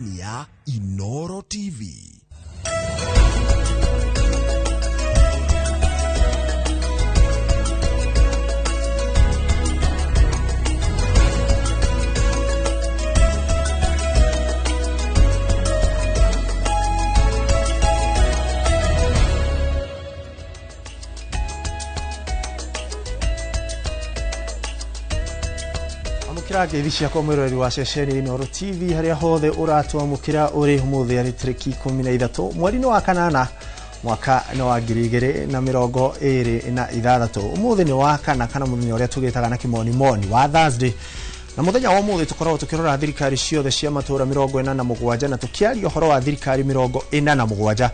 Ya Inoro TV. Amukira ngeithi ciakwa mwiroreri wa ceceni Inooro TV haria hothe uratwamukira uri umuthi ari tariki 13 mweri-inĩ wa kanana mwaka nĩ wa 2026. Umuthi nĩ wa kana kana muthenya ũrĩa tũgĩtaga na kĩmonimoni wa Thursday, na muthenya wa umuthi tũkoragwo tũkĩrora thirikari ciothe cia matũra 47 na tũkĩaria ũhoro wa thirikari 47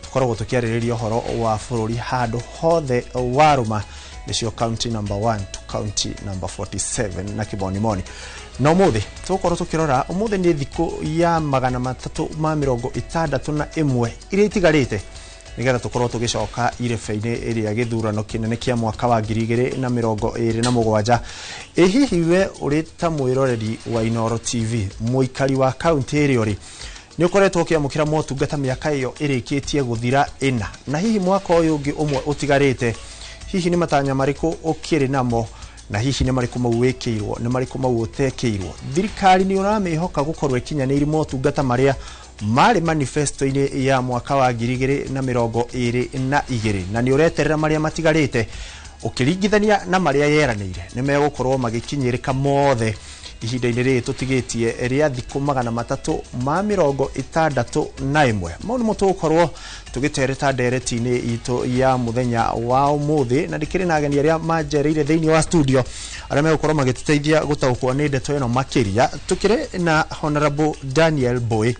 tũkoragwo tũkĩarĩrĩria ũhoro wa bũrũri handũ hothe warũma, nĩcio county number 1 to county number 47 na kĩmonimoni. Na ũmũthĩ tũgũkorwo tũkĩrora ũmũthĩ nĩ thikũ ya 361 iria itigarĩte nĩgetha tũkorwo tũgĩcoka irebe-inĩ rĩa gĩthurano kĩnene kĩa mwaka wa 2027. Ĩ hihi we ũrĩ ta mwĩroreri wa Inooro TV, mũikari wa kaunti ĩrĩa ũrĩ, nĩ ũkoretwo ũkĩamũkĩra motungata mĩaka ĩyo ĩrĩkĩtie gũthira ĩna, na hihi mwaka ũyũ ũngĩ ũmwe ũtigarĩte, hihi nĩ matanya marĩkũ ũkĩrĩ namo, na hihi nĩ marĩkũ mau wĩkĩirwo, nĩ marĩkũ mau ũtekĩirwo? Thirikari nĩ ũramĩhoka gũkorwo ĩkinyanĩirie motungata marĩa marĩ manifesto-inĩ ya mwaka wa 2022, na nĩ ũreterera marĩa matigarĩte ũkĩringithania na marĩa yeranĩire nĩ megũkorwo magĩkinyĩrĩka mothe ihinda-inĩ rĩrĩ tũtigĩtie rĩa thikũ 361. Mau nĩmo tũgũkorwo tũgĩtereta ndereti-inĩ itũ ya mũthenya wa ũmũthĩ, na ndĩkĩrĩ na ageni arĩa manjereire thĩinĩ wa studio arĩa megũkorwo magĩtũteithia gũtaũkwo nĩ ndeto ĩno makĩria. Tũkĩrĩ na Honorable Daniel Mbui,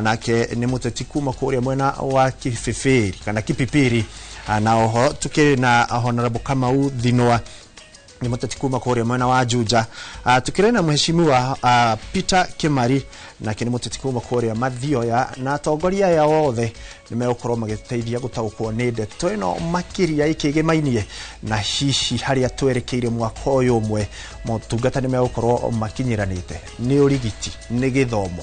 nake nĩ mũteti kuma kũrĩa mwena wa Kibibiri kana Kipipiri, na oho tũkĩrĩ na Honorable Kamau Thinwa, nĩ mũteti kuma kũrĩa mwena wa Juja. Tukĩrĩ na mheshimiwa Peter Kimari, nake nĩ mũteti kuma kũrĩa Mathioya, na atongoria aya othe nĩ megũkorwo magĩteithia gũtaũkwo nĩ ndeto ĩno makĩria ĩkĩgĩmainie na hihi harĩa twerekeire mwaka ũyũ ũmwe motungata nĩ megũkorwo makinyĩranĩte, nĩ ũrigiti, nĩ gĩthomo.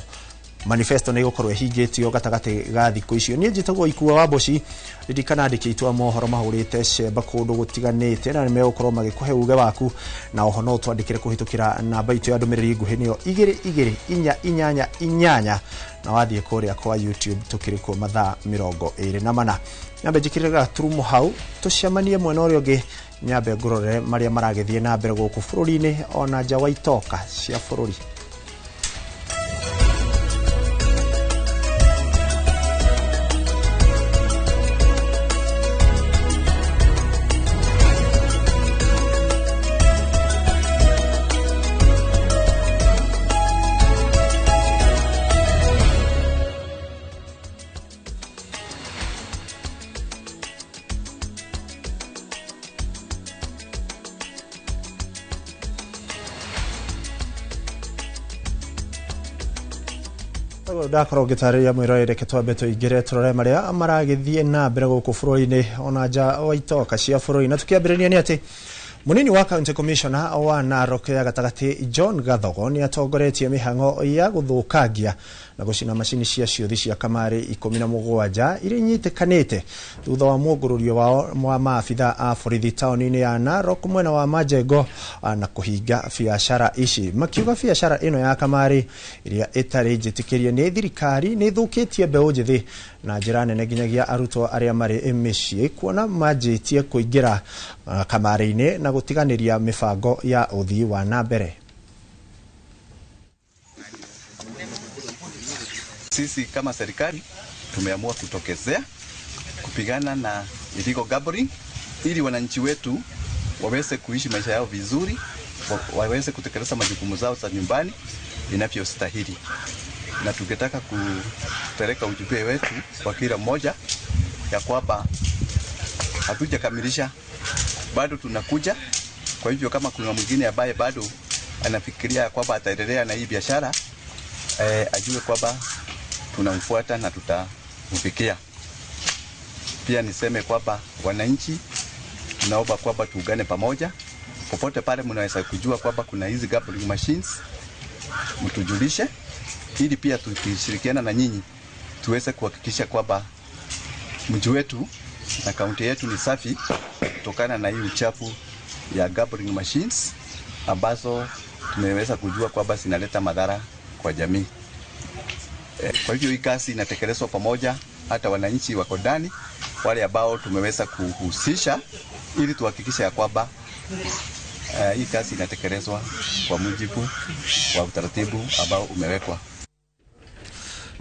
Manifesto nĩ ĩgũkorwo ĩhingĩtio gatagatĩ ga thikũ icio. Niĩ njĩtagwo Ikua wa Mboci, ririkana andĩki aitũ a mohoro mahũrĩte cemba kũndũ gũtiganĩte na nĩ megũkorwo magĩkũhe uge waku, na oho no ũtwandĩkĩre kũhĩtũkĩra namba itũ ya ndũmĩrĩri nguhĩ nĩyo 22488 na wathiĩ kũrĩa kwa YouTube tũkĩrĩ kuo mathaa 24. Nyambe njĩkĩrĩre gaturumo hau tũcemanie mwena ũrĩa ũngĩ, nyambe ngũrorere marĩa maragĩthiĩ na mbere gũkũ bũrũri-inĩ ona nja wa itoka cia bũrũri. Ndakorwo ngĩtarĩria mwĩroreri, reke twambe tũingĩre tũrore marĩa maragĩthiĩ na mbere gũkũ bũrũri-inĩ ona nja wa itoka cia bũrũri. Na tũkĩambĩrĩria nĩ atĩ mũnini wa county commissioner wa Narok ya gatagatĩ John Gathogo nĩ atongoretie mĩhang'o ya gũthũkangia na gũcina macini cia ciũthi cia kamarĩ 17 iria inyitĩkanĩte thutha wa mũngũrũrio wao wa maabitha a borithi taũni-inĩ ya Narok mwena wa Majengo na kũhinga biacara ici, makiuga biacara ĩno ya kamarĩ ĩrĩa ĩtarĩ njĩtĩkĩrie nĩ thirikari nĩ ĩthũkĩtie mbeũ njĩthĩ na njĩra nene nginyagia arutwo arĩa marĩ mĩciĩ, kuona manjĩtie kũingĩra kamarĩ-inĩ na gũtiganĩria mĩbango ya ũthii wa na mbere. Sisi kama serikali tumeamua kutokezea kupigana na illegal gambling ili wananchi wetu waweze kuishi maisha yao vizuri, waweze kutekeleza majukumu zao za nyumbani inavyostahili. Na tungetaka kupeleka ujumbe wetu kwa kila mmoja ya kwamba hatujakamilisha, bado tunakuja. Kwa hivyo kama kuna mwingine ambaye bado anafikiria kwamba ataendelea na hii biashara, ajue kwamba tunamfuata na tutamfikia. Pia niseme kwamba wananchi tunaomba kwamba tuungane pamoja. Popote pale mnaweza kujua kwamba kuna hizi gambling machines, mtujulishe ili pia tukishirikiana na nyinyi tuweze kuhakikisha kwamba mji wetu na kaunti yetu ni safi kutokana na hii uchafu ya gambling machines ambazo tumeweza kujua kwamba zinaleta madhara kwa jamii. Kwa hivyo hii kazi inatekelezwa pamoja, hata wananchi wako ndani, wale ambao tumeweza kuhusisha ili tuhakikishe ya kwamba hii kazi inatekelezwa kwa mujibu wa utaratibu ambao umewekwa.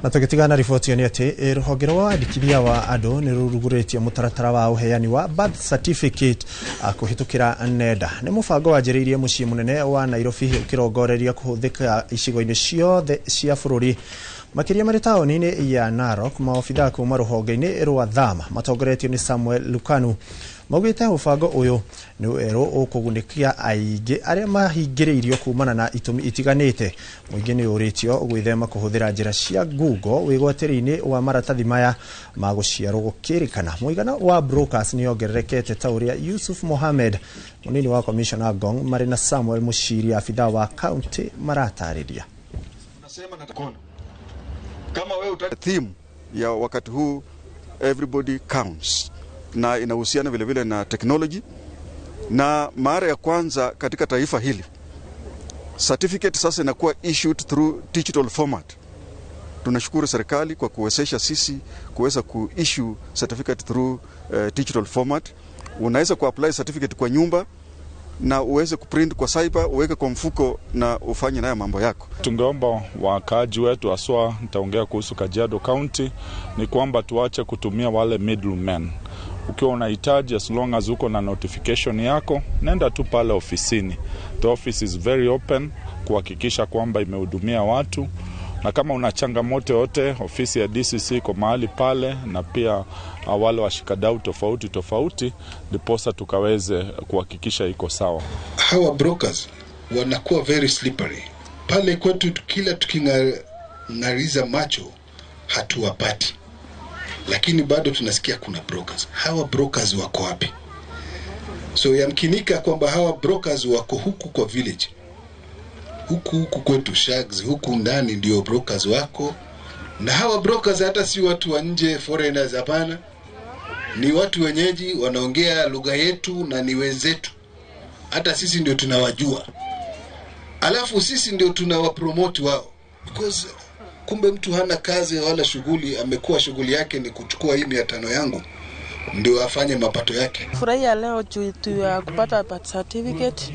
Na tũgĩtigana riboti ĩyo nĩ atĩ rũhonge rwa wandĩkithia wa andũ nĩ rũrugũrĩtie mũtaratara wa ũheani wa birth certificate kũhĩtũkĩra nenda. Nĩ mũbango wanjĩrĩirie mũciĩ mũnene wa Nairobi ũkĩrongoreria kũhũthĩka icigo-inĩ ciothe cia bũrũri, makĩria marĩ taũni-inĩ ya Narok. Maobithaa kuma rũhonge-inĩ rwa Thama matongoretio nĩ Samuel Lukanu maugĩte mũbango ũyũ nĩ werũ ũkũgunĩkia aingĩ arĩa mahingĩrĩirio kumana na itũmi itiganĩte. Mũingĩ nĩ ũrĩtio gwĩthema kũhũthĩra njĩra cia Google wĩgwatĩri-inĩ wa maratathi maya ma gũciarwo gũkĩrĩkana mũigana wa brokers nĩ ongererekete, ta ũrĩa Yusuf Mohamed, mũnini wa commissioner Ngong, marĩ na Samuel Mushiri, abithaa wa county, maratarĩria. Kama wewe theme ya wakati huu, "Everybody Counts", na inahusiana vile vile na technology, na mara ya kwanza katika taifa hili certificate sasa inakuwa issued through digital format. Tunashukuru serikali kwa kuwezesha sisi kuweza kuissue certificate through digital format. Unaweza kuapply certificate kwa nyumba na uweze kuprint kwa cyber, uweke kwa mfuko na ufanye nayo mambo yako. Tungeomba wakaaji wetu, haswa nitaongea kuhusu Kajiado County, ni kwamba tuache kutumia wale middlemen. Ukiwa unahitaji, as long as uko na notification yako, nenda tu pale ofisini. The office is very open kuhakikisha kwamba imehudumia watu, na kama una changamoto yote, ofisi ya DCC iko mahali pale, na pia wale washikadau tofauti tofauti, ndiposa tukaweze kuhakikisha iko sawa. Hawa brokers wanakuwa very slippery pale kwetu, kila tuking'ariza macho hatuwapati, lakini bado tunasikia kuna brokers. Hawa brokers wako wapi? So yamkinika kwamba hawa brokers wako huku kwa village, huku huku kwetu shags, huku ndani ndio brokers wako, na hawa brokers hata si watu wa nje, foreigners, hapana, ni watu wenyeji wanaongea lugha yetu na ni wenzetu, hata sisi ndio tunawajua, alafu sisi ndio tunawapromote wao, because kumbe mtu hana kazi wala shughuli, amekuwa shughuli yake ni kuchukua hii 500 yangu ndio afanye mapato yake. Furahia leo juu tu ya kupata birth certificate,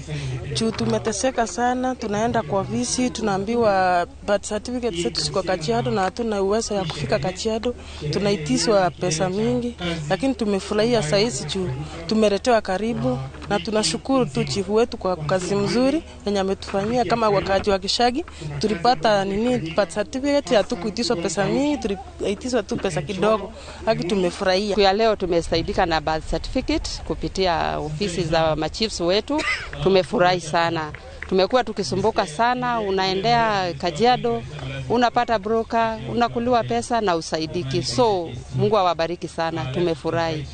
juu tumeteseka sana. Tunaenda kwa ofisi tunaambiwa birth certificate zetu ziko Kajiado na hatuna uwezo ya kufika Kajiado, tunaitishwa pesa mingi, lakini tumefurahia saizi juu tumeletewa karibu, na tunashukuru tu chifu wetu kwa kazi mzuri yenye ametufanyia. Kama wakaaji wa Gishagi tulipata nini, birth certificate, hatukuitishwa pesa mingi, tuliitishwa tu pesa kidogo, haki tumefurahia. Siku ya leo tumesaidika na birth certificate kupitia ofisi za machiefs wetu. Tumefurahi sana. Tumekuwa tukisumbuka sana, unaendea Kajiado, unapata broker, unakuliwa pesa na usaidiki. So Mungu awabariki sana, tumefurahi.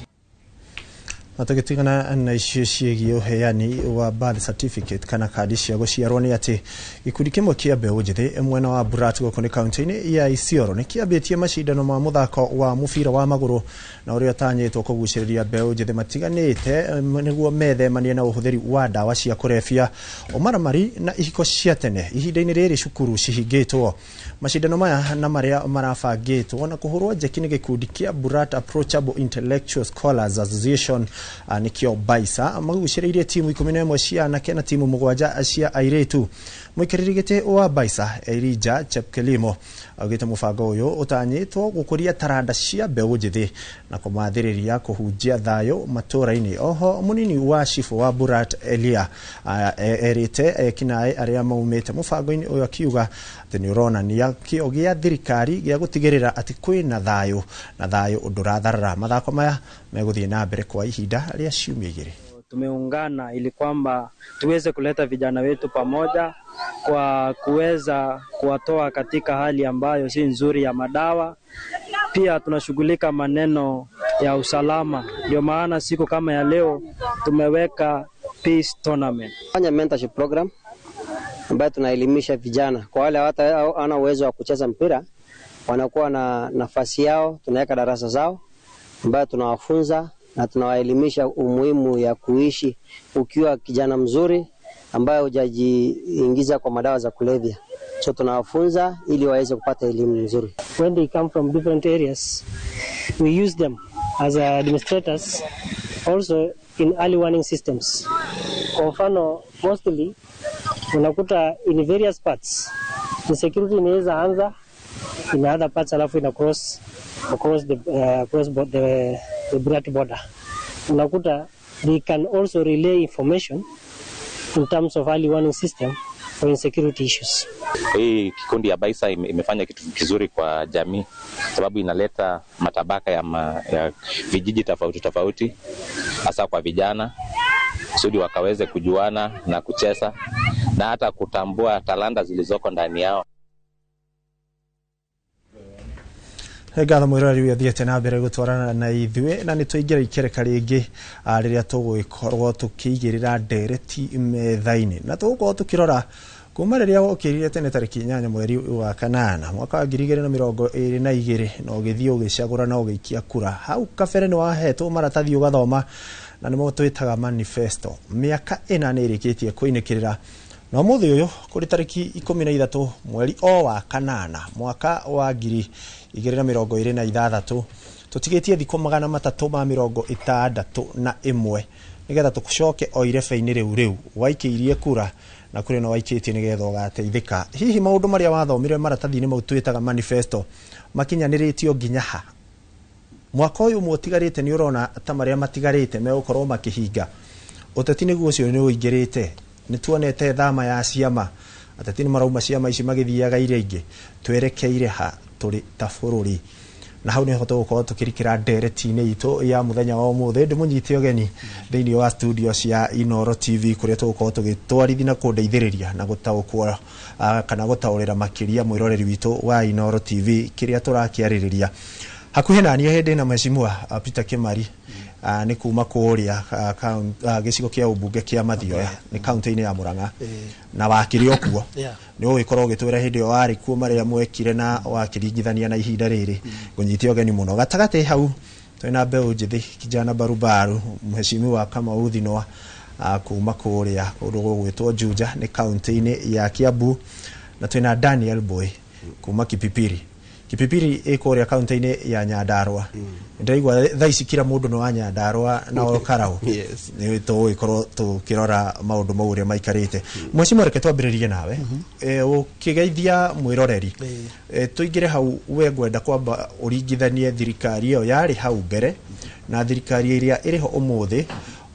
Na tũgĩtigana na icio ciĩgiĩ ũheani wa birth certificate kana kandi cia gũciarwo nĩ atĩ gĩkundi kĩmwe kĩa mbeũ njĩthĩ mwena wa Burat gũkũ nĩ kaunti-inĩ ya Isiolo nĩ kĩambĩtie macindano ma mũthako wa mũbira wa magũrũ na ũrĩa ũtanyĩtwo kũgucĩrĩria mbeũ njĩthĩ matiganĩte nĩguo methemanie na ũhũthĩri wa ndawa cia kũrebia, ũmaramari na ihiko cia tene ihinda-inĩ rĩrĩ cukuru cihingĩtwo. Macindano maya na marĩa marabangĩtwo na kũhũrwo njeki nĩ gĩkundi kĩa Burat Approachable Intellectual Scholars Association, nĩkĩo BAISA, magucĩrĩirie timu 11 cia anake na timu 7 cia airĩtu. Mũikarĩri gĩtĩ wa BAISA Elijah Chepkelimo augĩte mũbango ũyũ ũtanyĩtwo gũkũria taranda cia mbeũ njĩthĩ na kũmathĩrĩria kũhunjia thayũ matũra-inĩ. Oho mũnini wa cibũ wa Burat Elia erĩte ekinaĩ arĩa maumĩte mũbango-inĩ ũyũ akiuga atĩ nĩ ũronania kĩo gĩa thirikari gĩa gũtigĩrĩra atĩ kwĩna thayũ na thayũ ndũratharara. Mathako maya megũthiĩ na mbere kwa ihinda rĩa ciumia 2. Tumeungana ili kwamba tuweze kuleta vijana wetu pamoja kwa kuweza kuwatoa katika hali ambayo si nzuri ya madawa. Pia tunashughulika maneno ya usalama, ndio maana siku kama ya leo tumeweka peace tournament. Fanya mentorship program ambayo tunaelimisha vijana. Kwa wale hawana uwezo wa kucheza mpira, wanakuwa na nafasi yao, tunaweka darasa zao ambayo tunawafunza na tunawaelimisha umuhimu ya kuishi ukiwa kijana mzuri ambaye hujajiingiza kwa madawa za kulevya. So tunawafunza ili waweze kupata elimu nzuri. When they come from different areas, we use them as administrators also in early warning systems. Kwa mfano, mostly unakuta in various parts insecurity inaweza anza in other parts alafu ina cross across the Bright border. Unakuta they can also relay information in terms of early warning system for insecurity issues. Hii kikundi ya Baisa imefanya kitu kizuri kwa jamii, sababu inaleta matabaka ya vijiji tofauti tofauti, hasa kwa vijana, kusudi wakaweze kujuana na kucheza na hata kutambua talanta zilizoko ndani yao. Ngatho mwiroreri ũyũ athiĩte na mbere gũtwarana na ithuĩ na nĩ twaingĩra ikereka rĩngĩ rĩrĩa tũgũgĩkorwo tũkĩigĩrĩra ndereti metha-inĩ na tũgũkorwo tũkĩrora kuma rĩrĩa wokĩrire tene tarĩki 8 mweri wa kanana mwaka wa 2022 na ũgĩthiĩ ũgĩcagũra na ũgĩikia kura. Hau kabere nĩ wahetwo maratathi ũgathoma na nĩmo twĩtaga manifesto. Mĩaka 4 nĩ ĩrĩkĩtie kũinĩkĩrĩra na ũmũthĩ ũyũ kũrĩ tarĩki 13 mweri o wa kanana mwaka wa 2026 tũtigĩtie thikũ 361 nĩgetha tũcoke o irebe-inĩ rĩu waikĩirie kura na kũrĩ na waikĩtie nĩgetha ũgateithĩka. Hihi maũndũ marĩa wathomire maratathi-inĩ mau twĩtaga manifesto makinyanĩrĩtio nginya ha? Mwaka ũyũ ũmwe ũtigarĩte nĩ ũrona ta marĩa matigarĩte megũkorwo makĩhinga. Ũteti nĩguo ũcio nĩ ũingĩrĩte, nĩ tuonete thama ya ciama, ateti nĩ marauma ciama ici magĩthiaga iria ingĩ, twerekeire ha tũrĩ ta bũrũri? Na hau nĩho tũgũkorwo tũkĩrikĩra ndereti-inĩ itũ ya mũthenya wa ũmũthĩ. Ndĩmũnyite ũgeni thĩinĩ wa studio cia Inooro TV kũrĩa tũgũkorwo tũgĩtwarithi na kũndeithĩrĩria na gũtaũkwo kana gũtaũrĩra makĩria mwĩroreri witũ wa Inooro TV kĩrĩa tũrakĩarĩrĩria. Hakuhĩ na niĩ hĩndĩ na Mheshimiwa Peter Kimari nĩ kuma kũrĩa gĩcigo kĩa ũmbunge kĩa Mathioya nĩ kaunti-inĩ ya Murang'a na wakĩrĩ o kuo. Nĩ ũgĩkorwo ũgĩtwĩra hĩndĩ ĩyo warĩ kuo marĩa mwekire na wakĩringithania na ihinda rĩrĩ. Ngũnyite ũgeni mũno. Gatagatĩ hau twĩna mbeũ njĩthĩ kijana barubaru Mheshimiwa Kamau Thinwa kuma kũrĩa kũndũ gũgwĩtwo Juja nĩ kaunti-inĩ ya Kiambu, na twĩna Daniel Boy kuma Kipipiri. Kipipiri ĩ kũrĩa kaunti-inĩ ya Nyandarua. Ndĩraigua thaa ici kila mũndũ nĩ wa Nyandarua na Ol Kalou. Nĩ tũgũgĩkorwo tũkĩrora maũndũ mau ũrĩa maikarĩte. Mheshimiwa, reke twambĩrĩrie nawe. Ũkĩgeithia mwĩroreri, tũingĩre hau, we ngwenda kwamba ũringithanie thirikari ĩyo yarĩ hau mbere na thirikari ĩrĩa ĩrĩho ũmũthĩ,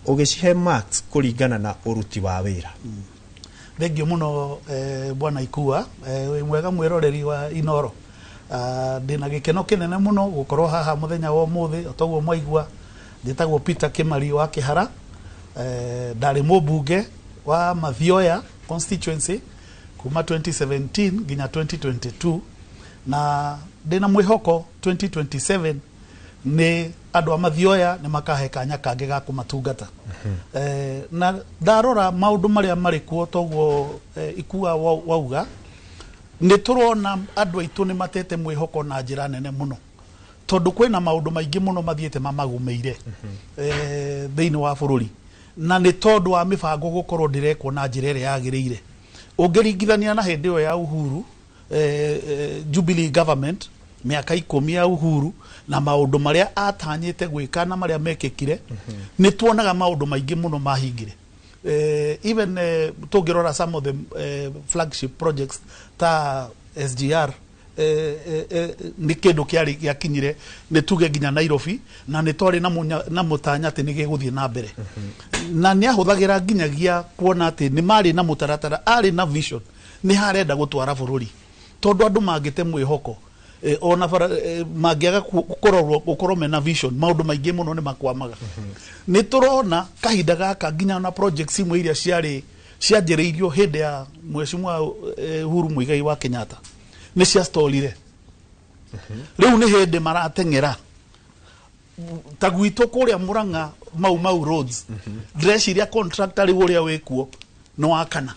ũgĩcihe marks kũringana na ũruti wa wĩra. Thengio mũno bwana Ikua, wĩ mwega mwĩroreri wa Inooro. Ndĩna gĩkeno kĩnene mũno gũkorwo haha mũthenya wa ũmũthĩ. O toguo mwaigua, njĩtagwo Peter Kimari wa Kĩhara. Ndarĩ mũmbunge wa Mathioya constituency kuma 2017 nginya 2022, na ndĩna mwĩhoko 2027 nĩ andũ a Mathioya nĩ makahe kanya kangĩ ga kũmatungata. Na ndarora maũndũ marĩa marĩ kuo, toguo Ikua wauga, nĩ tũrona andũ aitũ nĩ matete mwĩhoko na njĩra nene mũno, tondũ kwĩna maũndũ maingĩ mũno mathiĩte mamagũmĩire thĩinĩ wa bũrũri, na nĩ tondũ wa mĩbango gũkorwo ndĩrekwo na njĩra ĩrĩa yagĩrĩire. Ũngĩringithania na hĩndĩ ĩyo ya Uhuru, Jubilee government, mĩaka 10 ya Uhuru, na maũndũ marĩa atanyĩte gwĩka na marĩa mekĩkire, nĩ tuonaga maũndũ maingĩ mũno mahingire. Even tũngĩrora some of the flagship projects ta SGR, nĩ kĩndũ kĩarĩ gĩakinyire nĩ tuge nginya Nairobi, na nĩ twarĩ na mũtanya atĩ nĩ gĩgũthiĩ na mbere, na nĩ ahũthagĩra nginyagia kuona atĩ nĩ marĩ na mũtaratara, arĩ na vision nĩ harenda gũtwara bũrũri, tondũ andũ mangĩte mwĩhoko, ona bara, mangĩaga gũkorwo mena vision, maũndũ maingĩ mũno nĩ makwamaga. Nĩ tũrona kahinda gaka nginya na projects imwe iria ciarĩ cianjĩrĩirio hĩndĩ ya Mheshimiwa Uhuru Muigai wa Kenyatta nĩ ciastolire. Rĩu nĩ hĩndĩ marateng'era ta gwitũ kũrĩa Murang'a, Mau Mau roads, ndĩreciria contractor rĩu ũrĩa wĩkuo nĩ wa kana.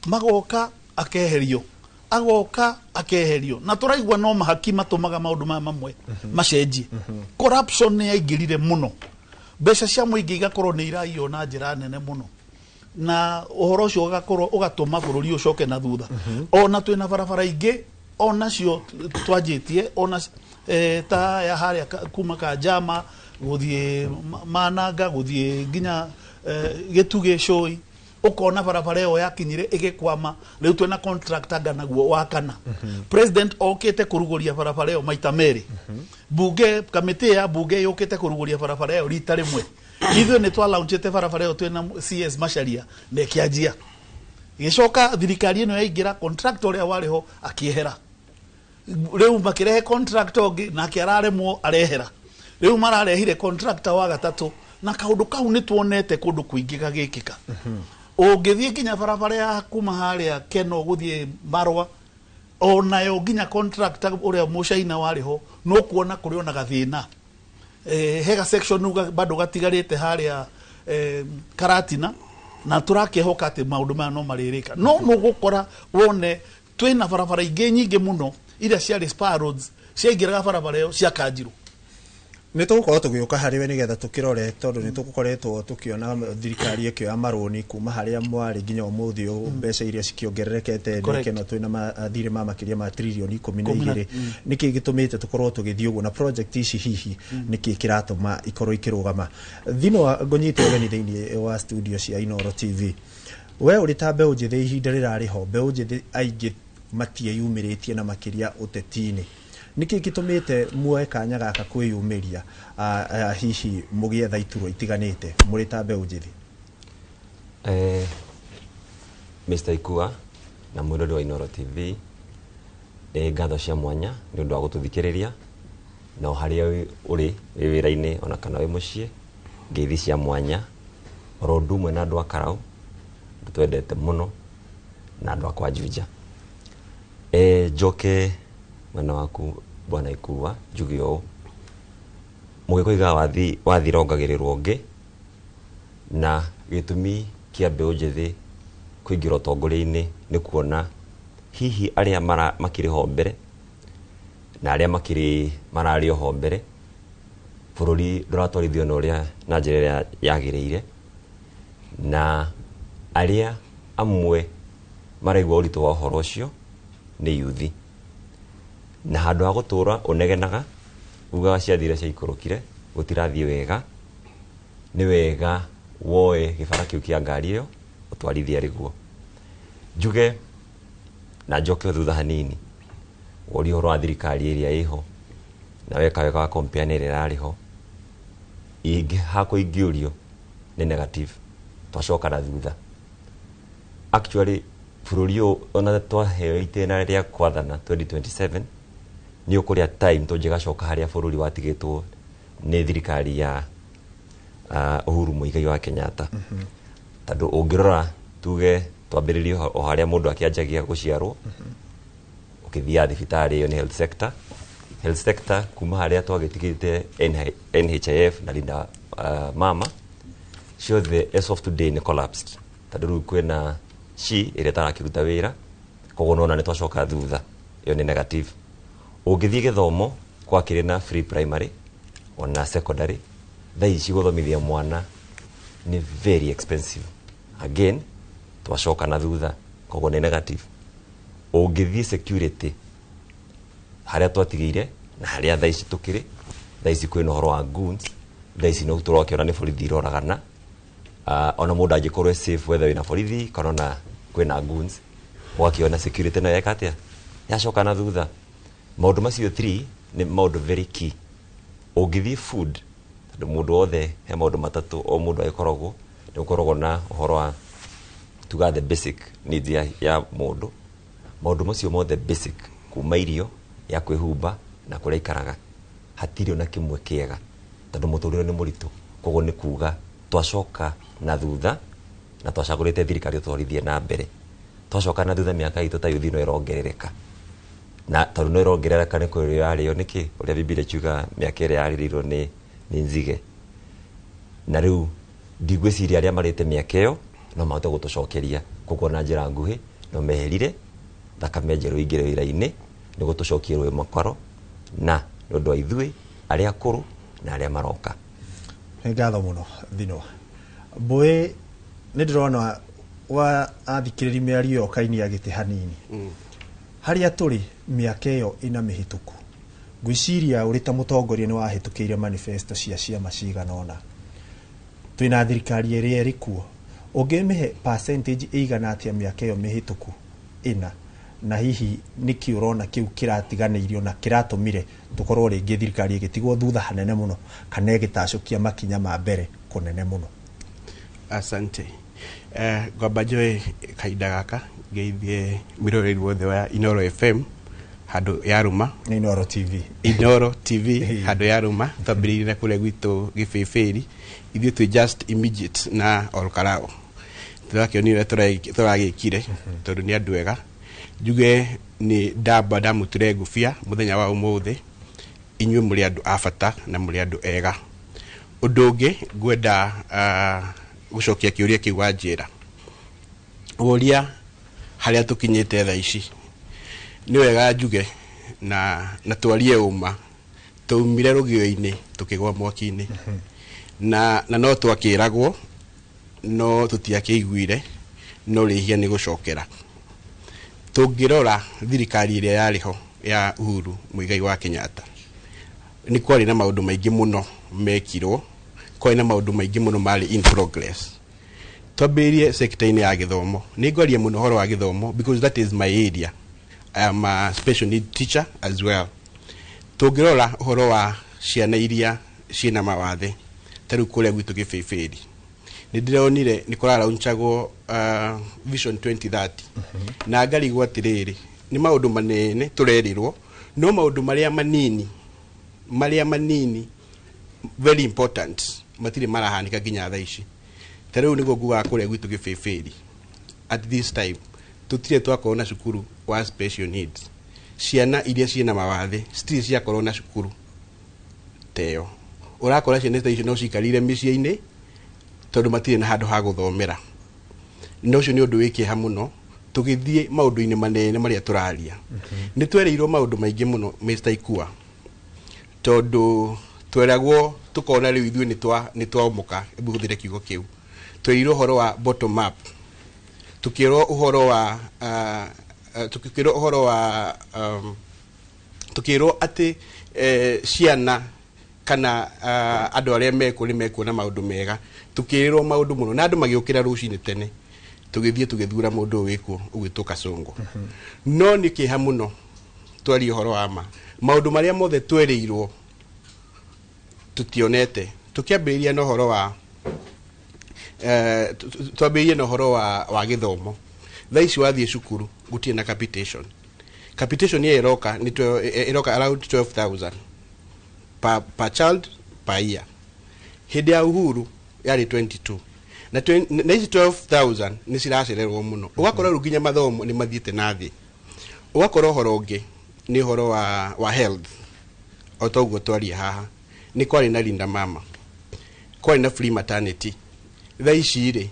Magoka akeherio, agoka akeherio, na tũraigua no mahaki matũmaga maũndũ maya mamwe macenjie. Corruption nĩ yaingĩrire mũno, mbeca cia mũingĩ igakorwo nĩ iraiywo na njĩra nene mũno, na ũhoro ũcio ũgakorwo ũgatũma bũrũri ũcoke na thutha. Ona twĩna barabara ingĩ onacio twanjĩtie ona ta ya harĩa kuma Kanjama gũthiĩ Mananga gũthiĩ nginya Gĩtugĩ Cũi, ũkona barabara ĩyo yakinyire ĩgĩkwama. Rĩu twĩna contractor naguo wa kana. President okĩte kũrugũria barabara ĩyo maita merĩ, bunge, kamĩtĩ ya bunge yũkĩte kũrugũria barabara ĩyo rita rĩmwe. Ithuĩ nĩ twalaunchĩte barabara ĩyo twĩna CS Macharia na ĩkĩanjia. Gĩcoka thirikari ĩno yaingĩra, contractor ũrĩa warĩ ho akĩehera. Rĩu makĩrehe contractor ũngĩ, nake araremwo, arehera. Rĩu mararehire contractor wa gatatũ, na kaũndũ kau nĩ tuonete kũndũ kũingĩ gagĩkĩka. Ũngĩthiĩ nginya barabara ya kuma harĩa Keno gũthiĩ Marwa, onayo nginya contractor ũrĩa mũcaina warĩ ho no kuona kũrĩ ona gathĩna. Hega section rĩu bado gatigarĩte harĩa Karatina, na tũrakĩhoka atĩ maũndũ maya no marĩrĩka. No nũgũkora wone twĩna barabara ingĩ nyingĩ mũno iria ciarĩ spur roads, ciaingĩraga barabara ĩyo ciakanjirwo. Nä tå gå korwo tå gä å ka harä we nä getha tå kä rore, tondå nä tå koretwo tå kä ona thirikari ĩkĩoya marũni kuma harĩa mwarĩ nginya ũmũthĩ ũyũ, mbeca iria cikĩongererekete. Correct. Ndeke twĩna mathirĩ ma makĩria ma tririoni ikũmi na Ikũmi na- igĩrĩ. Nĩkĩ gĩtũmĩte tũkorwo tũgĩthiĩ ũguo na project ici? Hihi nĩkĩ kĩratũma ikorwo ikĩrũgama? Thino ngũnyite ũgeni thĩinĩ wa studio cia Inooro TV. We ũrĩ ta mbeũ njĩthĩ, ihinda rĩrarĩ ho mbeũ njĩthĩ aingĩ matieyumĩrĩtie na makĩria ũteti-inĩ. Nĩkĩ gĩtũmĩte muoe kanya gaka kwĩyumĩria, hihi mũgĩetha iturwa itiganĩte mũrĩ ta mbeũ njĩthĩ? Mr. Ikua na mwĩrori wa Inooro TV, nĩ ngatho cia mwanya nĩ ũndũ wa gũtũthikĩrĩria, na o harĩa ũrĩ wĩ wĩra-inĩ ona kana wĩ mũciĩ, ngeithi cia mwanya oro ũndũ ũmwe na andũ a Karau, andũ twendete mũno, na andũ a kwa Juja. Njoke mwena waku bwana Ikua, njuge ũũ: mũgĩkũyũ igaga wathi wathira ongagĩrĩrwo ũngĩ, na gĩtũmi kĩa mbeũ njĩthĩ kũingĩra ũtongoria-inĩ nĩ kuona hihi arĩa makĩrĩ ho mbere na arĩa makĩrĩ mararĩ o ho mbere, bũrũri ndũratwarithio na ũrĩa na njĩra ĩrĩa yagĩrĩire, na arĩa amwe maraigua ũritũ wa ũhoro ũcio nĩ yuthi, na handũ ha gũtũra ũnegenaga ugaga ciathire ciaikũrũkire gũtirathiĩ wega, nĩ wega woe gĩbara kĩu kĩa ngari ĩyo ũtwarithie arĩ guo. Njuge na njoke thutha hanini, worie ũhoro wa thirikari ĩrĩa ĩho na weka wega wa compare na ĩrĩa ĩrarĩ ho. Ingĩ hakwa ingĩũrio nĩ negative, twacoka na thutha. Actually bũrũri ũyũ ona twaheo itĩna rĩa kwathana 2027, nĩ ũkũrĩa time tũngĩgacoka harĩa bũrũri watigĩtwo nĩ thirikari ya Uhuru Muigai wa Kenyatta, tondũ ũngĩrora tuge twambĩrĩrie o harĩa mũndũ akĩanjagia gũciarwo, ũkĩthiaga thibitarĩ, ĩyo nĩ health sector. Health sector kuma harĩa twagĩtigĩte NHIF na Linda Mama ciothe, as of today nĩ collapsed, tondũ rĩu kwĩna SHI ĩrĩa ĩtarakĩruta wĩra. Koguo nona nĩ twacoka thutha, ĩyo nĩ negative. Ũngĩthiĩ gĩthomo, gwakĩrĩ na free primary ona secondary. Thaa ici gũthomithia mwana nĩ very expensive. Again twacoka na thutha, koguo nĩ negative. Ũngĩthiĩ security, harĩa twatigĩire na harĩa thaa ici tũkĩrĩ, thaa ici kwĩna ũhoro wa goons. Thaa ici no tũrakĩona nĩ borithi iroragana. Ona mũndũ angĩkorwo e safe whether wĩna borithi kana ona kwĩna goons, ũgakĩona security nayo yeka atĩa, yacoka na thutha. Maũndũ macio 3 nĩ maũndũ very key. Ũngĩthiĩ food, tondũ mũndũ wothe he maũndũ matatũ o mũndũ agĩkoragwo, nĩ gũkoragwo na ũhoro wa tuga the basic needs ya mũndũ. Maũndũ macio mothe basic, kuma irio ya kwĩhumba na kũrĩa ikaraga, hatirĩ ona kĩmwe kĩega, tondũ mũtũrĩre nĩ mũritũ. Koguo nĩ kuga twacoka na thutha, na twacagũrĩte thirikari tũtwarithie na mbere, twacoka na thutha. Mĩaka itũ ta yuthi no ĩrongerereka, na tondũ no ĩrongerereka nĩ kũrĩo yarĩo nĩkĩ ũrĩa Bibilia ikiuga mĩaka ĩrĩa yarĩrĩirwo nĩ nzige. Na rĩu ndigwĩciria arĩa marĩte mĩaka ĩyo no mahote gũtũcokeria. Koguo na njĩra nguhĩ No meherire thakame njerũ ingĩre wĩra-inĩ nĩguo tũcokie rũĩ makoro na nĩ ũndũ wa ithuĩ arĩa akũrũ na arĩa maroka. Nĩ ngatho mũno Thinwa. Mbũĩ nĩ ndĩrona wa athikĩrĩria mĩario ĩyo kainia gĩtĩ hanini. Harĩa tũrĩ mĩaka ĩyo ĩna mĩhĩtũku, ngwĩciria ũrĩ ta mũtongoria nĩ wahĩtũkĩire manifesto cia ciama cigana ũna. Twĩna thirikari ĩrĩa ĩrĩ kuo, ũngĩmĩhe percentage ĩigana atĩa mĩaka ĩyo mĩhĩtũku ĩna, na hihi nĩkĩ ũrona kĩu kĩratiganĩirio na kĩratũmire tũkorwo rĩngĩ thirikari ĩgĩtigwo thutha hanene mũno kana ĩgĩtacũkia makinya ma mbere kũnene mũno? Asante. Ngwamba njoe kahinda gaka ngeithie mwĩroreri wothe wa Inoro FM handũ ya rũma. Nĩ Inoro TV. Inoro TV handũ ya rũma. Twambĩrĩirie na kũrĩa gwitũ Gĩbĩbĩri, ithuĩ twĩ just immediate na Olkarao. Tũrakĩonire ũrĩa tũragĩkire tondũ nĩ andũ ega. Njuge nĩ ndamba ndamũture ngũbia mũthenya wa ũmũthĩ, inyuĩ mũrĩ andũ a bata na mũrĩ andũ ega. Ũndũ ũngĩ ngwenda gũcokia kĩũria kĩu wanjĩra, ũria harĩa tũkinyĩte thaa ici, nĩ wega njuge na twarie ũma, twaumire rũgĩo-inĩ tũkĩgwa mwaki-inĩ, na no twakĩragwo no tũtiakĩiguire, no rĩhia nĩ gũcokera. Tũngĩrora thirikari ĩrĩa yarĩ ho ya Uhuru Muigai wa Kenyatta, nĩ kwarĩ na maũndũ maingĩ mũno mekirwo, kwarĩ na maũndũ maingĩ mũno marĩ in progress. Twambĩrĩrie sector-inĩ ya gĩthomo. Nĩ ngwaria mũno ũhoro wa gĩthomo because that is my area. I am a special need teacher as well. Tũngĩrora ũhoro wa ciana iria ciĩna mawathe ta rĩu kũrĩa gwitũ Gĩbĩbĩri, nĩ ndĩronire nĩ kũraraunchagwo Vision 2030, na ngarigwo atĩrĩrĩ, nĩ maũndũ manene tũrerirwo, no maũndũ marĩa manini very important matirĩ marahanĩka nginya thaa ici. Ta rĩu nĩguo ngugaga kũrĩa gwitũ Gĩbĩbĩri, at this time tũtirĩ twakorwo na cukuru wa special needs. Ciana iria ciĩna mawathe citirĩ ciakorwo na cukuru ta ĩyo. Ũrakora ciana ta icio no cikarire mĩciĩ-inĩ tondũ matirĩ na handũ ha gũthomera, na ũcio nĩ ũndũ wĩ kĩeha mũno. Tũgĩthiĩ maũndũ-inĩ manene marĩa tũraria, nĩ twereirwo maũndũ maingĩ mũno, Mr. Ikua, tondũ tweragwo tũkona rĩu ithuĩ nĩ twaomoka, hebu hũthĩre kiugo kĩu. Twerirwo ũhoro wa bottom up, tukĩrwo ũhoro wa tukĩrwo atĩ ciana kana andũ arĩa mekuo nĩ mekuona maũndũ mega. Tukĩrĩrwo maũndũ mũno na andũ magĩũkĩra rũcinĩ tene, tũgĩthiĩ tũgĩthura mũndũ ũyũ wĩkuo ũgwĩtwo Kasongo. No nĩ kĩeha mũno, twarie ũhoro wa ma, maũndũ marĩa mothe twerĩirwo tutionete. Tukiambĩrĩria na ũhoro wa twambĩrĩrie na ũhoro wa gĩthomo. Thaa ici wathiĩ cukuru gũtirĩ na capitation. Capitation ĩyo ĩroka nĩ ĩroka around 12,000 per child per year. Hĩndĩ ya Uhuru yarĩ 22 na ici 12,000 nĩ ciracererwo mũno. Ũgakora rĩu nginya mathomo nĩ mathiĩte na thĩ. Ũgakora ũhoro ũngĩ nĩ ũhoro wa health. O ta ũguo twaria haha, nĩ kwarĩ na Linda Mama, kwarĩ na free maternity. Thaa ici rĩ,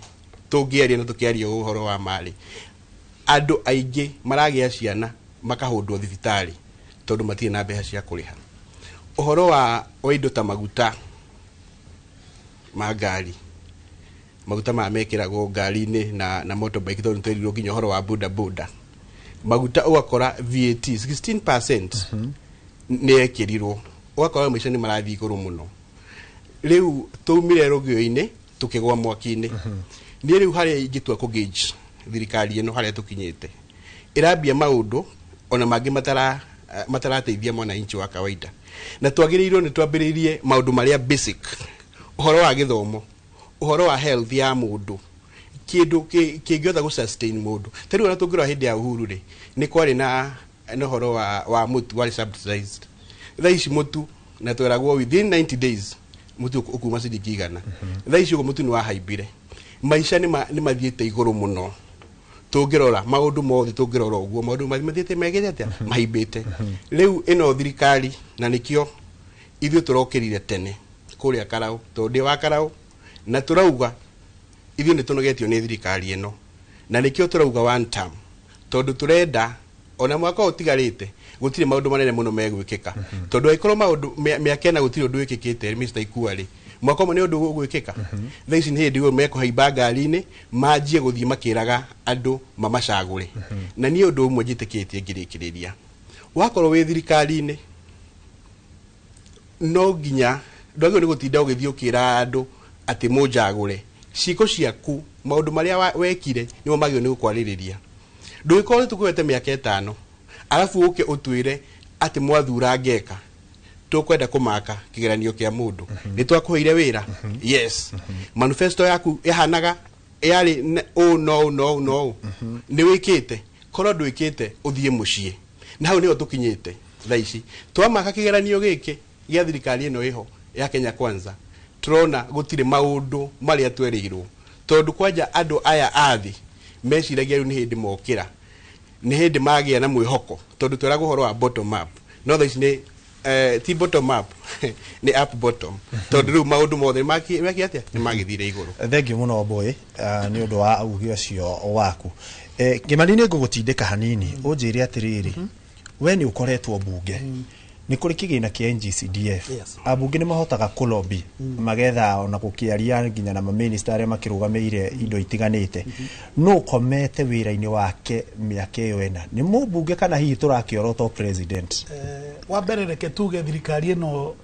tũngĩaria na tũkĩaria ũhoro wa marĩ, andũ aingĩ maragĩa ciana makahũndwo thibitarĩ tondũ matirĩ na mbeca cia kũrĩha. Ũhoro wa indo ta maguta ma ngari, maguta maya mekĩragwo ngari-inĩ na motorbike, tondũ nĩtwerirwo nginya ũhoro wa boda boda, maguta ũgakora VAT 16% nĩ yekĩrirwo, ũgakora maica nĩ marathiĩ igũrũ mũno. Rĩu twaumire rũgĩo-inĩ tũkĩgwa mwaki-inĩ. Niĩ rĩu harĩa ingĩtua kũ gauge thirikari ĩno harĩa tũkinyĩte, ĩrambia maũndũ ona mangĩ matarateithia mwananchi wa kawaida, na twagĩrĩirwo nĩ twambĩrĩrie maũndũ marĩa basic, ũhoro wa gĩthomo, ũhoro wa health ya mũndũ, kĩndũ kĩngĩhota gũ sustain mũndũ. Ta rĩu ona tũngĩrora hĩndĩ ya Uhuru rĩ, nĩ kwarĩ na ũhoro wa mũtu warĩ subsidized. Thaa ici mũtu, na tweragwo within 90 days mũtu ũkuma ciringi 100. Thaa ici ũguo mũtu nĩ wahaimbire. Maica nĩ mathiĩte igũrũ mũno. Tũngĩrora maũndũ mothe, tũngĩrora ũguo maũndũ mathiĩte megĩte atĩa, mahaimbĩte. Rĩu ĩno thirikari, na nĩkĩo ithuĩ tũrokĩrire tene kũrĩa Karau, tondũ ndĩ wa Karau, na tũrauga ithuĩ nĩ tũnogetio nĩ thirikari ĩno, na nĩkĩo tũrauga one term. Tondu turenda ona mwaka utigarite gutire maundu manene muno megwikika, tondu aikorwo maundu miaka ena gutire undu wikikite, Mr. Ikua ri, mwaka ũmwe nĩ ũndũ ũgwĩkĩka. Thaa ici nĩ hĩndĩ ĩyo mekũhaimba ngari-inĩ manjie gũthiĩ makĩraga andũ mamacagũre. Na niĩ ũndũ ũmwe njĩtĩkĩtie ngĩrĩkĩrĩria, wakorwo wĩ thirikari-inĩ no nginya ndwagĩrĩirwo nĩ gũtinda ũgĩthiĩ ũkĩra andũ atĩ mũnjagũre. Ciĩko ciaku, maũndũ marĩa wekire nĩmo magĩrĩirwo nĩ gũkwarĩrĩria. Ndũgĩkorwo tũkũhete mĩaka 5 arabu ũke ũtwĩre atĩ mwathura ngeka tukwenda kumaka kigeranio kia mundu. Ni twakuheire wira. Yes, manifesto yaku yahanaga yari oh no no no, ni wikite korwo ndwikite uthie mucii. Na hau niho tukinyite thaa ici twamaka kigeranio giki gia thirikari ino iho ya Kenya Kwanza. Turona gutire maundu maria twerirwo, tondu kwanja andu aya athi meciragia riu ni hindi mokira, ni hindi magia na mwihoko, tondu tweragwo uhoro wa bottom up, no thaa ici ni ti bottom up, ni up bottom, tondu riu maundu mothe maki atia ni magithire iguru. Thank you muno boy ni undu wa ugi ucio waku. Kimani ni ngugutindika hanini unjire atiriri, we ni ukoretwo bunge, ni kuri kigina kia NGCDF. Abunge ni mahotaga kulobi magetha ona gukiaria nginya na maminista aria makirugamirire indo itiganite. No komete wira-ini wake miaka iyo ena ni mubunge kana hihi turakioroto president? Wa mbere reke tuge thirikari ino,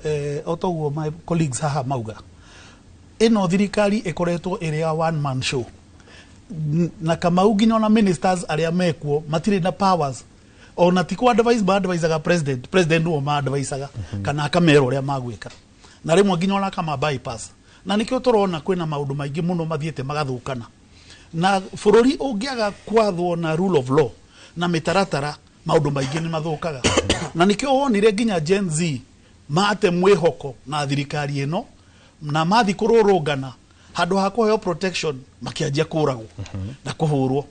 otoguo my colleagues haha mauga, ino thirikari ikoretwo iri ya one man show, na Kamau nginya ona ministers aria mekuo matire na powers ona ti ku advise ba advisaga president, president no ma advisaga kana akamera uria magwika, na rimwe nginya ona kama bypass. Na nikio turona kwina maundu maingi muno mathiete magathukana, na bururi ungiaga kwathwo na rule of law na mitaratara, maundu maingi ni mathukaga. Na nikio wonire nginya Gen Z mate mwihoko na thirikari ino, na mathi kururungana handu ha kuheo protection makianjia kuragwo na kuhurwo.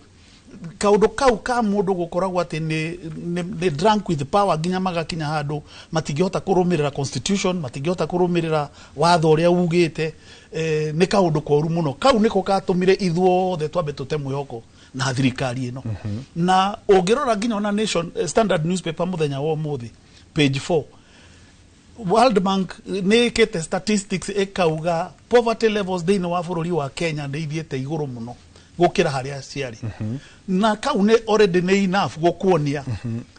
Kaundu kau ka mundu gukoragwo ati ni drunk with power nginya magakinya handu matingihota kurumirira constitution, matingihota kurumirira watho uria ugite, ni kaundu koru muno. Kau niko gatumire ithuothe twambe tute mwihoko na thirikari ino. Na ungirora nginya ona Nation Standard newspaper muthenya wa umuthi page 4, World Bank nä ĩkĩte statistics ĩkauga poverty levels thĩinĩ wa bũrũri wa Kenya nĩ ithiĩte igũrũ mũno gũkĩra harĩa ciarĩ. Na kau nĩ already nĩ enough gũkuonia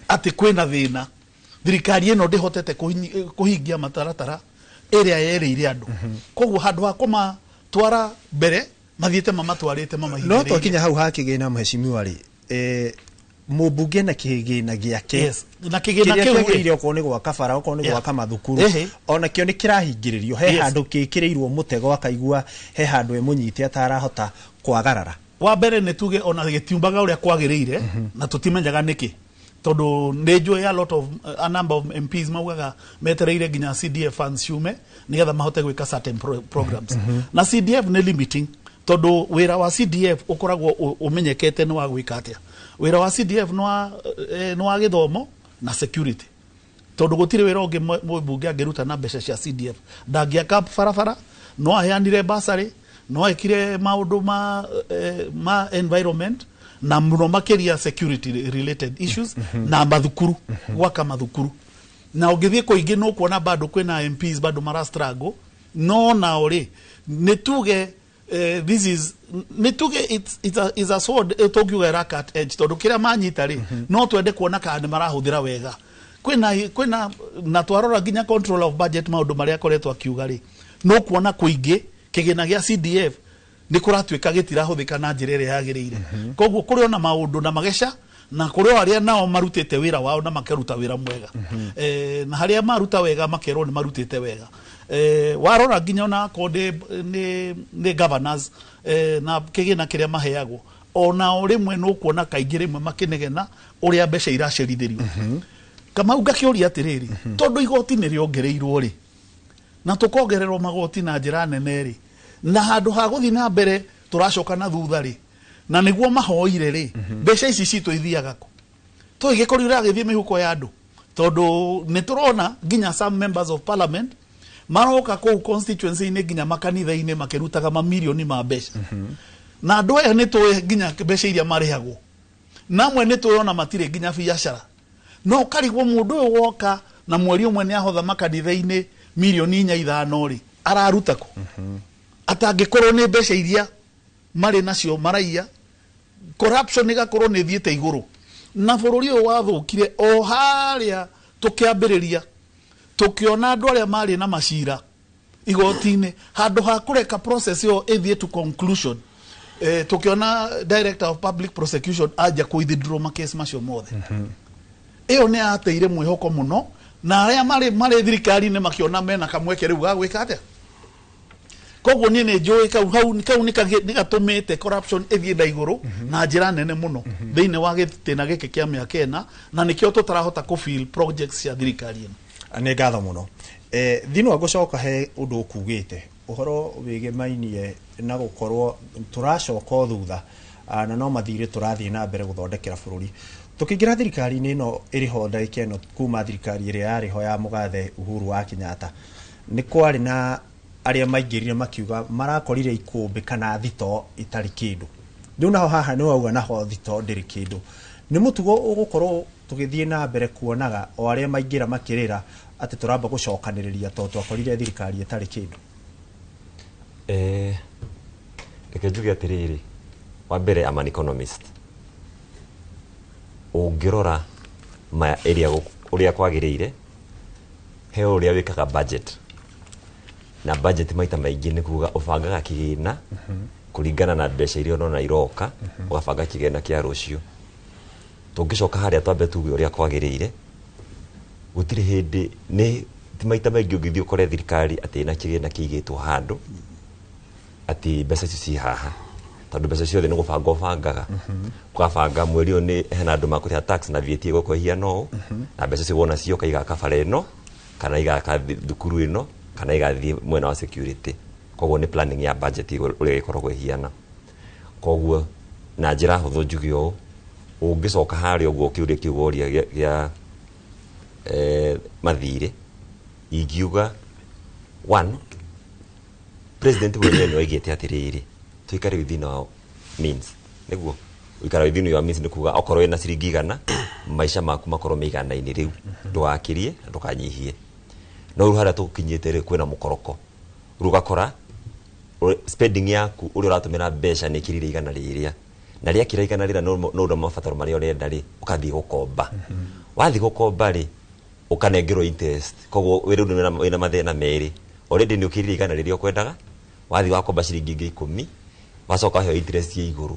atĩ kwĩna thĩna, thirikari ĩno ndĩhotete kũhingia mataratara ĩrĩa yerĩire andũ. Koguo handũ ha kũmatwara mbere mathiĩte mamatwarĩte mamahingĩrĩirie. No twakinya hau ha kĩgĩna mheshimiwa rĩ, mũmbunge na kĩgĩna gĩake. Yes. Na kĩgĩna kĩu kĩagĩrĩire okorwo nĩ gwaka bara, okorwo nĩ gwaka mathukuru, ona kĩo nĩ kĩrahingĩrĩrio. He handũ kĩkĩrĩirwo mũtego akaigua he handũ emũnyite atarahota kwagarara. Wa mbere nĩ tuge ona gĩtiumbaga ũrĩa kwagĩrĩire, na tũtimenyaga nĩkĩ, tondũ nĩ njũĩ a lot of a number of MPs maugaga metereire nginya CDF funds ciume nĩgetha mahote gwĩka certain programs. Na CDF nĩ limiting, tondũ wĩra wa CDF ũkoragwo ũmenyekete nĩ wa gwĩka atĩa. Wĩra wa CDF nĩ wa gĩthomo na security, tondũ gũtirĩ wĩra ũngĩ mũmbunge angĩruta na mbeca cia CDF. Ndangĩaka barabara, no aheanire bursary, no ekire maũndũ ma environment na mũno makĩria security related issues na mathukuru, gwaka mathukuru. Na ũngĩthiĩ kũingĩ nĩ ũkuona bado kwĩna MPs bado mara struggle, no nao rĩ nĩ tuge this is nĩ tuge it's a sword tũngiuga ĩra cut edge, tondũ kĩrĩa manyita rĩ no twende kuona kana nĩ marahũthĩra wega. Kwĩna na twarora nginya control of budget maũndũ marĩa akoretwo akiuga rĩ, no kuona kũingĩ kĩgĩna gĩa CDF nĩ kũratuĩka gĩtirahũthĩka na njĩra ĩrĩa yagĩrĩire. Koguo kũrĩ ona maũndũ na mageca, na kũrĩ o arĩa nao marutĩte wĩra wao na makeruta wĩra mwega. Na harĩa maruta wega makerwo nĩ marutĩte wega. Warora nginya ona akorwo nĩ governors na kĩgĩna kĩrĩa maheagwo, onao rĩmwe nĩ ũkuona kaingĩ rĩmwe makĩnegena ũrĩa mbeca iracerithĩrio. Kamau ngakĩũria atĩrĩrĩ, tondũ igoti nĩ rĩongereirwo rĩ, na tũkongererwo magoti na njĩra nene rĩ, na handũ ha gũthiĩ na mbere tũracoka na thutha rĩ, na nĩguo mahoire rĩ, mbeca ici citũ ithiaga kũ? Tũgĩkorwo iragĩthiĩ mĩhuko ya andũ, tondũ nĩ tũrona nginya some members of parliament maroka kũu constituency-inĩ nginya makanitha-inĩ makĩrutaga mamirioni ma mbeca. Na andũ aya nĩ tũĩ nginya mbeca iria marĩhagwo. Namwe nĩ tũrona matirĩ nginya biacara, no ũkarigwo mũndũ ũyũ woka na mweri ũmwe nĩ ahotha makanitha-inĩ mirioni 4 5 rĩ, araruta kũ? Atangĩkorwo nĩ mbeca iria marĩ nacio maraiya. Corruption ĩgakorwo nĩ ĩthiĩte igũrũ, na bũrũri ũyũ wathũkire o harĩa tũkĩambĩrĩria tũkĩona andũ arĩa marĩ na macira igoti-inĩ, handũ ha kũreka process ĩyo ĩthiĩ to conclusion, tũkĩona Director of Public Prosecution anja kũ withdraw makesi macio mothe. Ĩyo nĩ yateire mwĩhoko mũno, na arĩa marĩ thirikari-inĩ makĩona mena kamweke rĩu ga gwĩka atĩa. Koguo niĩ nĩ njũĩ kau hau kau nĩ gatũmĩte corruption ĩthiĩ na igũrũ na njĩra nene mũno thĩinĩ wa gĩtĩna gĩkĩ kĩa mĩaka 4, na nĩkĩo tũtarahota kũ fill projects cia thirikari ĩno. Nĩ ngatho mũno. Thino ngũcoka he ũndũ ũkugĩte ũhoro wĩgĩmainie na gũkorwo tũracoka o thutha, na no mathirĩ tũrathiĩ na mbere gũthondekera bũrũri. Tũkĩingĩra thirikari-inĩ ĩno ĩrĩ ho ndagĩka ĩno, kuma thirikari ĩrĩa yarĩ ho ya mũgathe Uhuru wa Kenyatta, nĩ kwarĩ na arĩa maingĩrire makiuga marakorire ikũmbĩ kana thito itarĩ kĩndũ. Rĩu naho haha nĩ wauga naho thito ndĩrĩ kĩndũ. Nĩ mũtugo ũgũkorwo tũgĩthiĩ na mbere kuonaga o arĩa maingĩra makĩrĩra atĩ tũramba gũcokanĩrĩria tondũ twakorire thirikari ĩtarĩ kĩndũ? Reke njuge atĩrĩrĩ, wa mbere, I'm an economist. Ũngĩrora maya ĩrĩa ũrĩa kwagĩrĩire, he ũrĩa wĩkaga budget, na budget maita maingĩ nĩ kuga ũbangaga kĩgĩna kũringana na mbeca iria ũrona iroka, ũgabanga kĩgĩna kĩa rũciũ. Tũngĩcoka harĩa twambe tuge ũrĩa kwagĩrĩire, gũtirĩ hĩndĩ, nĩ ti maita maingĩ ũngĩthiĩ ũkore thirikari atĩ ĩna kĩgĩna kĩigĩtwo handũ atĩ mbeca icio ci haha, tondũ mbeca ciothe nĩ gũbanga ũbangaga. Ũgabanga mweri ũyũ nĩ hena andũ makũrĩha tax na VAT ĩgũkorwo ĩhiana ũũ, na mbeca icio wona cioka igaka bara ĩno, kana igaka thukuru ĩno, kana igathiĩ mwena wa security. Koguo nĩ planning ya budget ũrĩa ĩkoragwo ĩhiana. Koguo na njĩra hũthũ njuge ũũ, ũngĩcoka harĩa ũguo kĩũria kĩu woria gĩa mathirĩ, ingiuga one, president mwenyewe nĩ oigĩte atĩrĩrĩ, tũikare within our means. Nĩguo ũikara within your means nĩ kuga okorwo wĩna ciringi 100, maica maku makorwo me igana-inĩ rĩu, ndũgakĩrie na ndũkanyihie. No rĩu harĩa tũkinyĩte rĩ, kwĩna mũkoroko. Rĩu ũgakora spending yaku ũrĩa ũratũmĩra mbeca nĩ ĩkĩrire 100 rĩrĩa, na rĩakĩra 100 rĩrĩa no ũndũ mabataro marĩa ũrenda rĩ, ũkathiĩ gũkomba. Wathiĩ gũkomba rĩ, ũkanengerwo interest. Koguo wĩ rĩu wĩna mathĩna merĩ. Already nĩ ũkĩrire 100 rĩrĩa ũkwendaga, wathiĩ wakomba ciringi ingĩ 10, wacoka waheo interest ya igũrũ,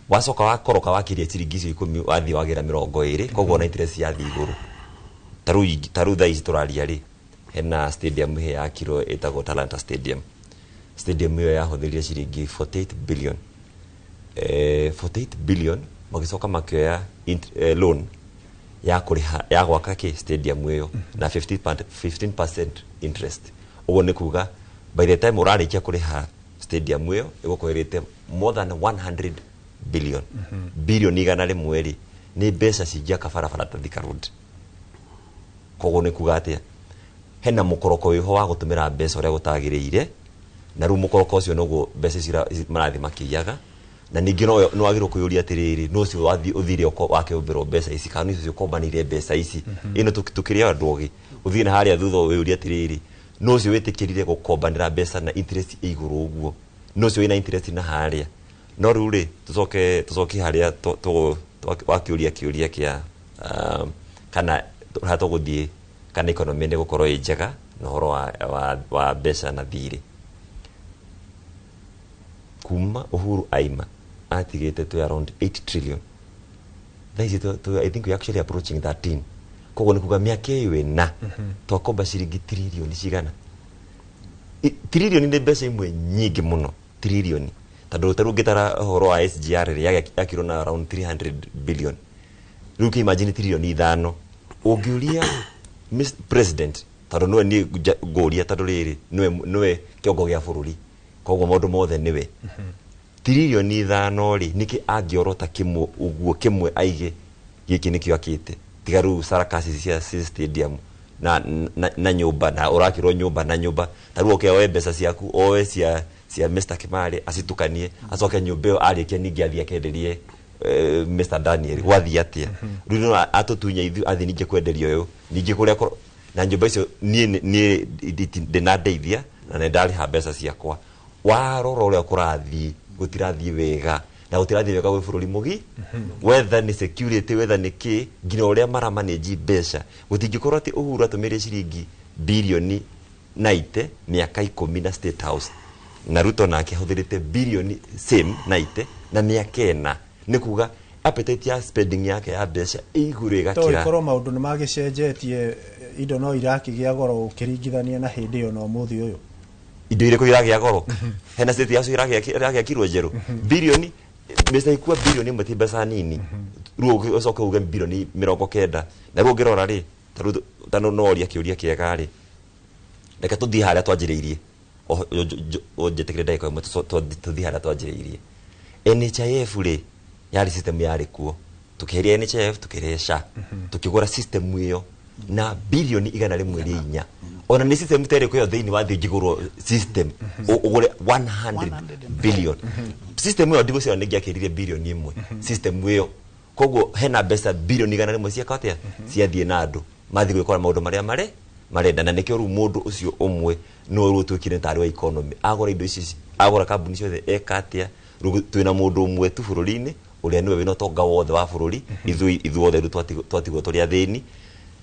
wacoka wakoroka wakĩria ciringi icio 10, wathiĩ wagĩra 20, koguo ona interest yathiĩ igũrũ. Ta rĩu thaa ici tũraria rĩ, hena stadium ĩyo yakirwo ĩtagwo Talanta Stadium. Stadium ĩyo yahũthĩrire ciringi 48 billion. 48 billion magĩcoka makĩoya loan ya kũrĩha ya gwaka kĩ stadium ĩyo na 15% interest. Ũguo nĩ kuga by the time ũrarĩkia kũrĩha stadium ĩyo, ĩgũkorwo ĩrĩte more than 100 billion. Bilioni 100 rĩ, nĩ mbeca cingĩaka barabara ta Thika Road. Koguo nĩ kuga atĩa, hena mũkoroko wĩho wa gũtũmĩra mbeca ũrĩa gũtagĩrĩire, na rĩu mũkoroko ũcio noguo mbeca icio marathiĩ makĩiyaga. Na ningĩ no wagĩrĩirwo kwĩyũria atĩrĩrĩ, no ũcio wathiĩ ũthire wakĩũmbĩrwo mbeca ici, kana nĩ ũcio ũkombanĩire mbeca ici? Ĩno tũkĩrĩ andũ ogĩ, ũthiĩ na harĩa thutha wĩyũrie atĩrĩrĩ, no ũcio wĩtĩkĩrire gũkombanĩra mbeca na interest ĩ igũrũ ũguo, no ũcio wĩna interest na harĩa? No rĩu rĩ, tũcoke harĩa wakĩũria kĩũria kĩa kana harĩa tũgũthiĩ, kana economy nĩ gũkorwo ĩ njega na ũhoro wa mbeca na thirĩ. Kuma Uhuru aima atigĩte twĩ around 8 trillion, thaa ici I think we actually approaching 13. Koguo nĩ kuga mĩaka ĩyo 4 twakomba ciringi trilioni cigana? Trilioni nĩ mbeca imwe nyingĩ mũno, trilioni, tondũ ta rĩu ũngĩtara ũhoro wa SGR rĩ, yakirwo na around 300 billion. Rĩu kĩ imagine trilioni 5. Ũngĩũria Mr President, tondũ nĩwe niĩ ngũria, tondũ rĩrĩ nĩwe kĩongo gĩa bũrũri, koguo maũndũ mothe nĩwe, trilioni 5 rĩ, nĩkĩ angĩorota kĩmwe ũguo kĩmwe aige gĩkĩ nĩkĩo akĩte, tiga rĩu sarakasi cia stadium na nyũmba, na ũrakĩrwo nyũmba na nyũmba. Ta rĩu oke oe mbeca ciaku, oe cia Mr Kimari, acitukanie, acoke nyũmba ĩyo arĩkia ningĩ athiĩ akenderie. Mr Daniel gwathiĩ atĩa rĩu no atũtunya ithuĩ athiĩ ningĩ kwenderio ũyũ ningĩ kũrĩa na nyũmba icio niĩ niĩ ndĩnandeithia na nĩ ndarĩha mbeca ciakwa. Warora ũrĩa kũrathiĩ gũtirathiĩ wega na gũtirathiĩ wega gwĩ bũrũri mũgi whether nĩ security, whether nĩ kĩ, nginya ũrĩa maramanage mbeca. Gũtingĩkorwo atĩ Uhuru atũmĩire ciringi birioni 90 mĩaka 10 na State House, na Ruto nake ahũthĩrĩte birioni same 90 na mĩaka 4. Nĩ kuga appetite ya spending yake ya mbeca ĩ igũrũ ĩgakĩra. To ikorwo maũndũ nĩ magĩcenjetie, indo no irakĩgĩa goro ũkĩringithania na hĩndĩ ĩyo na ũmũthĩ ũyũ. Indo irĩkũ iragĩa goro? Hena State House ĩragĩakirwo njerũ birioni mbeca ikua birioni ĩmwe ti mbeca nini. Rĩu ũcoke uge birioni 90 na rĩu ũngĩrora rĩ ta no ũria kĩũria kĩega rĩ, reke tũthiĩ harĩa twanjĩrĩirie, ũnjĩtĩkĩre ndagĩka ĩmwe tũthiĩ harĩa twanjĩrĩirie. NHIF rĩ yarĩ system yarĩ kuo, tũkĩheria NHIF tũkĩrehe SHA, tũkĩgũra system ĩyo na birioni 104. Ona nĩ system ta ĩrĩkũ ĩyo thĩinĩ wa thĩ ĩngĩgũrwo system ũgũre 100 billion? System ĩyo ndigũciara nĩngĩakĩrire birioni 1 system ĩyo. Koguo hena mbeca birioni 100 cieka atĩa ciathiĩ na andũ mathiĩ gwĩkora maũndũ marĩa marĩ marenda, na nĩkĩo rĩu mũndũ ũcio ũmwe no rĩu ũtuĩkire tarĩ wa economy, agũra indo ici, agũra kambuni ciothe, eka atĩa. Rĩu twĩna mũndũ ũmwe tu bũrũri-inĩ ũrĩa nĩwe wĩna ũtonga wothe wa bũrũri, ithuothe rĩu twatigwo tũrĩ athĩni,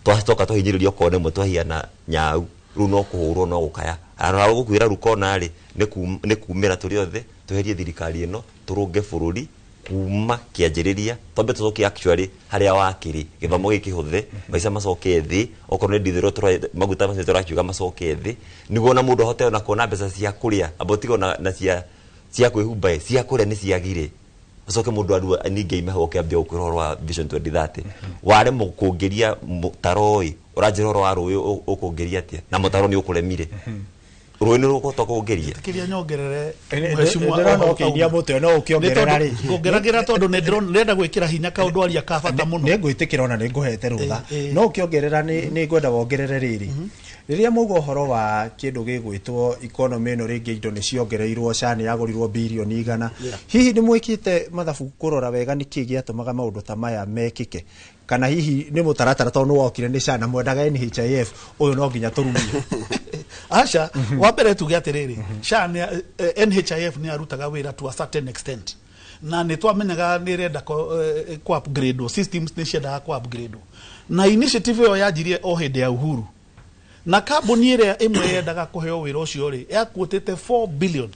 twacoka twahinyĩrĩrio kona ĩmwe twahiana nyau, rĩu no kũhũrwo no gũkaya. Arora gũkwĩra rĩu kona rĩ nĩ kumĩra tũrĩ othe tweherie thirikari ĩno tũrũnge bũrũri kuma kĩanjĩrĩria, twambe tũcoke actually harĩa wakĩrĩ, gĩthomo gĩkĩhũthe, maica macoke thĩ, okorwo nĩ ndithero maguta macio tũrakiuga macoke thĩ, nĩguo ona mũndũ ahote ona kuona mbeca cia kũrĩa, amba ũtige ona na cia kwĩhumba, cia kũrĩa nĩ ciagire. Ũcoke mũndũ arua ningĩ aime hau ũkĩambia gũkwĩra ũhoro wa Vision 2030, waremwo kũngĩria mũtaro ĩ, ũranjĩra ũhoro wa rũĩ ũkũngĩria atĩa na mũtaro nĩ ũkũremire, rũĩ nĩ rũkũhota kũngĩria. Kĩrĩa nyongerere ndĩrona ũkĩinia mũtwe no ũkĩongerera rĩ, ngongeragĩra tondũ nĩ ndĩrenda gwĩkĩra hinya kaũndũ aria ka bata mũno. Nĩ ngwĩtĩkĩra ona nĩ ngũhete rũtha, no ũkĩongerera nĩ ngwenda wongerere rĩrĩ, rĩrĩa mauga ũhoro wa kĩndũ gĩgwĩtwo economy ĩno rĩngĩ indo nĩ ciongereirwo, SHA nĩ yagũrirwo birioni 100, hihi nĩ mwĩkĩte mathabu kũrora wega nĩkĩ gĩatũmaga maũndũ ta maya mekĩke, kana hihi nĩ mũtaratara tondũ nĩ wokire nĩ SHA na mwendaga NHIF ũyũ no nginya tũrumie? Aca, wa mbere tuge atĩrĩrĩ, SHA NHIF nĩ yarutaga wĩra to a certain extent, na nĩ twamenyaga nĩ ĩrenda ku upgrade systems, nĩ ciendaga ku upgrade, na initiative ĩyo yanjirie o hĩndĩ ya Uhuru, na kambuni ĩrĩa ĩmwe yendaga kũheo wĩra ũcio rĩ yakuĩtĩte 4 billion.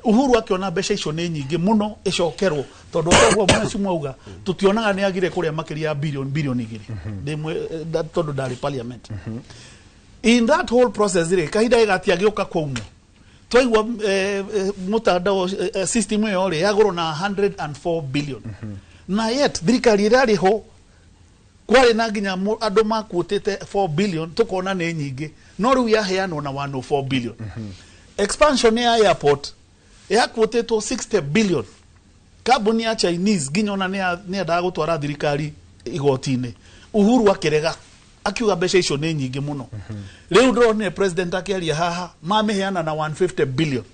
Uhuru akiona mbeca icio nĩ nyingĩ mũno ĩcokerwo, tondũ ũguo mheshimiwa auga tũtionaga nĩ agire kũrĩa makĩria ya birioni 2 tondũ ndarĩ parliament. In that whole process rĩ kahinda gĩgatiagĩũka kwaumwo twaigua mũtandao system ĩyo rĩ yagũrwo na 104 billion, na yet thirikari ĩrĩa ĩrĩ ho kwarĩ na nginya andũ makuĩtĩte 4 billion tũkona nĩ nyingĩ, no rĩu yaheanwo na 104 billion. Expansion ya airport yakuĩtĩtwo 60 billion, kambuni ya Chinese nginya ona nĩ yendaga gũtwara thirikari igoti-inĩ, Uhuru akĩrega akiuga mbeca icio nĩ nyingĩ mũno. Rĩu ndĩronire president akĩaria haha mamĩheana na 150 billion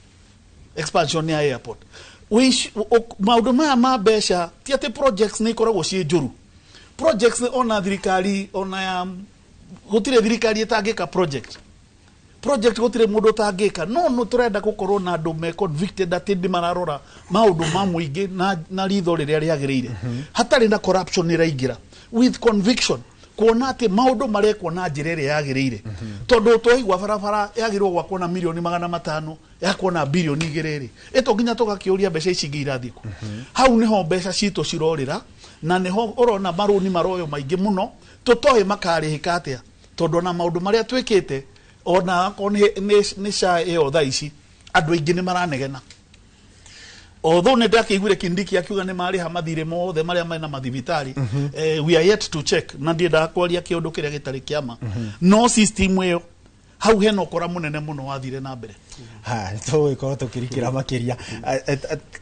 expansion ya airport. Maũndũ maya ma mbeca ti atĩ projects nĩ ikoragwo ciĩ njũru, projects ona thirikari ona ya gũtirĩ thirikari ĩtangĩka project gũtirĩ mũndũ ũtangĩka, no nĩ tũrenda gũkorwo na andũ me convicted atĩ nĩ mararora maũndũ ma mũingĩ na ritho rĩrĩa rĩagĩrĩire, hatarĩ na corruption ĩraingĩra, with conviction kuona atĩ maũndũ marekwo na njĩra ĩrĩa yagĩrĩire, tondũ twaigua barabara yagĩrĩirwo gwakwo na milioni 500 yakwo na birioni 2 rĩ, ĩto nginya tũgakĩũria mbeca ici ingĩ irathiĩ kũ. Hau nĩho mbeca citũ cirorĩra, na nĩho ũrona marũni maroyo maingĩ mũno tũtoĩ makarĩhĩka atĩa, tondũ ona maũndũ marĩa twĩkĩte ona akorwo nĩ SHA ĩyo thaa ici andũ aingĩ nĩ maranegena. Although nĩ ndakĩiguire Kindiki akiuga nĩ marĩha mathirĩ mothe marĩa mena mathibitarĩ, we are yet to check, na ndiendaga kwaria kĩũndũ kĩrĩa gĩtarĩ kĩama, no system ĩyo hau hena ũkora mũnene mũno wathire na mbere. Ha, tũgũgĩkorwo tũkĩrikĩra makĩria.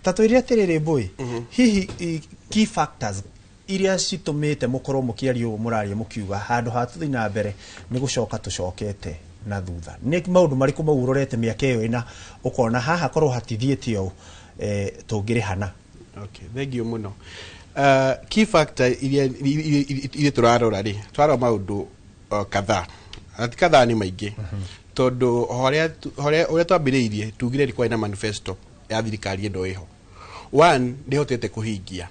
Ta twĩre atĩrĩrĩ Mbũi, hihi key factors iria citũmĩte mũkorwo mũkĩaria ũguo mũraria mũkiuga handũ ha tũthiĩ na mbere nĩ gũcoka tũcokete na thutha, nĩ maũndũ marĩkũ mau ũrorete mĩaka ĩyo ĩna ũkona haha korwo hatithiĩte ũũ tũngĩrĩhana? Okay, thank you muno. Key factor iria turarora ri, twarora maundu kadhaa, na ti kadhaa, nĩ maingĩ, tondũ harĩa ũrĩa twambĩrĩirie tugire nĩ kwarĩ na manifesto ya thirikari ĩno ĩho one ndĩhotete kũhingia,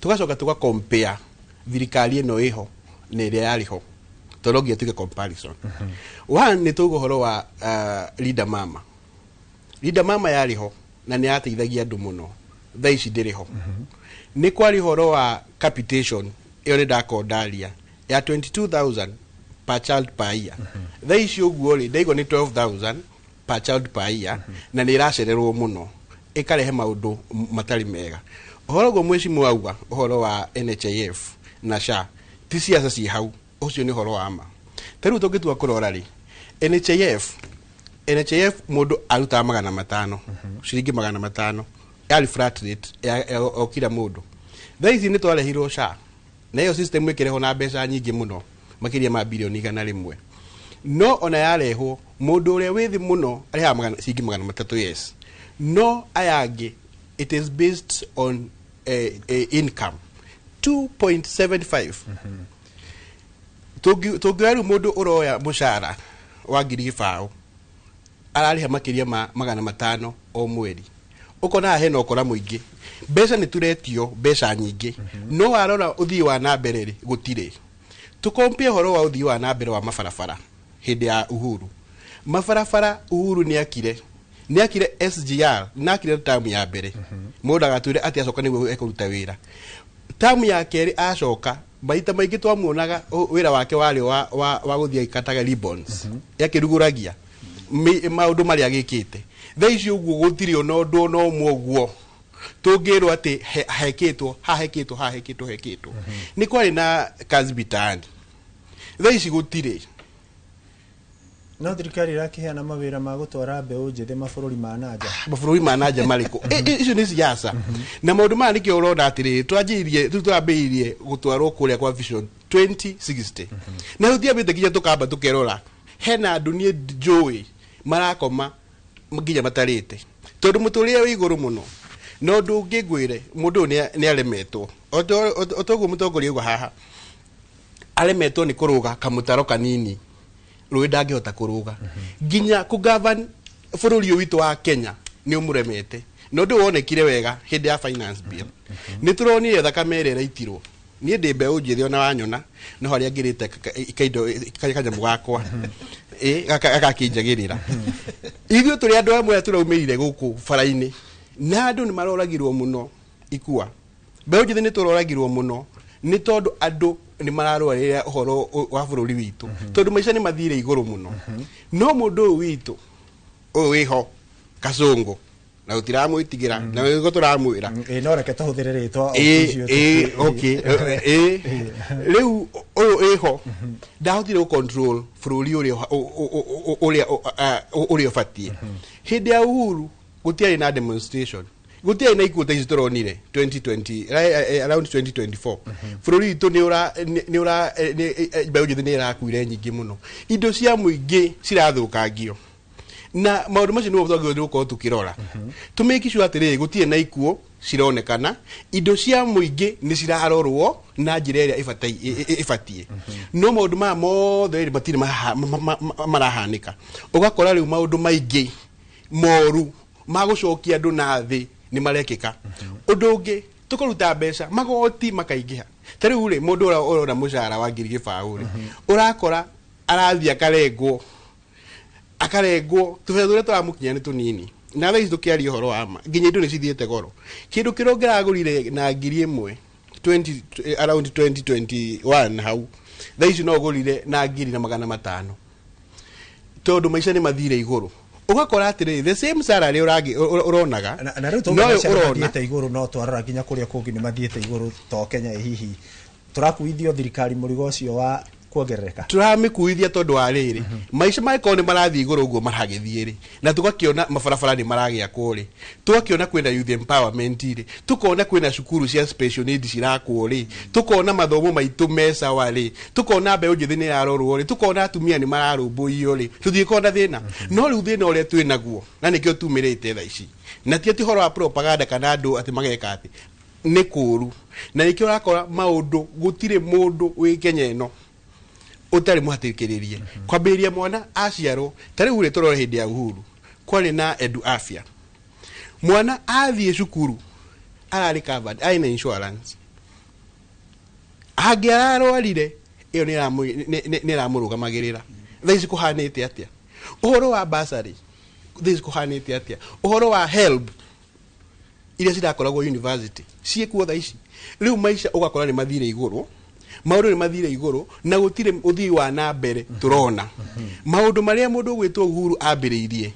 tugacoka tuga compare thirikari ĩno ĩho na ĩrĩa yarĩ ho, tondũ no nginya tuge comparison. One nĩ tuga ũhoro wa Linda Mama. Linda Mama yarĩ ho na nĩ yateithagia andũ mũno, thaa ici ndĩrĩ ho. Nĩ kwarĩ ũhoro wa capitation, ĩyo nĩ ndakondaria ya 22,000 per child per year. Thaa ici ũguo rĩ, ndaigua nĩ 12,000 per child per year, na nĩ ĩracererwo mũno, ĩkarehe maũndũ matarĩ mega. Ũhoro ũguo mwĩcimu auga ũhoro wa NHIF na SHA, ti ciaca ciĩ hau, ũcio nĩ ũhoro wa ma. Ta rĩu tũngĩtua kũrora rĩ, NHIF mũndũ arutaga 500, ciringi 500 yarĩ flat rate ya o kila mũndũ. Thaa ici nĩ twarehirwo SHA, na ĩyo system ĩkĩrehwo na mbeca nyingĩ mũno, makĩria ma birioni 100. No ona yarehwo, mũndũ ũrĩa wĩ thĩ mũno arĩhaga ciringi 300, yes, no aya angĩ it is based on income 2.75. Tũngĩoya rĩu mũndũ ũroya mũcara wa 20,000, ararĩha makĩria ma 500 o mweri. Ũkona haha hena ũkora mũingĩ. Mbeca nĩ turetio mbeca nyingĩ, no warora ũthii wa na mbere rĩ, gũtirĩ. Tũkompie ũhoro wa ũthii wa na mbere wa mabarabara hĩndĩ ya Uhuru. Mabarabara Uhuru nĩ akire SGR na akire tamu ya mbere. Mũndũ agatwĩre atĩ acoka nĩguo ekũruta wĩra. Tamu ya kerĩ acoka, maita maingĩ twamuonaga wĩra wake warĩ wa gũthiĩ agĩkataga ribbons, akĩrugũragia maũndũ marĩa agĩkĩte. Thaa ici ũguo gũtirĩ ona ũndũ ona ũmwe ũguo tũngĩrwo atĩ hekĩtwo hahekĩtwo hahekĩtwo hekĩtwo. Nĩ kwarĩ na Kazi Mitaani, thaa ici gũtirĩ. No thirikari ĩrakĩheana mawĩra ma gũtwara mbeũ njĩthĩ mabũrũri ma nanja. Mabũrũri ma nanja marĩkũ? Icio nĩ siasa na maũndũ maya. Nĩkĩo ũrona atĩrĩrĩ, twanjĩrĩirie rĩu, tũrambĩrĩirie gũtwarwo kũrĩa kwa Vision 2060, na rĩu tiambĩte nginya tũkamba tũkerora hena andũ niĩ njũĩ marakoma nginya matarĩte, tondũ mũtũrĩre wĩ igũrũ mũno. Na ũndũ ũngĩ ngwĩre, mũndũ ũyũ nĩ aremetwo o toguo mũtongoria ũguo haha aremetwo nĩ kũrũga kamũtaro kanini, rũĩ ndangĩhota kũrũga. Nginya kũgavern bũrũri ũyũ witũ wa Kenya nĩ ũmũremete, na ũndũ ũyũ wonekire wega hĩndĩ ya finance bill. Nĩ tũronire thakame ĩrĩa ĩraitirwo. Niĩ ndĩ mbeũ njĩthĩ, ona wanyona no harĩa ngĩrĩte kaindo kanyamũ gakwa ĩ gakakĩnjagĩrĩra. Ithuĩ tũrĩ andũ amwe arĩa tũraumĩrire gũkũ bara-inĩ, na andũ nĩ maroragirwo mũno ikua. Mbeũ njĩthĩ nĩ tũroragirwo mũno, nĩ tondũ andũ nĩ mararũarĩra ũhoro wa bũrũri witũ, tondũ maica nĩ mathire igũrũ mũno. No mũndũ ũyũ witũ ũyũ wĩho kacũngũ na tũtiramwĩtigĩra, na nĩguo tũramwĩra. Ĩ, no reke tũhũthĩre rĩtwa. Ĩ ĩ, okay, ĩ rĩu ũyũ ĩho ndahotire gũ control bũrũri ũrĩa ũbatiĩ. Hĩndĩ ya Uhuru gũtiarĩ na demonstration, gũtiarĩ na ikuũ ta ici tũronire 2020, around 2024. Bũrũri witũ nĩ ũra nĩ ũra mbeũ njĩthĩ nĩ ĩrakuire nyingĩ mũno, indo cia mũingĩ cirathũkangio, na maũndũ macio nĩmo twagĩrĩirwo nĩ gũkorwo tũkĩrora, tũmake sure atĩrĩrĩ, gũtirĩ na ikuũ cironekana, indo cia mũingĩ nĩ cirarorwo na njĩra ĩrĩa ĩbatiĩ. No maũndũ maya mothe rĩ, matirĩ marahanĩka. Ũgakora rĩu maũndũ maingĩ moru ma gũcokia andũ na thĩ nĩ marekĩka. Ũndũ ũngĩ, tũkaruta mbeca, magoti makaingĩha. Ta rĩu rĩ, mũndũ ũrĩa ũrona mũcara wa 20,000 rĩ, ũrakora arathiĩ akarengwo tũbeca tũrĩa tũramũkinya nĩ tũnini. Na thaa ici tũkĩaria ũhoro wa ma, nginya indo nĩ cithiĩte goro. Kĩndũ kĩrĩa ũngĩragũrire na 1000 20, around 2021 hau, thaa ici no ũgũrire na 1500, tondũ maica nĩ mathire igũrũ. Ũgakora atĩrĩrĩ, the same salary ũronaga na rĩu noyo tũngĩ ũrona. Mathiĩte igũrũ, no twarora nginya kũrĩa kũngĩ nĩ mathiĩte igũrũ, to Kenya. Hihi tũrakuithio thirikari mũrigo ũcio wa kuongerereka? Tũramĩkuithia tondũ wa rĩrĩ, maica mangĩkorwo nĩ marathiĩ igũrũ ũguo maragĩthiĩ rĩ, na tũgakĩona mabarabara nĩ maragĩakwo rĩ, tũgakĩona kwĩna youth empowerment rĩ, tũkona kwĩna cukuru cia special needs cirakwo rĩ, tũkona mathomo maitũ me sawa rĩ, tũkona mbeũ njĩthĩ nĩ ĩrarorwo rĩ, tũkona atumia nĩ mararũmbũiyo rĩ, tũthiĩkorwo na thĩna. No rĩu thĩna ũrĩa twĩ naguo, na nĩkĩo tumĩrĩte thaa ici, na ti atĩ ũhoro wa propaganda kana andũ atĩ mageka atĩ Nĩ kũũru, na nĩkĩo ũrakora maũndũ gũtirĩ mũndũ wĩ Kenya ĩno ũtarĩ mũhatĩkĩrĩrie. Kwambĩrĩria mwana aciarwo, ta rĩu rĩ, tũrore hĩndĩ ya Uhuru kwarĩ na Edu Afya. Mwana athiĩ cukuru ararĩ covered, arĩ na insurance. Angĩ ararwarire, ĩyo nĩ ĩramũrũgamagĩrĩra. Thaa ici kũhanĩte atĩa ũhoro wa bursary? Thaa ici kũhanĩte atĩa ũhoro wa HELB iria cirakoragwo university ciĩkuo thaa ici? Rĩu maica ũgakora nĩ mathire igũrũ, maũndũ nĩ mathire igũrũ, na gũtirĩ ũthii wa na mbere. Tũrona maũndũ marĩa mũndũ ũgwĩtwo Uhuru ambĩrĩirie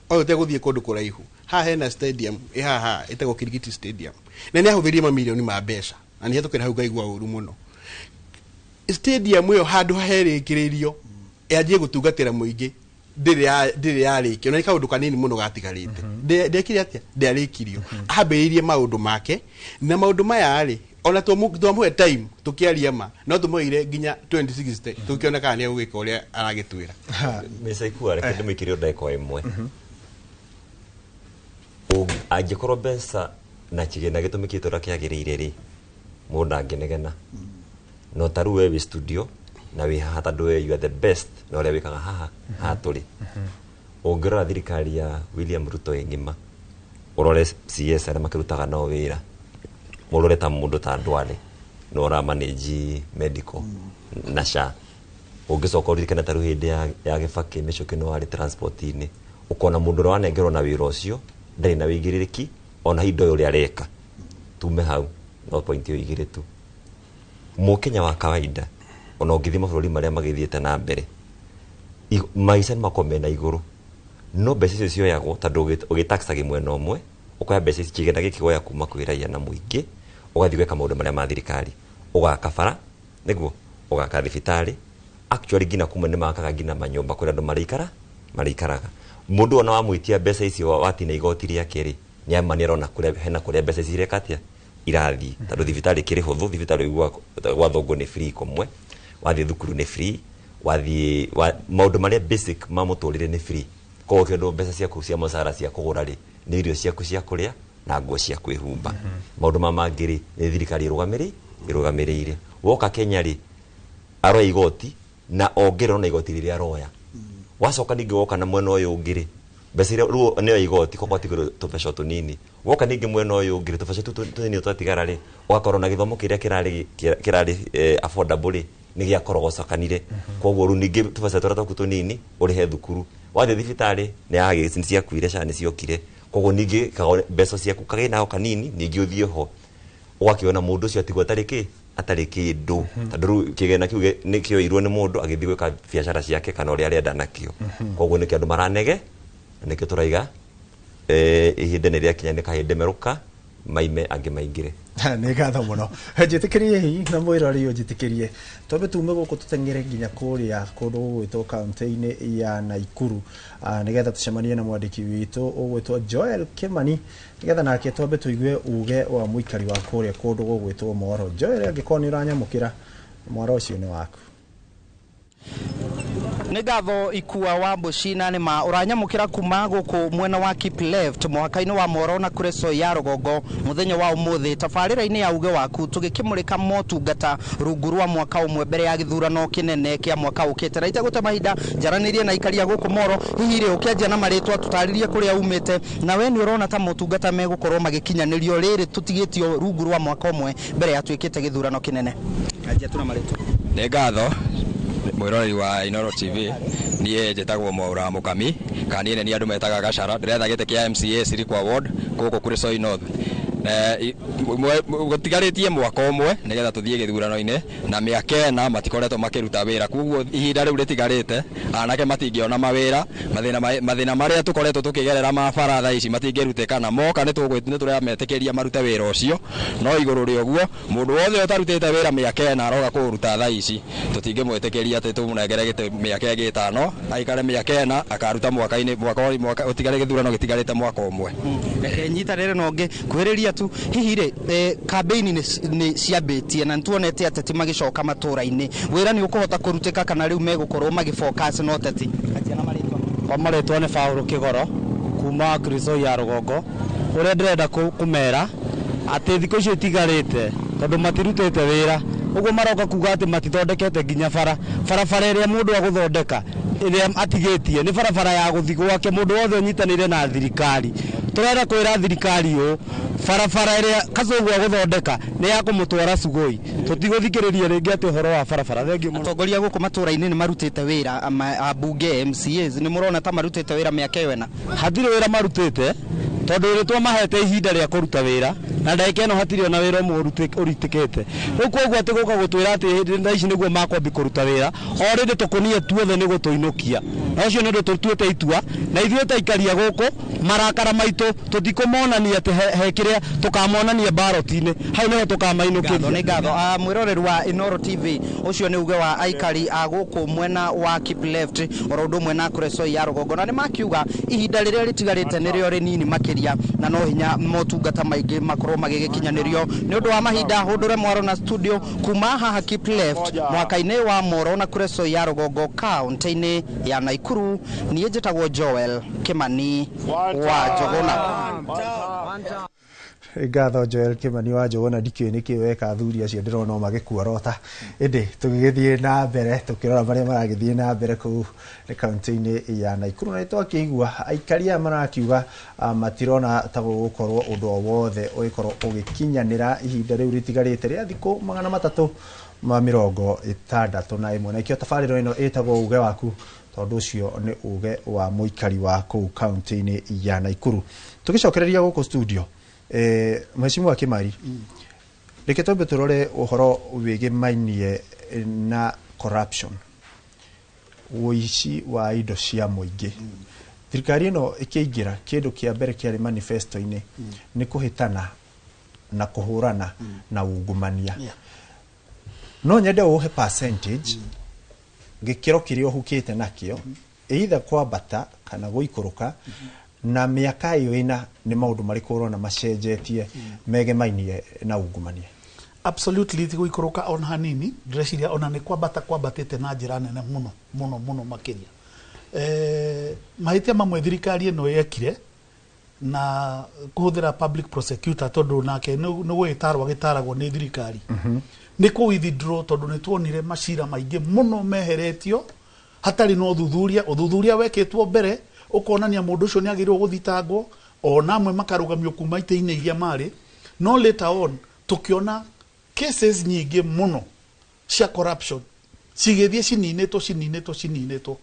o ũtegũthiĩ kũndũ kũraihu. Haha hena stadium ĩ haha ĩtagwo Kirigiti Stadium, na nĩ ahũthĩrire mamirioni ma mbeca, na nĩ hetũkĩra hau ngaigua ũru mũno. Stadium ĩyo handũ herĩkĩrĩrio yanjie gũtungatĩra mũingĩ ndĩrĩ yarĩkio, na nĩ kaũndũ kanini mũno gatigarĩte. Ndekire atĩa? Ndĩarĩkirio. Ambĩrĩirie maũndũ make, na maũndũ maya rĩ, ona twamũhe time tũkĩaria ma no tũmũheire nginya 2060 tũkĩona kana nĩ egũgĩka ũrĩa aragĩtwĩra. Mr. Ikua, reke ndĩmũikĩrie ndagĩka ĩmwe. Angĩkorwo mbeca na kĩgĩna gĩtũmĩkĩte ũrĩa kĩagĩrĩire rĩ, mũndũ ndangĩnegena. No ta rĩu we wĩ studio na wĩ haha tondũ we you are the best na ũrĩa wĩkaga haha haha tũrĩ, ũngĩrora thirikari ya William Ruto ĩ ng'ima, ũrore CS arĩa makĩrutaga nao wĩra, mũrore ta mũndũ ta Ndwale no ũra manage medical na SHA, ũngĩcoka ũririkane ta rĩu hĩndĩ ya Gĩbakĩ Mĩchũkĩ no warĩ transport-inĩ, ũkona mũndũ ũrĩa wanengerwo na wĩra ũcio ndarĩ na wĩigĩrĩrĩki ona hihi ndoĩ ũrĩa areka. Tume hau no point ĩyo igĩrĩ tu. Mũkenya wa kawaida, ona ũngĩthiĩ mabũrũri marĩa magĩthiĩte na mbere, maica nĩ makoragwo mena igũrũ, no mbeca icio cioyagwo tondũ ũgĩtaxagi mwena ũmwe, ũkoya mbeca ici, kĩgĩna gĩkĩ woya kuma kwĩ raia na mũingĩ, ũgathiĩ gwĩka maũndũ marĩa ma thirikari, ũgaka bara, nĩguo ũgaka thibitarĩ, actually nginya kuma nĩ makaga nginya manyũmba kũrĩa andũ marĩikaraga. Mũndũ ona wamwĩtia mbeca icio watina igoti rĩake rĩ, nĩ ama nĩ arona kũrĩa hena kũrĩa mbeca ici ireka atĩa irathiĩ, tondũ thibitarĩ ĩkĩrĩ hũthũ. Thibitarĩ ũiguaga gwa thũngũ nĩ free kũmwe, wathiĩ thukuru nĩ free, wathiĩ maũndũ marĩa basic ma mũtũrĩre nĩ free. Koguo kĩndũ mbeca ciaku cia mũcara cia kũgũra rĩ, nĩ irio ciaku cia kũrĩa na nguo cia kwĩhumba. Maũndũ ma mangĩ rĩ, nĩ thirikari ĩrũgamĩrĩire. Woka Kenya rĩ, aroya igoti na ongerera na igoti rĩrĩa aroya. Wacoka ningĩ woka na mwena ũyũ ũngĩ rĩ, mbeca iria rĩu nĩyo igoti, koguo atigĩrwo tũbeca tũnini. Woka ningĩ mwena ũyũ ũngĩ rĩ, tũbeca tũu tũnini twatigara rĩ, ũgakorwo na gĩthomo kĩrĩa kĩrarĩ affordable rĩ, nĩ gĩakorogocokanire. Koguo rĩu ningĩ tũbeca tũrĩa twaku tũnini ũrĩhe thukuru, wathiĩ thibitarĩ nĩ ciakuire, SHA nĩ ciokire, koguo ningĩ mbeca ciaku kagĩna kanini ningĩ ũthiĩ ho, ũgakĩona mũndũ ũcio atigwo atarĩ kĩ, atarĩ kĩndũ, tondũ rĩu kĩgĩna kĩu nĩ kĩoirwo nĩ mũndũ agĩthiĩ gwĩka biacara ciake kana ũrĩa arenda nakĩo. Koguo nĩkĩo andũ maranege, na nĩkĩo tũraiga ihinda nĩ rĩakinya, nĩ kahĩndĩ merũka maime angĩ maingĩre. Nĩ ngatho mũno. Njĩtĩkĩrie hihi na mwĩrori ũnjĩtĩkĩrie twambe tume gũkũ tũteng'ere nginya kũrĩa kũndũ gũgwĩtwo kaunti-inĩ ya Naikuru, nĩgetha tũcemanie na mwandĩki witũ ũgwĩtwo Joel Kimani, nĩgetha nake twambe tũigue uge wa mũikari wa kũrĩa kũndũ gũgwĩtwo Moro. Joel, angĩkorwo nĩ ũranyamũkĩra, mwaro ũcio nĩ waku. Nĩ ngatho, Ikua wa Mbuci, na nĩ ma ũranyamũkĩra kuma gũkũ mwena wa Keep Left, mũhaka-inĩ wa Moro na Kuresoi ya rũgongo. Mũthenya wa ũmũthĩ tabarĩra-inĩ ya uge waku tũgĩkĩmũrĩka motungata rungu rwa mwaka ũmwe mbere ya gĩthurano kĩnene kĩa mwaka ũkĩte. Na itegũte mahinda, njaranĩrie na aikaria gũkũ Moro. Hihi rĩ, ũkĩanjia na marĩtwa, tũtarĩrie kũrĩa umĩte, na we nĩ ũrona ta motungata megũkorwo magĩkinyanĩrio rĩrĩ tũtigĩtio rungu rwa mwaka ũmwe mbere ya twĩkĩte gĩthurano kĩnene? Anjia tu na marĩtwa. Nĩ ngatho, mwĩroreri wa Inoro TV. Niĩ njĩtagwo Mwaura Mũkami, kana niĩ nĩ andũ metaga Gacara. Ndĩretha gĩtĩ kĩa MCA Sirikwa Ward gũkũ Kuresoi North. Gũtigarĩtie mwaka ũmwe nĩgetha tũthiĩ gĩthurano-inĩ, na mĩaka 4 matikoretwo makĩruta wĩra. Koguo ihinda rĩu rĩtigarĩte anake matingĩona mawĩra. Mathĩna marĩa tũkoretwo tũkĩgerera ma bara thaa ici matingĩrutĩka, na moka nĩ tũrametĩkĩria marute wĩra ũcio. No igũrũ rĩa ũguo, mũndũ wothe ũtarutĩte wĩra mĩaka 4 aroga kũũruta thaa ici, tũtingĩmwĩtĩkĩria atĩ tũmũnengere gĩtĩ mĩaka ĩngĩ 5 aikare mĩaka 4 akaruta mwaka-inĩ mwaka ũtigare gĩthurano gĩtigarĩte mwaka ũmwe. Reke nyitanĩre na ũngĩ kwĩrĩria tu. Hihi rĩ, kambĩini nĩ ciambĩtie na nĩtuonete ateti magĩcoka matũra-inĩ, wĩra nĩ ũkũhota kũrutĩka kana rĩu megũkorwo magĩfocus na ũteti? Kwa marĩtwa nĩ Paũlũ Kĩgoro kuma Kuresoi ya rũgongo. Ũrĩa ndĩrenda kũmera Atĩ thikũ icio itigarĩte tondũ matirutĩte wĩra ũguo maroka kuga atĩ matithondekete nginya bara barabara ĩrĩa mũndũ agũthondeka ĩrĩa atigĩtie nĩ barabara ya gũthiĩ gwake mũndũ wothe ũnyitanĩire na thirikari. Tũrenda kwĩra thirikari ũũ barabara ĩrĩa Kazungu agũthondeka nĩ ya kũmũtwara Sugoi. Tũtigũthikĩrĩria rĩngĩ atĩ ũhoro wa barabara. Thengiũ mũno. Atongoria gũkũ matũra-inĩ nĩ marutĩte wĩra, ambunge, MCAs nĩ mũrona ta marutĩte wĩra mĩaka ĩyo ĩna? Hatirĩ wĩra marutĩte tondũ nĩ twamahete ihinda rĩa kũruta wĩra na ndagĩka ĩno hatirĩ ona wĩra ũmwe ũrutĩkĩte. Rĩu koguo atĩ gũka gũtwĩra atĩ hĩndĩ thaa ici nĩguo makwambia kũruta wĩra, already tũkũnia tuothe nĩ gũtũinũkia. Na ũcio nĩ ũndũ tũtuĩte itua na ithuĩ ta aikaria gũkũ marakara maitũ tũtikũmonania atĩ he kĩrĩa tũkamonania ballot-inĩ, hau nĩho tũkamainũkĩria. Nĩ ngatho. Mwĩroreri wa Inooro TV, ũcio nĩ uge wa aikari a gũkũ mwena wa Keep Left oro ũndũ ũmwe na Kuresoi ya rũgongo, na nĩ makiuga ihinda rĩrĩa rĩtigarĩte nĩrĩo rĩnini makĩria na no hinya motungata maingĩ makorwo magĩgĩkinyanĩrio. Nĩ ũndũ wa mahinda hũndũre mwaro na studio kuma haha Keep Left mwaka-inĩ wa Moro na Kuresoi ya rũgongo kaunti-inĩ ya Naikuru. Niĩ njĩtagwo Joel Kimani wa Njũgũna. Ngatho Joel Kimani wa Njũgũna, ndikĩũĩ nĩkĩ weka athuri acio ndĩrona o magĩkuorota. Ĩndĩ tũgĩgĩthiĩ na mbere tũkĩrora marĩa maragĩthiĩ na mbere kũu kaunti-inĩ ya Naikuru, na nĩtwakĩigua aikari aya marakiuga matirona ta gũgũkorwo ũndũ o wothe ũgĩkorwo ũgĩkinyanĩra ihinda rĩu rĩtigarĩte rĩa thikũ 361, na ikĩo tabarĩra ĩno ĩtagwo uge waku tondũ ũcio nĩ uge wa mũikari wa kũu kaunti-inĩ ya Naikuru. Tũgĩcokereria gũkũ studio, Mheshimiwa Kimari, reke twambe tũrore ũhoro wĩgĩmainie na corruption, ũici wa indo cia mũingĩ. Thirikari ĩno ĩkĩingĩra, kĩndũ kĩa mbere kĩarĩ manifesto-inĩ nĩ kũhĩtana na kũhũrana na ungumania. No nyende ũhe percentage gĩkĩro kĩrĩa ũhukĩte nakĩo, either kwambata kana gũikũrũka, na mĩaka ĩyo ĩna nĩ maũndũ marĩkũ ũrona macenjetie megemainie na ungumania? Absolutely ti gũikũrũka ona hanini, ndĩreciria ona nĩ kwambata kwambatĩte na njĩra nene mũno mũno mũno makĩria. Mahĩtia mamwe thirikari ĩno yekire na kũhũthĩra public prosecutor, tondũ nake nĩ gũgĩtarwo agĩtaragwo nĩ thirikari, nĩ kũ withdraw, tondũ nĩ tuonire macira maingĩ mũno meheretio hatarĩ na ũthuthuria. Ũthuthuria wekĩtwo mbere ũkonania mũndũ ũcio nĩ agĩrĩirwo gũthitangwo, ona amwe makarũgamio kuma itĩ-inĩ iria marĩ, no later on tũkĩona cases nyingĩ mũno cia corruption cigĩthiĩ cininĩtwo cininĩtwo cininĩtwo,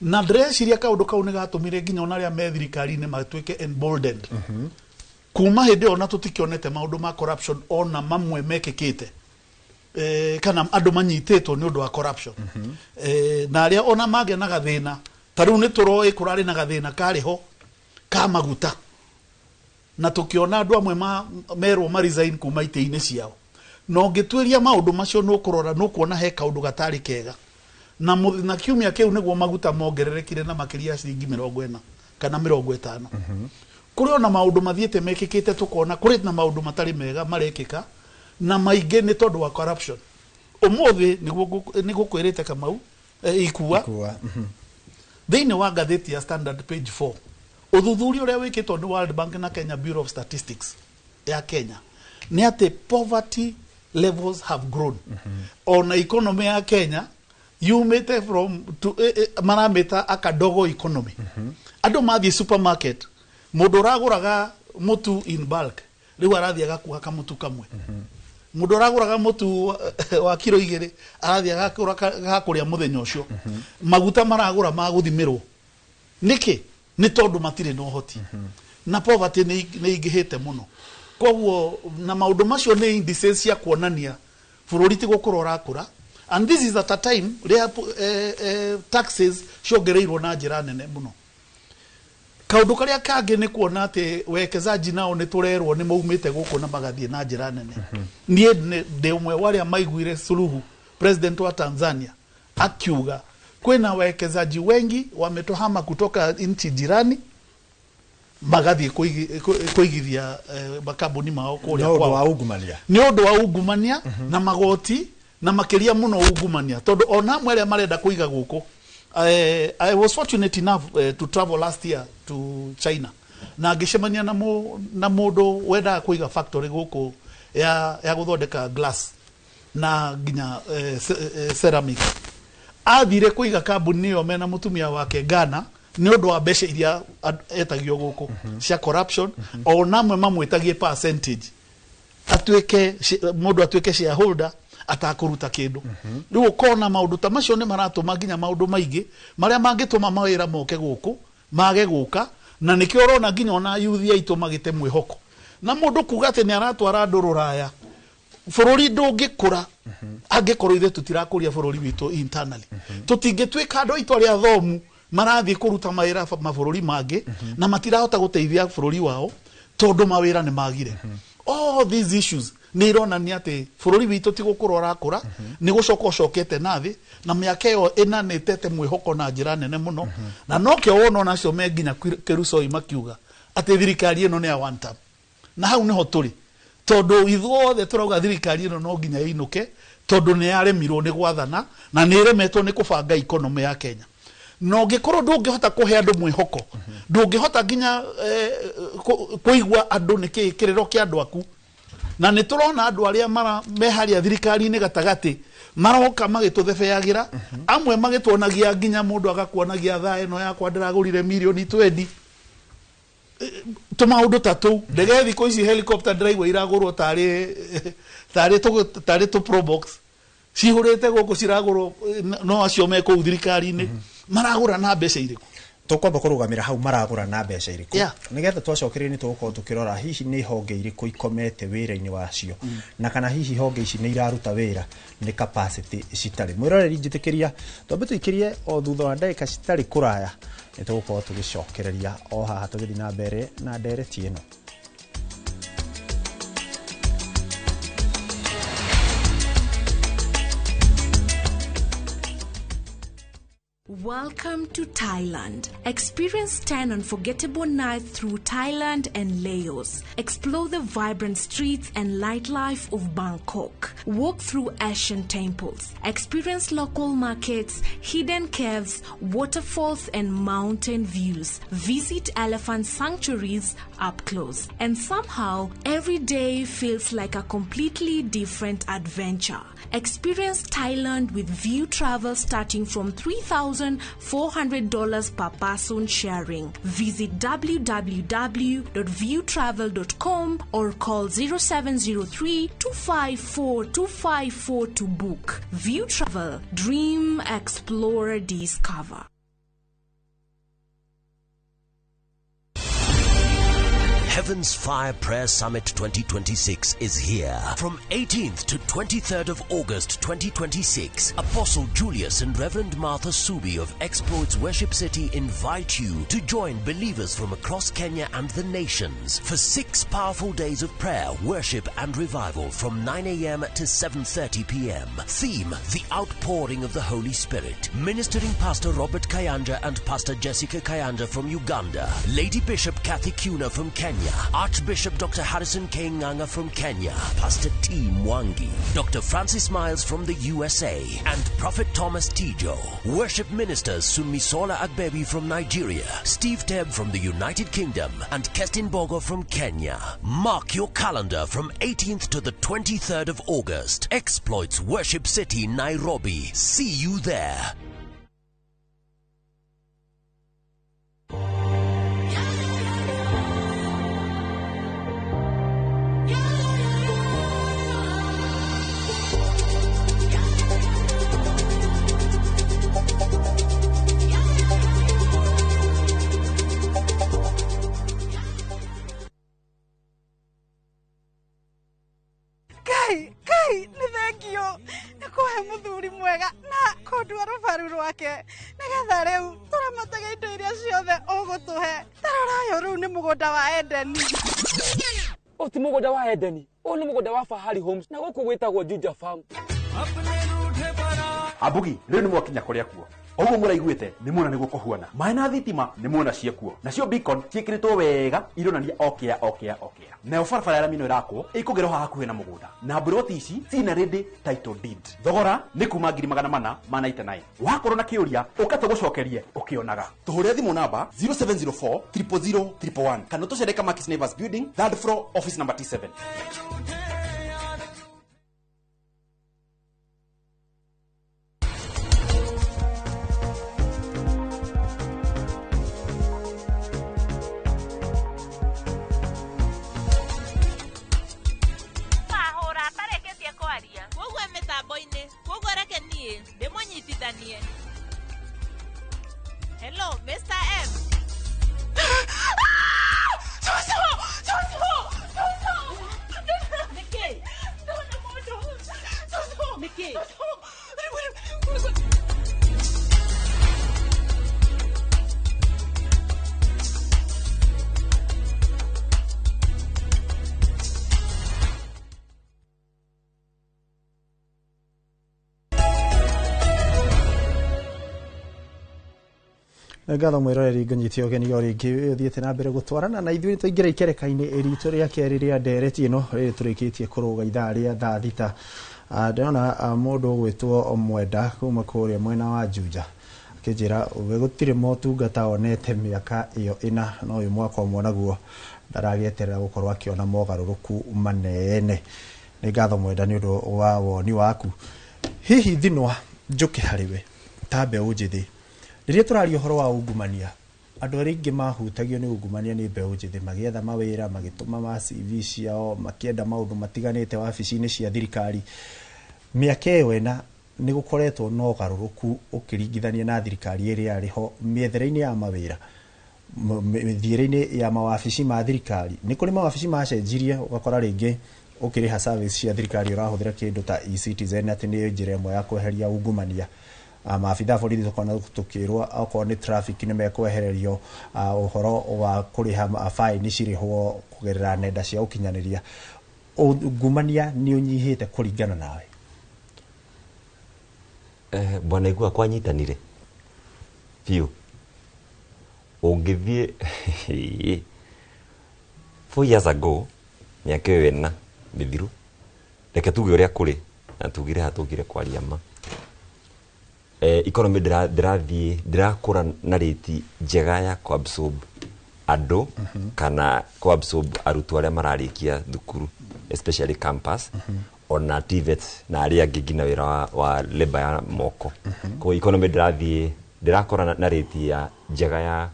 na ndĩreciria kaũndũ kau nĩ gatũmire nginya ona arĩa me thirikari-inĩ matuĩke emboldened. Kuma hĩndĩ ĩyo na tũtikĩonete maũndũ ma corruption ona mamwe mekĩkĩte, kana andũ manyitĩtwo nĩ ũndũ wa corruption, na arĩa ona magĩa na gathĩna ta rĩu nĩ tũroĩ kũrarĩ na gathĩna karĩ ho ka maguta, na tũkĩona andũ amwe merwo ma resign kuma itĩ-inĩ ciao. Na ũngĩtuĩria maũndũ macio nĩ ũkũrora nĩ ũkuona he kaũndũ gatarĩ kega, na kiumia kĩu nĩguo maguta mongererekire na makĩria ciringi 40 kana 50. Kũrĩ ona maũndũ mathiĩte mekĩkĩte tũkona kũrĩ na maũndũ matarĩ mega marekĩka, na maingĩ nĩ tondũ wa corruption. Ũmũthĩ nĩ gũkwĩrĩte Kamau Ikua thĩinĩ wa ngathĩti ya Standard page 4, ũthuthuria ũrĩa wĩkĩtwo nĩ World Bank na Kenya Bureau of Statistics ya Kenya nĩ atĩ poverty levels have grown. Ona economy ya Kenya yumĩte from to, maramĩta akadogo economy. Andũ mathiĩ supermarket, mũndũ ũragũraga mũtu in bulk rĩu arathiĩ agakuha kamũtu kamwe. Mũndũ ũragũraga mũtu wa kiro 2 arathiĩ agakũra gakũrĩa mũthenya ũcio. Maguta maragũra ma gũthimĩrwo nĩkĩ? Nĩ tondũ matirĩ na ũhoti. Na poverty nĩ ingĩhĩte mũno. Koguo na maũndũ macio nĩ indices cia kuonania bũrũri ti gũkũra ũrakũra, and this is at a time rĩrĩa taxes ciongereirwo na njĩra nene mũno. Kaũndũ karĩa kangĩ nĩ kuona atĩ wekezaji nao nĩ tũrerwo nĩ maumĩte gũkũ na magathiĩ na njĩra nene. Niĩ ndĩ ũmwe wa arĩa maiguire Suluhu, president wa Tanzania, akiuga kwĩna wekezaji wengi wametohama kutoka nchi jirani magathiĩ kũigithia makambuni mao kũrĩa kwao. Nĩ ũndũ wa ungumania. Nĩ ũndũ wa ungumania na magoti na makĩria mũno ungumania, tondũ ona amwe arĩa marenda kũiga gũkũ. I was fortunate enough to travel last year to China. Na ngĩcemania na mũndũ wendaga kũiga factory gũkũ ya gũthondeka glass na nginya ceramic. Athire kũiga kambuni ĩyo mena mũtumia wake Ghana nĩ ũndũ wa mbeca iria etagio gũkũ cia corruption. O namwe mamwĩtagie percentage, atuĩke mũndũ atuĩke shareholder atakũruta kĩndũ. Rĩu ũkona maũndũ ta macio nĩ maratũma nginya maũndũ maingĩ marĩa mangĩtũma mawĩra moke gũkũ mage gũka, na nĩkĩo ũrona nginya ona yuthi aitũ magĩte mwĩhoko. Na mũndũ kuga atĩ nĩ aratwara andũ rũraya, bũrũri ndũngĩkũra angĩkorwo ithuĩ tũtirakũria bũrũri witũ internally. Tũtingĩtuĩka andũ aitũ arĩa athomu marathiĩ kũruta mawĩra mabũrũri mangĩ na matirahota gũteithia bũrũri wao tondũ mawĩra nĩ magire. All these issues nĩ ironania atĩ bũrũri witũ ti gũkũra ũrakũra, nĩ gũcoka ũcokete na thĩ, na mĩaka ĩyo ĩna nĩ ĩtete mwĩhoko na njĩra nene mũno. Na nokĩo wona onacio me nginya Kĩrusoi makiuga atĩ thirikari ĩno nĩ ya one term. Na hau nĩho tũrĩ, tondũ ithuothe tũrauga thirikari ĩno no nginya ĩinũke, tondũ nĩ yaremirwo nĩ gwathana na nĩ ĩremetwo nĩ kũbanga economy ya Kenya. Na ũngĩkorwo ndũngĩhota kũhe andũ mwĩhoko, ndũngĩhota nginya kũigua andũ nĩkĩ kĩrĩro kĩa andũ aku. Na nĩ tũrona andũ arĩa me harĩa thirikari-inĩ gatagatĩ maroka magĩtũthebeagĩra, amwe magĩtuonagia nginya mũndũ agakuonagia thaa ĩno yakwa ndĩragũrire mirioni 20, tũmaũndũ ta tũu. Ndege thikũ ici helicopter ndĩraigua iragũrwo tarĩ tũ Probox cihũrĩte gũkũ ciragũrwo, no acio me kũu thirikari-inĩ maragũra na mbeca irĩkũ? Tũkwamba kũrũgamĩra hau, maragũra na mbeca irĩkũ, nĩgetha twacokereria nĩ tũgũkorwo tũkĩrora hihi nĩ honge irĩkũ ikomete wĩra-inĩ wacio, na kana hihi honge ici nĩ iraruta wĩra nĩ capacity citarĩ. Mwĩroreri, njĩtĩkĩria twambe tũikĩrie o thutha wa ndagĩka citarĩ kũraya, nĩ tũgũkorwo tũgĩcokereria o haha tũgĩthiĩ na mbere na ndereti ĩno. Welcome to Thailand. Experience 10 unforgettable nights through Thailand and Laos. Explore the vibrant streets and nightlife of Bangkok. Walk through ancient temples. Experience local markets, hidden caves, waterfalls, and mountain views. Visit elephant sanctuaries up close. And somehow, every day feels like a completely different adventure. Experience Thailand with View Travel starting from $3,400 per person sharing. Visit www.viewtravel.com or call 0703 254 254 to book. View Travel. Dream, explore, discover. Heaven's Fire Prayer Summit 2026 is here. From 18th to 23rd of August 2026, Apostle Julius and Reverend Martha Subi of Exploits Worship City invite you to join believers from across Kenya and the nations for 6 powerful days of prayer, worship and revival from 9 a.m. to 7:30 p.m. Theme, The Outpouring of the Holy Spirit. Ministering Pastor Robert Kayanja and Pastor Jessica Kayanja from Uganda. Lady Bishop Kathy Kuna from Kenya. Archbishop Dr. Harrison K. Nganga from Kenya, Pastor T. Mwangi, Dr. Francis Miles from the USA, and Prophet Thomas Tijo. Worship ministers Sunmisola Agbebi from Nigeria, Steve Teb from the United Kingdom, and Kestin Bogo from Kenya. Mark your calendar from 18th to the 23rd of August. Exploits Worship City, Nairobi. See you there. Ngai nĩ thengio nĩ kũhe mũthuri mwega na kũndua rũbaru rwake nĩgetha rĩu tũramatage indo iria ciothe ũgũtũhe. Tarora ũyũ rĩu nĩ mũgũnda wa Edeni. Ũyũ ti mũgũnda wa Edeni, ũyũ nĩ mũgũnda wa Fahari Homes na gũkũ gwĩtagwo Juja Farm. Ambugi, rĩu nĩ mwakinya kũrĩa kuo. Oguo mũraiguĩte nĩ muona nĩguo kũhuana. Maĩ na thitima nĩ muona ciĩkuo. Nacio beacon ciĩkĩrĩtwo wega ironania okĩa okĩa okĩa. Nayo barabara ya rami ĩno ĩrakwo ĩkũgerwo haha hakuhĩ na mũgũnda. Na mburoti ici ciina ready title deed. Thogora nĩ kuma 499,000. Wakorwo na kĩũria ũka tũgũcokerie ũkĩonaga. Tũhũrĩre thimũ namba 0704 000 111 kana tũcere Kamakis Neighbors Building, third floor, office number T7. Wahũra atarĩkĩtie kwaria koguo e mĩtambo-inĩ, koguo reke niĩ ndĩmũnyitithanie. Hello, Mr. M. Cucu! Cucu! Cucu! Nĩkĩ? Ndona mũndũ. Cucu! Nĩkĩ? Cucu! Ngatho mwiroreri, ngũnyite ũgeni o rĩngĩ ũthiĩte na mbere gũtwarana na ithuĩ. Twaingĩra ikereka-inĩ ritũ rĩa kerĩ rĩa ndereti ĩno, rĩrĩ tũrĩkĩtie kũrũga ithaa rĩa thaa 6. Ndĩrona mũndũ ũgwĩtwo Mwenda kuma kũrĩa mwena wa Juja akĩnjĩra we gũtirĩ motungata onete mĩaka ĩyo 4, no ũyũ mwaka ũmwe naguo ndaragĩeterera gũkorwo akĩona mogarũrũku manene. Nĩ ngatho Mwenda nĩ ũndũ wa woni waku. Hihi Thinwa, njũke harĩ we ta mbeũ njĩthĩ. Rĩrĩa tũraria ũhoro wa ungumania, andũ arĩa aingĩ mahutagio nĩ ungumania nĩ mbeũ njĩthĩ, magĩetha mawĩra, magĩtũma ma CV ciao, makĩenda maũndũ matiganĩte wabici-inĩ cia thirikari. Mĩaka ĩyo 4 nĩ gũkoretwo na ũgarũrũku ũkĩringithania na thirikari ĩrĩa yarĩ ho mĩethere-inĩ ya mawĩra, mĩthiĩre-inĩ ya mawabici ma thirikari? Nĩ kũrĩ mawabici macenjirie, ũgakora rĩngĩ ũkĩrĩha service cia thirikari ũrahũthĩra kĩndũ ta eCitizen, atĩ nĩ njĩra ĩmwe ya kweheria ungumania. Maabitha a borithi tũkona tũkĩrwo okorwo nĩ traffic nĩ mekwehererio ũhoro wa kũrĩha fine cirĩhwo kũgerera nenda cia ũkinyanĩria. Ungumania nĩ ũnyihĩte kũringana nawe? Bwana Igua, kwanyitanire biũ. Ũngĩthiĩ 4 years ago, mĩaka ĩyo 4 mĩthiru, reke tuge ũrĩa kũrĩ na tugire hatũkire kwaria ma, economy ndĩrathiĩ ndĩrakũra na rate njega ya kuabsorb andũ kana kuabsorb arutwo arĩa mararĩkia thukuru, especially campus, ona TVET na arĩa angĩ nginya wĩra wa labor ya moko. Koguo economy ndĩrathiĩ ndĩrakũra na rate ya njega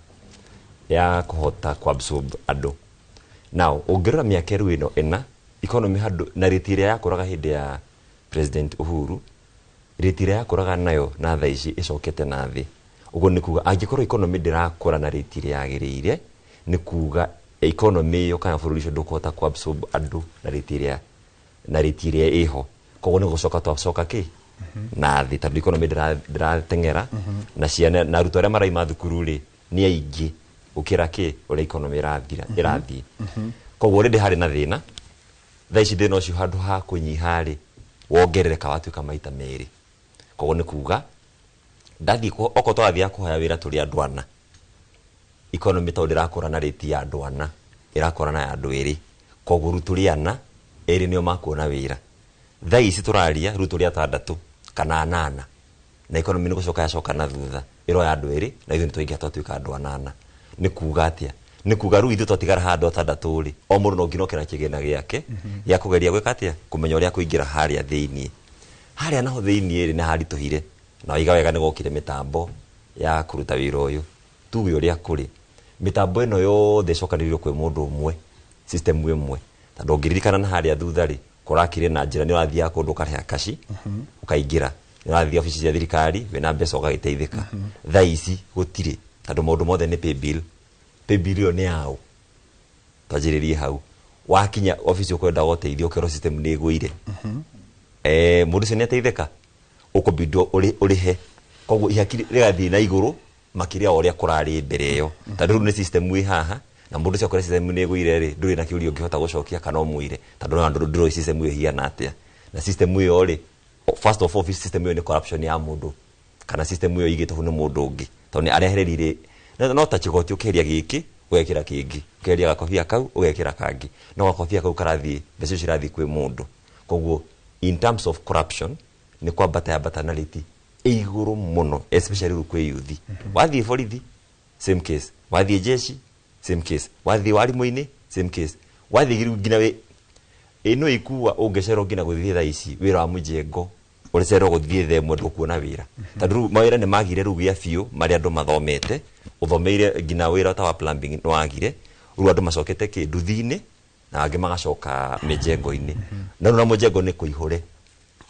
ya kũhota kuabsorb andũ. Now ũngĩrora mĩaka rĩu ĩno 4, economy handũ na rate ĩrĩa yakũraga hĩndĩ ya President Uhuru, rate ĩrĩa yakũraga nayo na thaa ici ĩcokete na thĩ. Ũguo nĩ kuga angĩkorwo economy ndĩrakũra na rate ĩrĩa yagĩrĩire, nĩ kuga economy ĩyo kana bũrũri ũcio ndũkũhota kuabsorb andũ na rate ĩrĩa ĩho. Koguo nĩ gũcoka twacoka kĩ na thĩ, tondũ economy ndĩrateng'era na ciana na arutwo arĩa maraima thukuru rĩ nĩ aingĩ gũkĩra kĩ ũrĩa economy ĩrathira ĩrathiĩ. Koguo already harĩ na thĩna. Thaa ici thĩna ũcio handũ ha kũnyiha rĩ, wongerereka watuĩka maita merĩ. Koguo nĩ kuga ndathiĩ okorwo tũrathiaga kũhoya wĩra tũrĩ andũ ana, economy tondũ ndĩrakũra na rate ya andũ ana, ĩrakũra na ya andũ erĩ. Koguo rĩu tũrĩ ana, erĩ nĩo makuona wĩra. Thaa ici tũraria rĩu tũrĩ atandatũ kana anana, na economy nĩ gũcoka yacoka na thutha, ĩroya andũ erĩ na ithuĩ nĩ twaingĩha twatuĩka andũ anana. Nĩ kuga atĩa? Nĩ kuga rĩu ithuĩ twatigara haha andũ atandatũ rĩ, o mũndũ no nginya oke na kĩgĩna gĩake gĩa kũgeria gwĩka atĩa, kũmenya ũrĩa kũingĩra harĩa thĩiniĩ. Harĩa naho thĩiniĩ rĩ, nĩ haritũhire na waiga wega nĩ gwokire mĩtambo ya kũruta wĩra ũyũ. Tuge ũrĩa kũrĩ, mĩtambo ĩno yothe ĩcokanĩrĩirio kwĩ mũndũ ũmwe, system ĩmwe, tondũ ũngĩririkana na harĩa thutha rĩ, kũrakire na njĩra nĩ ũrathiaga kũndũ ũkarĩha kaci ũkaingĩra, nĩ ũrathiĩ obici cia thirikari wĩna mbeca ũgagĩteithĩka. Thaa ici gũtirĩ, tondũ maũndũ mothe nĩ paybill. Paybill ĩyo nĩ yaũ? Twanjĩrĩrie hau. Wakinya obici ũkwenda ũteithio, ũkerwo system nĩ ĩgũire. Mũndũ ũcio nĩ ateithĩka, ũkũbindwo ũrĩhe. Koguo ihaki rĩgathiĩ na igũrũ makĩria wa ũrĩa kũrarĩ mbere ĩyo, tondũ rĩu nĩ system ĩ haha, na mũndũ ũcio akwĩra system nĩ ĩgũire rĩ, ndũrĩ na kĩũria ũngĩhota gũcokia kana ũmwĩre, tondũ no ndũrĩ system ĩyo ĩhiana atĩa. Na system ĩyo rĩ, first of all, system ĩyo nĩ corruption ya mũndũ Kana system ĩyo igĩtwo hau nĩ mũndũ ũngĩ, tondũ nĩ arehereire no ta kĩgoti, ũkĩheria gĩkĩ ũgekĩra kĩngĩ, ũkeheria gakobia kau ũgekĩra kangĩ, no gakobia kau karathiĩ, mbeca icio cirathiĩ kwĩ mũndũ. Koguo in terms of corruption nĩ kwambata yambata na rate ĩ igũrũ mũno, especially rĩu kwĩ yuthi. Wathiĩ borithi, same case; wathiĩ jeshi, same case; wathiĩ warimũ-inĩ, same case; wathiĩ rĩu nginya wĩ ĩno ikua ũngĩcerwo nginya gũthiĩ thaa ici wĩra wa mũjengo, ũcerwo gũthiĩ thaa 1 ndũkuona wĩra, tondũ rĩu mawĩra nĩ magire rĩu gĩa biũ marĩa andũ mathomete ũthomeire, nginya wĩra ta wa plumbing nĩ wagire. Rĩu andũ macokete kĩnduthi-inĩ na angĩ magacoka mĩjengo-inĩ, na rĩu na mũjengo nĩ kũihũre,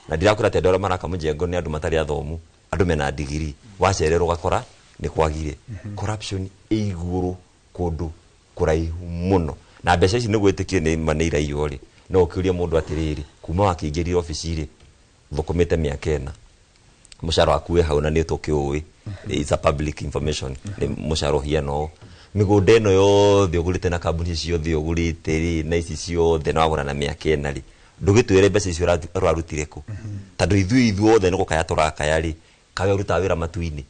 na ndirakwĩra atĩ andũ arĩa maraka mũjengo nĩ andũ matarĩ athomu, andũ mena ndigiri. Wacererwo ũgakora nĩ kwagire. Corruption ĩ igũrũ kũndũ kũraihu mũno, na mbeca ici nĩguo ĩtĩkie nĩ ma nĩ iraiywo rĩ, no ũkĩũrie mũndũ atĩrĩrĩ, kuma wakĩingĩrire obici rĩ, thũkũmĩte mĩaka 4, mũcara waku wĩ hau na nĩ tũkĩũĩ, it's a public information, nĩ mũcara ũhiana ũũ, mĩgũnda ĩno yothe ũgũrĩte na kambuni ciothe ũgũrĩte rĩ, na ici ciothe na wagũra na mĩaka 4 rĩ, ndũgĩtwĩre mbeca icio ũrarutire kũ? Tondũ ithuĩ ithuothe nĩ gũkaya tũrakaya rĩ, kawe ũrutaga wĩra matu-inĩ,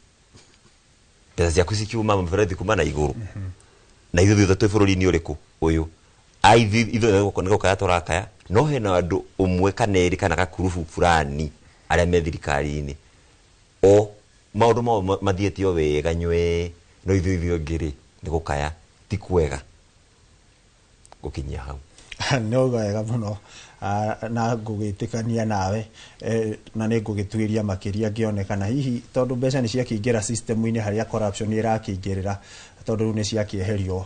mbeca ciaku cikiuma mũberethi kuma na igũrũ, na ithuĩ thutha twĩ bũrũri-inĩ ũrĩkũ ũyũ? Ithuĩ ithuothe nĩ gũkaya tũrakaya, no hena andũ ũmwe kana erĩ kana gakurubu fulani arĩa me thirikari-inĩ o maũndũ mao mathiĩte o wega nywee, no ithuĩ angĩ rĩ, nĩ gũkaya. Ti kwega gũkinyia hau. Nĩ auga wega mũno. Na ngũgĩtĩkania nawe, na nĩ ngũgĩtuĩria makĩria ngĩonekana hihi tondũ mbeca nĩ ciakĩingĩra system-inĩ harĩa corruption ĩrakĩingĩrĩra, tondũ rĩu nĩ ciakĩeherio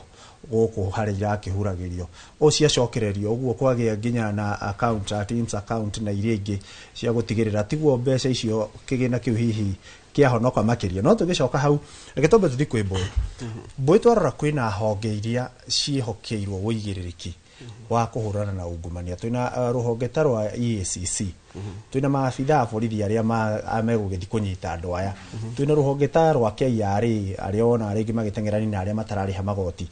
gũkũ harĩa irakĩhuragĩrio, o ciacokererio ũguo kwagĩa nginya na account, Teams account na iria ingĩ cia gũtigĩrĩra tiguo mbeca icio kĩgĩna kĩu hihi kĩahonoka makĩria. No tũgĩcoka hau, reke twambe tũthiĩ kwĩ Mbũĩ. Mbũĩ, twarora kwĩna honge iria ciĩhokeirwo ũigĩrĩrĩki wa kũhũrana na ungumania. Twĩna rũhonge ta rwa EACC, twĩna maabitha a borithi arĩa megũgĩthiĩ kũnyita andũ aya, twĩna rũhonge ta rwa KRA arĩa wona rĩngĩ magĩteng'erania na arĩa matararĩha magoti.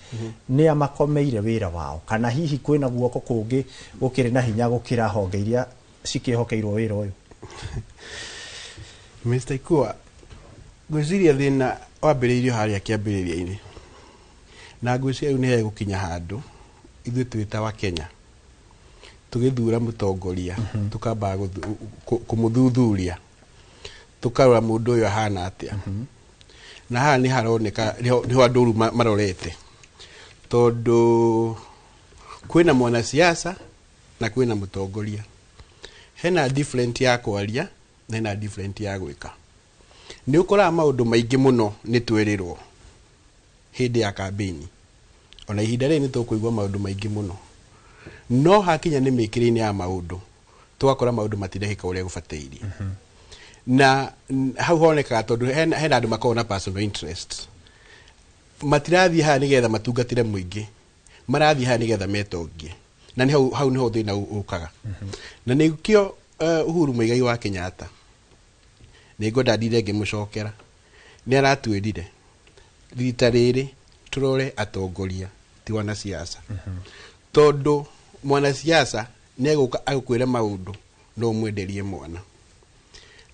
Nĩ a makomeire wĩra wao, kana hihi kwĩna guoko kũngĩ gũkĩrĩ na hinya gũkĩra honge iria cikĩhokeirwo wĩra ũyũ? Mr. Ikua, ngwĩciria thĩna wambĩrĩirio harĩa kĩambĩrĩria-inĩ, na ngwĩciria rĩu nĩ hegũkinya handũ ithuĩ twĩ ta wa Kenya tũgĩthura mũtongoria tũkambaga kũmũthuthuria, tũkarora mũndũ ũyũ ahana atĩa. Na haha nĩ haroneka nĩho andũ ũru marorete, tondũ kwĩna mwanasiasa na kwĩna mũtongoria. Hena different ya kwaria na hena different ya gwĩka. Nĩ ũkoraga maũndũ maingĩ mũno nĩ twĩrĩrwo hĩndĩ ya kambĩini, ona ihinda rĩrĩ nĩ tũkũigua maũndũ maingĩ mũno, no hakinya nĩ mĩkĩre-inĩ ya maũndũ tũgakora maũndũ matirekĩka ũrĩa gũbataire. Na hau honekaga tondũ hena andũ makoragwo na personal interest. Matirathiĩ haha nĩgetha matungatĩre mũingĩ, marathiĩ haha nĩgetha metongie, na nĩ hau nĩho thĩna ũkaga. Na nĩkĩo Uhuru Muigai wa Kenyatta, nĩ ngwenda ndire ngĩmũcokera, nĩ aratwĩrire rita rĩrĩ tũrore atongoria ti wanasiasa, tondũ mwanasiasa nĩ egũka agũkwĩre maũndũ no ũmwenderie mwana,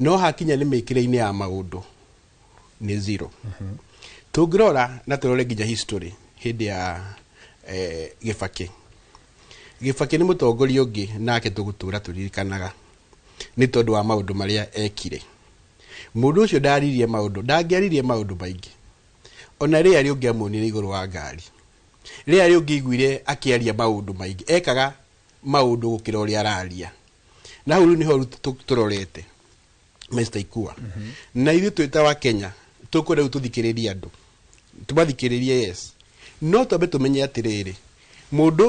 no hakinya nĩ mĩkĩre-inĩ ya maũndũ nĩ zero. Tũngĩrora na tũrore nginya history hĩndĩ ya Gĩbakĩ. Gĩbakĩ nĩ mũtongoria ũngĩ nake tũgũtũra tũririkanaga nĩ tondũ wa maũndũ marĩa ekire. Mũndũ ũcio ndaririe maũndũ, ndangĩaririe maũndũ maingĩ, ona rĩrĩa ũngĩamuonire igũrũ wa ngari, rĩrĩa ũngĩiguire akĩaria maũndũ maingĩ, ekaga maũndũ gũkĩra ũrĩa araria. Na hau rĩu nĩho tũrorete, Mr. Ikua. Na ithuĩ twĩ ta wa Kenya tũkwenda rĩu tũthikĩrĩrie andũ, tũmathikĩrĩrie, yes, no twambe tũmenye atĩrĩrĩ, mũndũ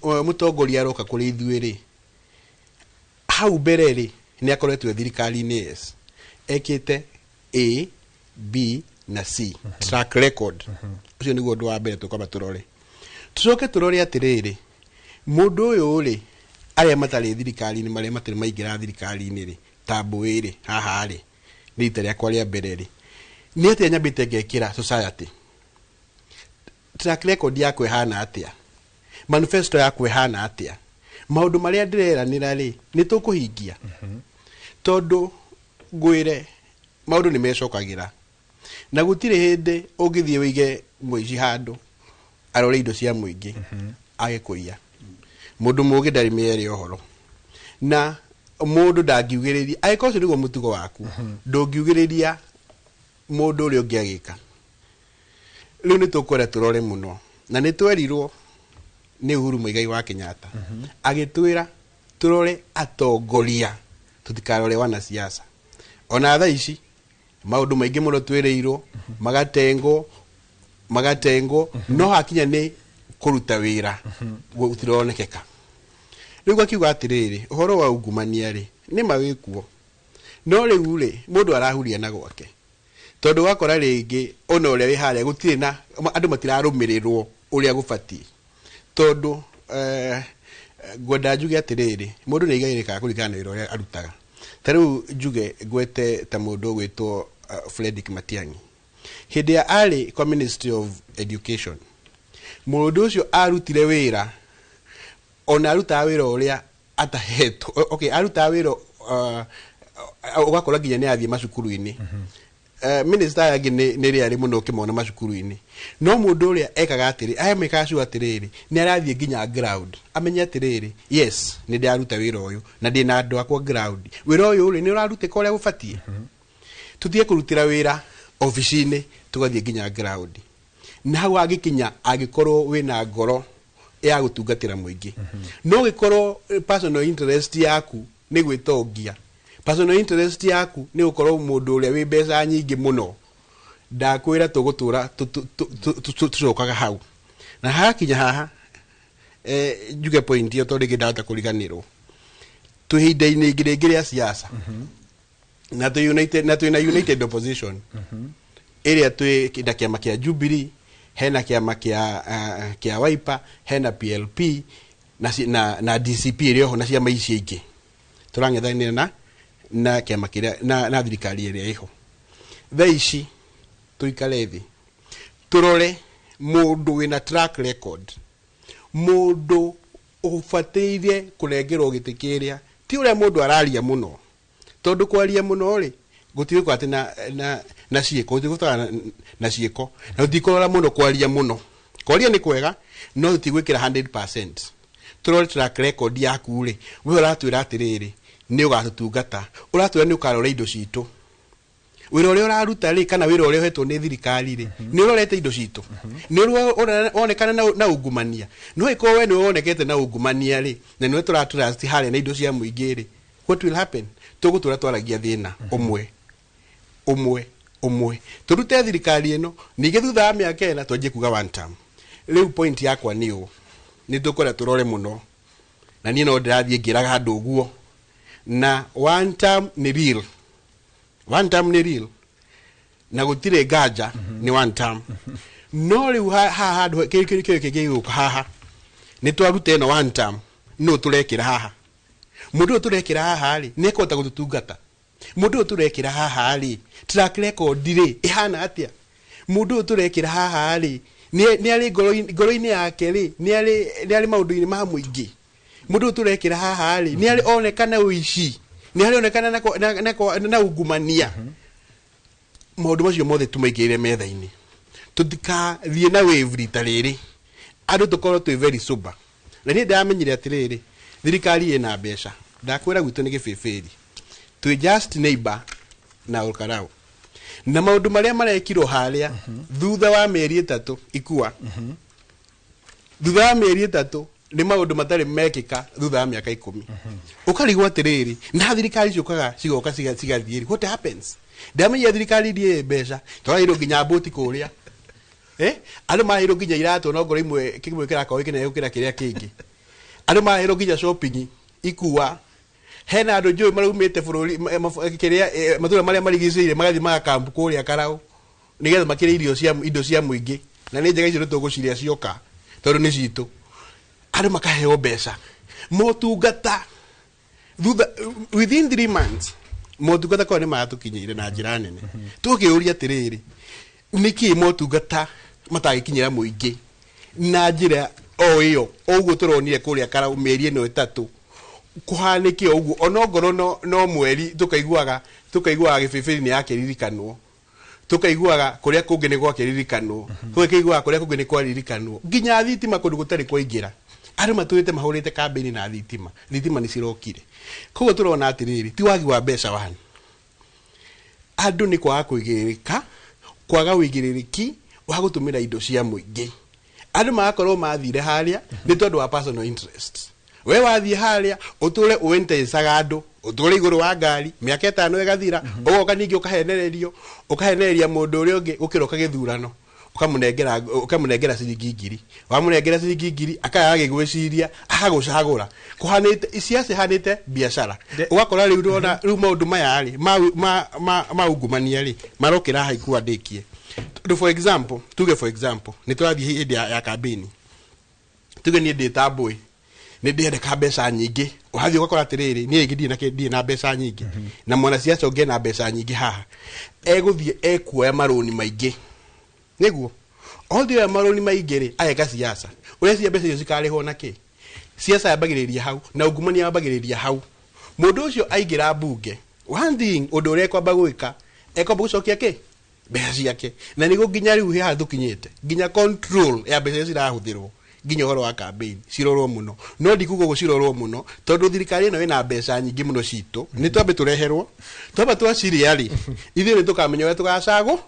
ũyũ mũtongoria aroka kũrĩ ithuĩ rĩ, hau mbere rĩ, nĩ akoretwo e thirikari-inĩ, yes, ekĩte A, B na C, track record. Ũcio nĩguo ũndũ wa mbere tũkwamba tũrore. Tũcoke tũrore atĩrĩrĩ, mũndũ ũyũ rĩ, arĩa matarĩ thirikari-inĩ, marĩa matarĩ maingĩra thirikari-inĩ rĩ, ta Mbũĩ rĩ, haha rĩ, nĩ rita rĩakwa rĩa mbere rĩ, nĩ atĩa nyambĩte ngekĩra society? Track record yakwa ĩhana atĩa? Manifesto yakwa ĩhana atĩa? Maũndũ marĩa ndĩreranĩra rĩ, nĩ tũkũhingia? Tondũ ngwĩre Maũndũ nĩ mecokagĩra na gũtirĩ hĩndĩ ũngĩthiĩ wĩige mũici handũ arore indo cia mũingĩ age kũiya. Mũndũ mũũgĩ ndarĩ mĩere ũhoro na mũndũ ndangiugĩrĩria angĩkorwo ũcio nĩguo mũtugo waku, ndũngiugĩrĩria mũndũ ũrĩa ũngĩ agĩka. Rĩu nĩ tũkwenda tũrore mũno na nĩ twerirwo nĩ Uhuru Muigai wa Kenyatta, agĩtwĩra tũrore atongoria, tũtikarore wanasiasa. Ona thaa ici maũndũ maingĩ mũno twĩrĩirwo magatengwo magatengwo, no hakinya nĩ kũruta wĩra gũtironekeka. Rĩu gakiuga atĩrĩrĩ, ũhoro wa ungumania rĩ nĩ ma wĩkuo, no rĩu rĩ mũndũ arahuria na gwake, tondũ wakora rĩngĩ ona ũrĩa wĩ harĩa gũtirĩ na andũ matirarũmĩrĩrwo ũrĩa gũbatiĩ. Tondũ ngwenda njuge atĩrĩrĩ, mũndũ nĩ aigagĩrĩkaga kũringana na wĩra ũrĩa arutaga. Ta rĩu njuge ngwete ta mũndũ ũgwĩtwo Fredrick Matiang'i, hĩndĩ ya arĩ kwa Ministry of Education, mũndũ ũcio arutire wĩra, ona arutaga wĩra ũrĩa atahetwo. Okay, arutaga wĩra ũgakora nginya nĩ athiĩ macukuru-inĩ. Minister aya angĩ nĩ rĩarĩ mũno ũkĩmona macukuru-inĩ, no mũndũ ũrĩa ekaga atĩrĩ, aya mekaga sure atĩrĩrĩ nĩ arathiĩ nginya ground amenye atĩrĩrĩ, yes, nĩ ndĩraruta wĩra ũyũ na ndĩna andũ akwa ground, wĩra ũyũ rĩ nĩ ũrarutĩka ũrĩa gũbatiĩ. Tũtige kũrutĩra wĩra obici-inĩ, tũgathiĩ nginya ground. Na hau angĩkinya angĩkorwo wĩna ngoro ya gũtungatĩra mũingĩ, no gĩkorwo personal interest yaku nĩ gwĩtongia, personal interest yaku nĩ gũkorwo mũndũ ũrĩa wĩ mbeca nyingĩ mũno, ndakwĩra tũgũtũra tũcokaga hau. Na hakinya haha njuge point ĩyo tondũ rĩngĩ ndahota kũriganĩrwo. Twĩ ihinda-inĩ rĩngĩ rĩa siasa na twĩ united, na twĩna united opposition ĩrĩa twĩ na kĩama kĩa Jubilee, hena kĩama kĩa Wiper, hena PLP na DCP ĩrĩ oho na ciama ici ingĩ tũrang'ethanĩra na kĩama kĩrĩa na thirikari ĩrĩa ĩho thaa ici. Tũikare thĩ tũrore mũndũ wĩna track record, mũndũ ũbataire kũnengerwo gĩtĩ kĩrĩa, ti ũrĩa mũndũ araria mũno, tondũ kwaria mũno rĩ gũtigũkorwo atĩ na ciĩko, gũtigũkorwo na ciĩko, na tũtikũrora mũno kwaria mũno. Kwaria nĩ kwega no tũtigwĩkĩra 100%. Tũrore track record yaku rĩ, we ũratwĩra atĩrĩrĩ nĩ ũgatũtungata, ũratwĩra nĩ ũkarora indo citũ, wĩra ũrĩa ũraruta rĩ kana wĩra ũrĩa ũhetwo nĩ thirikari rĩ nĩ ũrorete indo citũ, nĩ ũronekana na ungumania. No ĩkorwo we nĩ wonekete na ungumania rĩ na nĩwe tũratrust harĩa na indo cia mũingĩ rĩ, what will happen? Tũgũtũra twaragia thĩna ũmwe ũmwe ũmwe, tũrute thirikari ĩno, ningĩ thutha wa mĩaka 4 twanjie kuga one term. Rĩu point yakwa nĩ ũũ, nĩ tũkwenda tũrore mũno, na niĩ no ndĩrathiĩ ngĩraga andũ ũguo, na one term nĩ real, one term nĩ real na gũtirĩ nganja nĩ one term. No rĩu haha handũ kĩu kĩgũka haha nĩ twaruta ĩno one term, no tũrekĩra haha mũndũ ũyũ tũrekĩra haha rĩ nĩ ekũhota gũtũtungata, mũndũ ũyũ tũrekĩra haha rĩ track record rĩ ĩhana atĩa, mũndũ ũyũ tũrekĩra haha rĩ nĩ arĩ ngoro-inĩ yake rĩ nĩ arĩ maũndũ-inĩ ma mũingĩ, mũndũ ũyũ tũrekĩra haha rĩ nĩ arĩ onekana ũici, nĩ arĩ onekana na ungumania. Maũndũ macio mothe tũmaigĩrĩre metha-inĩ, tũtikathiĩ na wave rita rĩrĩ, andũ tũkorwo twĩ very sober. Na niĩ ndĩramenyire atĩrĩrĩ, thirikari ĩna mbeca, ndakwĩra gwitũ nĩ gĩbĩbĩri, twĩ just neighbor na Olkarau, na maũndũ marĩa marekirwo harĩa thutha wa mĩeri 3 ikua, thutha wa mĩeri 3 nĩ maũndũ matarĩ mekĩka thutha wa mĩaka 10. Ũkarigwo atĩrĩrĩ, na thirikari ciũkaga cigoka cigathiĩ, what happens? Ndamenyire thirikari ndiĩ mbeca, tũraheirwo nginya mbũti kũrĩa, andũ maheirwo nginya iratũ, no ngoro imwe kĩmwe kĩrakorwo kĩnene gũkĩra kĩrĩa kĩngĩ, andũ maheirwo nginya shopping ikua, hena andũ njũĩ maraumĩte bũrũri kĩrĩa matũra marĩa marigicĩirie magathiĩ magakampu kũrĩa Karau nĩgetha makĩrĩe irio cia indo cia mũingĩ, na nĩ njega icio nĩtũgũcirĩa cioka tondũ nĩ citũ. Andũ makaheo mbeca motungata thutha within 3 months, motungata kwa nĩ maratũkinyĩire na njĩra nene. Tũkĩũria atĩrĩrĩ, nĩkĩ motungata matagĩkinyĩra mũingĩ na njĩra o ĩyo o ũguo tũronire kũrĩa Karau mĩeri ĩno 3 Kuhanĩke ũguo onongorwo no mweri tukaiguaga gĩbĩbĩri nĩ yakĩririkanwo, tukaiguaga kũrĩa kũngĩ nĩ gwakĩririkanwo, tukaiguaga kũrĩa kũngĩ nĩ kwaririkanwo, nginya thitima kũndũ gũtarĩ kwaingĩra. Andũ matũrĩte mahũrĩte kambĩini na thitima, thitima nĩ cirokire. Koguo tũrona atĩrĩrĩ, ti wagi wa mbeca wani, andũ nĩ kwaga kũigĩrĩrĩka, kwaga ũigĩrĩrĩki wa gũtũmĩra indo cia mũingĩ. Andũ magakorwo mathire harĩa nĩ tondũ wa personal interest. We wathiĩ harĩa ũtũre ũentecaga andũ, ũtũre igũrũ wa ngari mĩaka 5 ĩgathira, ũgoka ningĩ ũkahenereria mũndũ ũrĩa ũngĩ gũkĩroka gĩthurano, ũkamũnengera ciringi 1000, wamũnengera ciringi 1000 akaya agĩgwĩciria agagũcagũra. Kũhanĩte siasa ihanĩte biacara. Ũgakora rĩu ndona rĩu maũndũ maya rĩ ma ungumania rĩ marokĩra haha ikuandĩkie. Tondũ for example, tuge for example nĩ tũrathiĩ hĩndĩ ya kambĩini, tuge niĩ ndĩ ta Mbũĩ nĩ ndĩrendeka mbeca nyingĩ, ũrathiĩ ũgakora atĩrĩrĩ niĩ rĩngĩ ndirĩ na mbeca nyingĩ, na mwanasiasa ũngĩ ena mbeca nyingĩ haha egũthiĩ ekuoya marũni maingĩ, nĩguo othiĩ oya marũni maingĩ rĩ ageka siasa. Ũreciria mbeca icio cikarĩhwo na kĩ? Siasa yambagĩrĩria hau na ungumania wambagĩrĩria hau. Mũndũ ũcio aingĩra mbunge, one thing ũndũ ũrĩa ekwamba gwĩka, ekwamba gũcokia kĩ? Mbeca ciake. Na nĩguo nginya rĩu haha tũkinyĩte, nginya control ya mbeca icio cirahũthĩrwo nginya ũhoro wa campaign cirorwo mũno. No ndikuga ũguo cirorwo mũno tondũ thirikari ĩno ĩna mbeca nyingĩ mũno citũ, nĩ twambe tũreherwo, twamba twaciria rĩ ithuĩ nĩ tũkamenya ũrĩa tũgacagwo,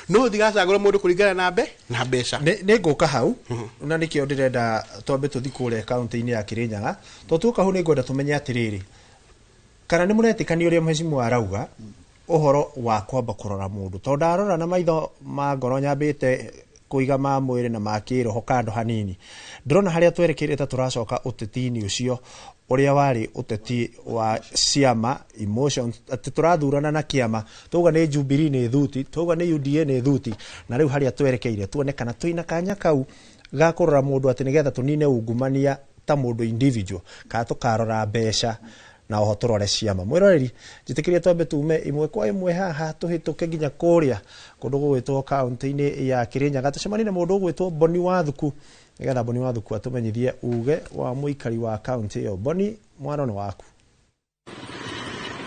no ũtigacagũra mũndũ kũringana na na mbeca. Nĩ ngũka hau na nĩkĩo ndĩrenda twambe tũthiĩ kũrĩa kaunti-inĩ ya Kĩrĩnyaga, tondũ tuoka hau nĩ ngwenda tũmenye atĩrĩrĩ, kana nĩ mũretĩkania ũrĩa mheshimiwa arauga ũhoro wa kwamba kũrora mũndũ, tondũ ndarora na maitho ma ngoro nyambĩte kũiga ma mwĩrĩ na ma kĩroho kando hanini, ndĩrona harĩa twerekeire ta tũracoka ũteti-inĩ ũcio ũrĩa warĩ ũteti wa ciama emotions, atĩ tũrathurana na kĩama, twauga nĩ Jubilee nĩ thuti, twauga nĩ UDA nĩ thuti, na rĩu harĩa twerekeire tuone kana twĩna kanya kau ga kũrora mũndũ atĩ nĩgetha tũnine ungumania ta mũndũ individual, kana tũkarora mbeca na oho tũrore ciama. Mwĩroreri, njĩtĩkĩrie twambe tume ĩmwe kwa ĩmwe haha tũhĩtũke nginya kũrĩa kũndũ gũgwĩtwo kaunti-inĩ ya Kĩrĩnyaga, tũcemanie na mũndũ ũgwĩtwo Boni Wathuku, nĩgetha Boni Wathuku atũmenyithie uge wa mũikari wa kaunti ĩyo. Boni, mwaro nĩ waku.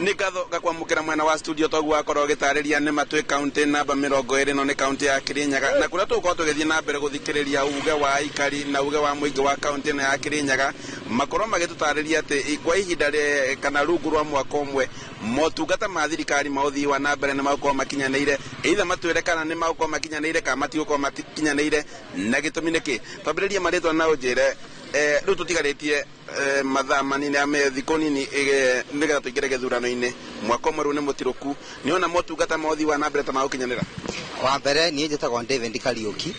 Nĩ ngatho gakwamũkĩra mwena wa studio toguo akorwo gĩtarĩria nĩ matwĩ kaunti namba 20 no nĩ kaunti ya Kĩrĩnyaga, na kũrĩa tũgũkorwo tũgĩthiĩ na mbere gũthikĩrĩria uge wa aikari na uge wa mũingĩ wa kaunti ĩno ya Kĩrĩnyaga, makorwo magĩtũtarĩria atĩ kwa ihinda kana rungu rwa mwaka ũmwe motungata ma thirikari ma ũthii wa na mbere nĩ magũkorwo makinyanĩire, either matwĩre kana nĩ magũkorwo makinyanĩire kana matigũkorwo makinyanĩire, na gĩtũmi nĩkĩ. Twambĩrĩrie marĩtwa na ũnjĩre rĩu tũtigarĩtie mathaa manini ame thikũ nini nĩgetha tũingĩre gĩthurano-inĩ, mwaka ũmwe rĩu nĩ mũtirũku, nĩona motungata ma ũthii wa na mbere ta magũkinyanĩra? Wa mbere niĩ njĩtagwo David Kariũki.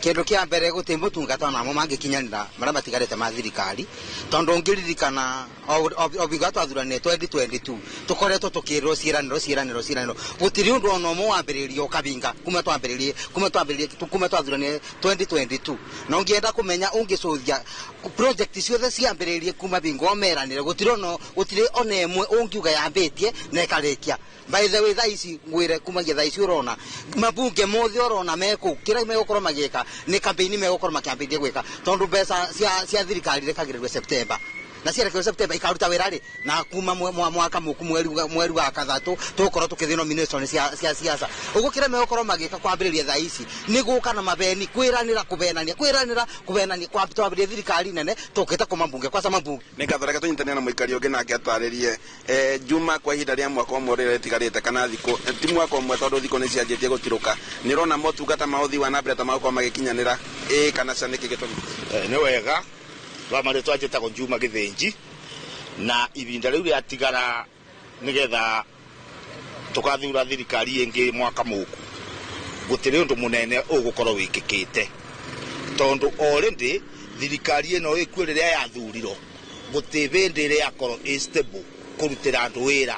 Kĩndũ kĩa mbere gũtirĩ motungata onamo mangĩkinyanĩra marĩa matigarĩte ma thirikari, tondũ ũngĩririkana o bingo twathuranire 2022 tũkoretwo tũkĩrwo ciĩranĩro, gũtirĩ ũndũ ona ũmwe wambĩrĩirio ũkabinga kuma twathuranire 2022. Na ũngĩenda kũmenya ũngĩcũthia project ciothe ciambĩrĩirie kuma bingo meranĩre, gũtirĩ ona ĩmwe ũngiuga yambĩtie na ĩkarĩkia. By the way, thaa ici ngwĩre kumagia thaa ici ũrona mabunge mothe ũrona mekũu, kĩrĩa megũkorwo magĩka nĩ campaign megũkorwo makĩambĩrĩria gwĩka, tondũ mbeca cia thirikari irekagĩrĩrio September, na ciarekerwo September ikaruta wĩra rĩ, na kuma mwaka mũku mweri wa kathatũ tũgũkorwo tũkĩthiĩ nomination cia siasa. Ũguo kĩrĩa megũkorwo magĩka kwambĩrĩria thaa ici nĩ gũka na mabeni, kwĩranĩra kũbenania, twambĩrĩrie thirikari nene tũkĩte kũ mambunge kwaca mambunge. Nĩ ngatho, reke tũnyitanĩre na mũikari ũngĩ nake atarĩrie Juma kwa ihinda rĩa mwaka ũmwe rĩrĩa rĩtigarĩte, kana thikũ ti mwaka ũmwe tondũ thikũ nĩ cianjĩtie gũtirũka, nĩ ũrona motungata ma ũthii wa na mbere ta magũkorwo magĩkinyanĩra ĩĩ kana ca, nĩkĩ gĩtũmi? Nĩ wega rwa marĩtwa njĩtagwo Juma Gĩthĩnji, na ihinda rĩu rĩatigara nĩgetha tũkathura thirikari ĩngĩ mwaka mũku, gũtirĩ ũndũ mũnene ũgũkorwo wĩkĩkĩte, tondũ already thirikari ĩno ĩkuo rĩrĩa yathurirwo gũtirĩ hĩndĩ ĩrĩa yakorwo ĩ stable kũrutĩra andũ wĩra,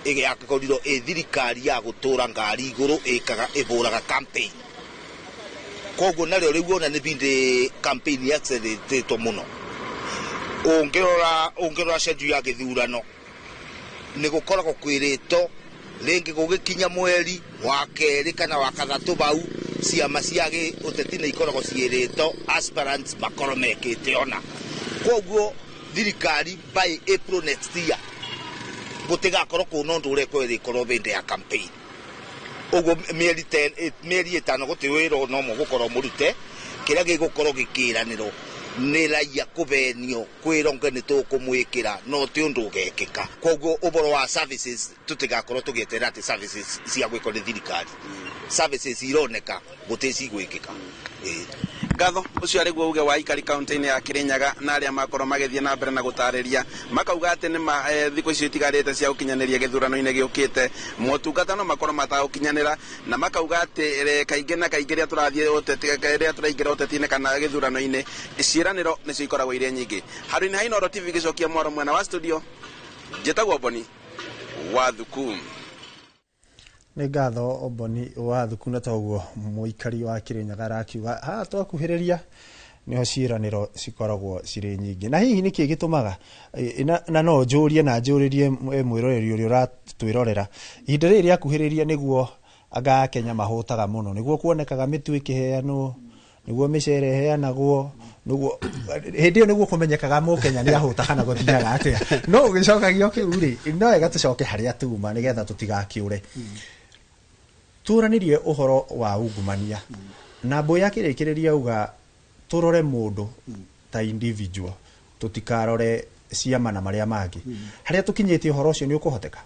ĩgĩakorirwo ĩ thirikari ya gũtũra ngari igũrũ ĩkaga ĩbũraga campaign. Koguo narĩo rĩu ona nĩ bindĩ campaign accelerated mũno. Ũngĩrora schedule ya gĩthurano nĩ gũkoragwo kwĩrĩtwo rĩngĩ gũgĩkinya mweri wa kerĩ kana wa kathatũ bau ciama cia ũteti nĩ ikoragwo ciĩrĩtwo aspirants makorwo mekĩte ona. Koguo Thirikari by April next year gutigakorwo kuna undu urekwo irikorwo bindi ya campaign uguo mieri 10 mieri 5 guti wira no mugukorwo murute kiria gigukorwo gikiranirwo ni raia kubenio kwironge ni tukumwikira no ti undu ugekika. Koguo uboro wa services tutigakorwo tugieterera ati services cia gwikwo ni thirikari, services ironeka guti cigwikika. Ngatho ucio ari guo uge wa aikari kaunti-inĩ ya Kirinyaga na arĩa makorwo magĩthiĩ na mbere na gũtarĩria makauga atĩ nĩ ma thikũ icio itigarĩte cia gũkinyanĩria gĩthurano-inĩ gĩũkĩte motungata no makorwo matagũkinyanĩra, na makauga atĩ kaingĩ na kaingĩ rĩrĩa tũrathiĩ ũteti rĩrĩa tũraingĩra ũteti-inĩ kana gĩthurano-inĩ ciĩranĩro nĩcio ikoragwo irĩ nyingĩ. Handũ-inĩ ha Inooro TV gĩcokia mwaro mwena wa studio, njĩtagwo Boni wa Thuku. Nĩ ngatho Boni wa Thuku. Na toguo mũikari wa Kirinyaga arakiuga haha twakuhĩrĩria nĩho ciĩranĩro cikoragwo cirĩ nyingĩ. Na hihi nĩkĩ gĩtũmaga na no njũrie na njũrĩrie mwĩroreri ũrĩa ũratwĩrorera, ihinda rĩrĩ rĩakuhĩrĩria nĩguo anga a Kenya mahũtaga mũno, nĩguo kuonekaga mĩtu ĩkĩheanwo, nĩguo mĩcere ĩheanagwo, nĩguo hĩndĩ ĩyo nĩguo kũmenyekaga mũkenya nĩ ahũta kana gũthiaga atĩa. No ũgĩcokagio kĩu rĩ, no wega tũcoke harĩa tuma nĩgetha tũtigakĩũre. Tũranirie ũhoro wa ungumania na mbũ ya kĩrĩkĩrĩria uga tũrore mũndũ ta individual, tũtikarore ciama na marĩa mangĩ. Harĩa tũkinyĩtie ũhoro ũcio nĩ ũkũhoteka?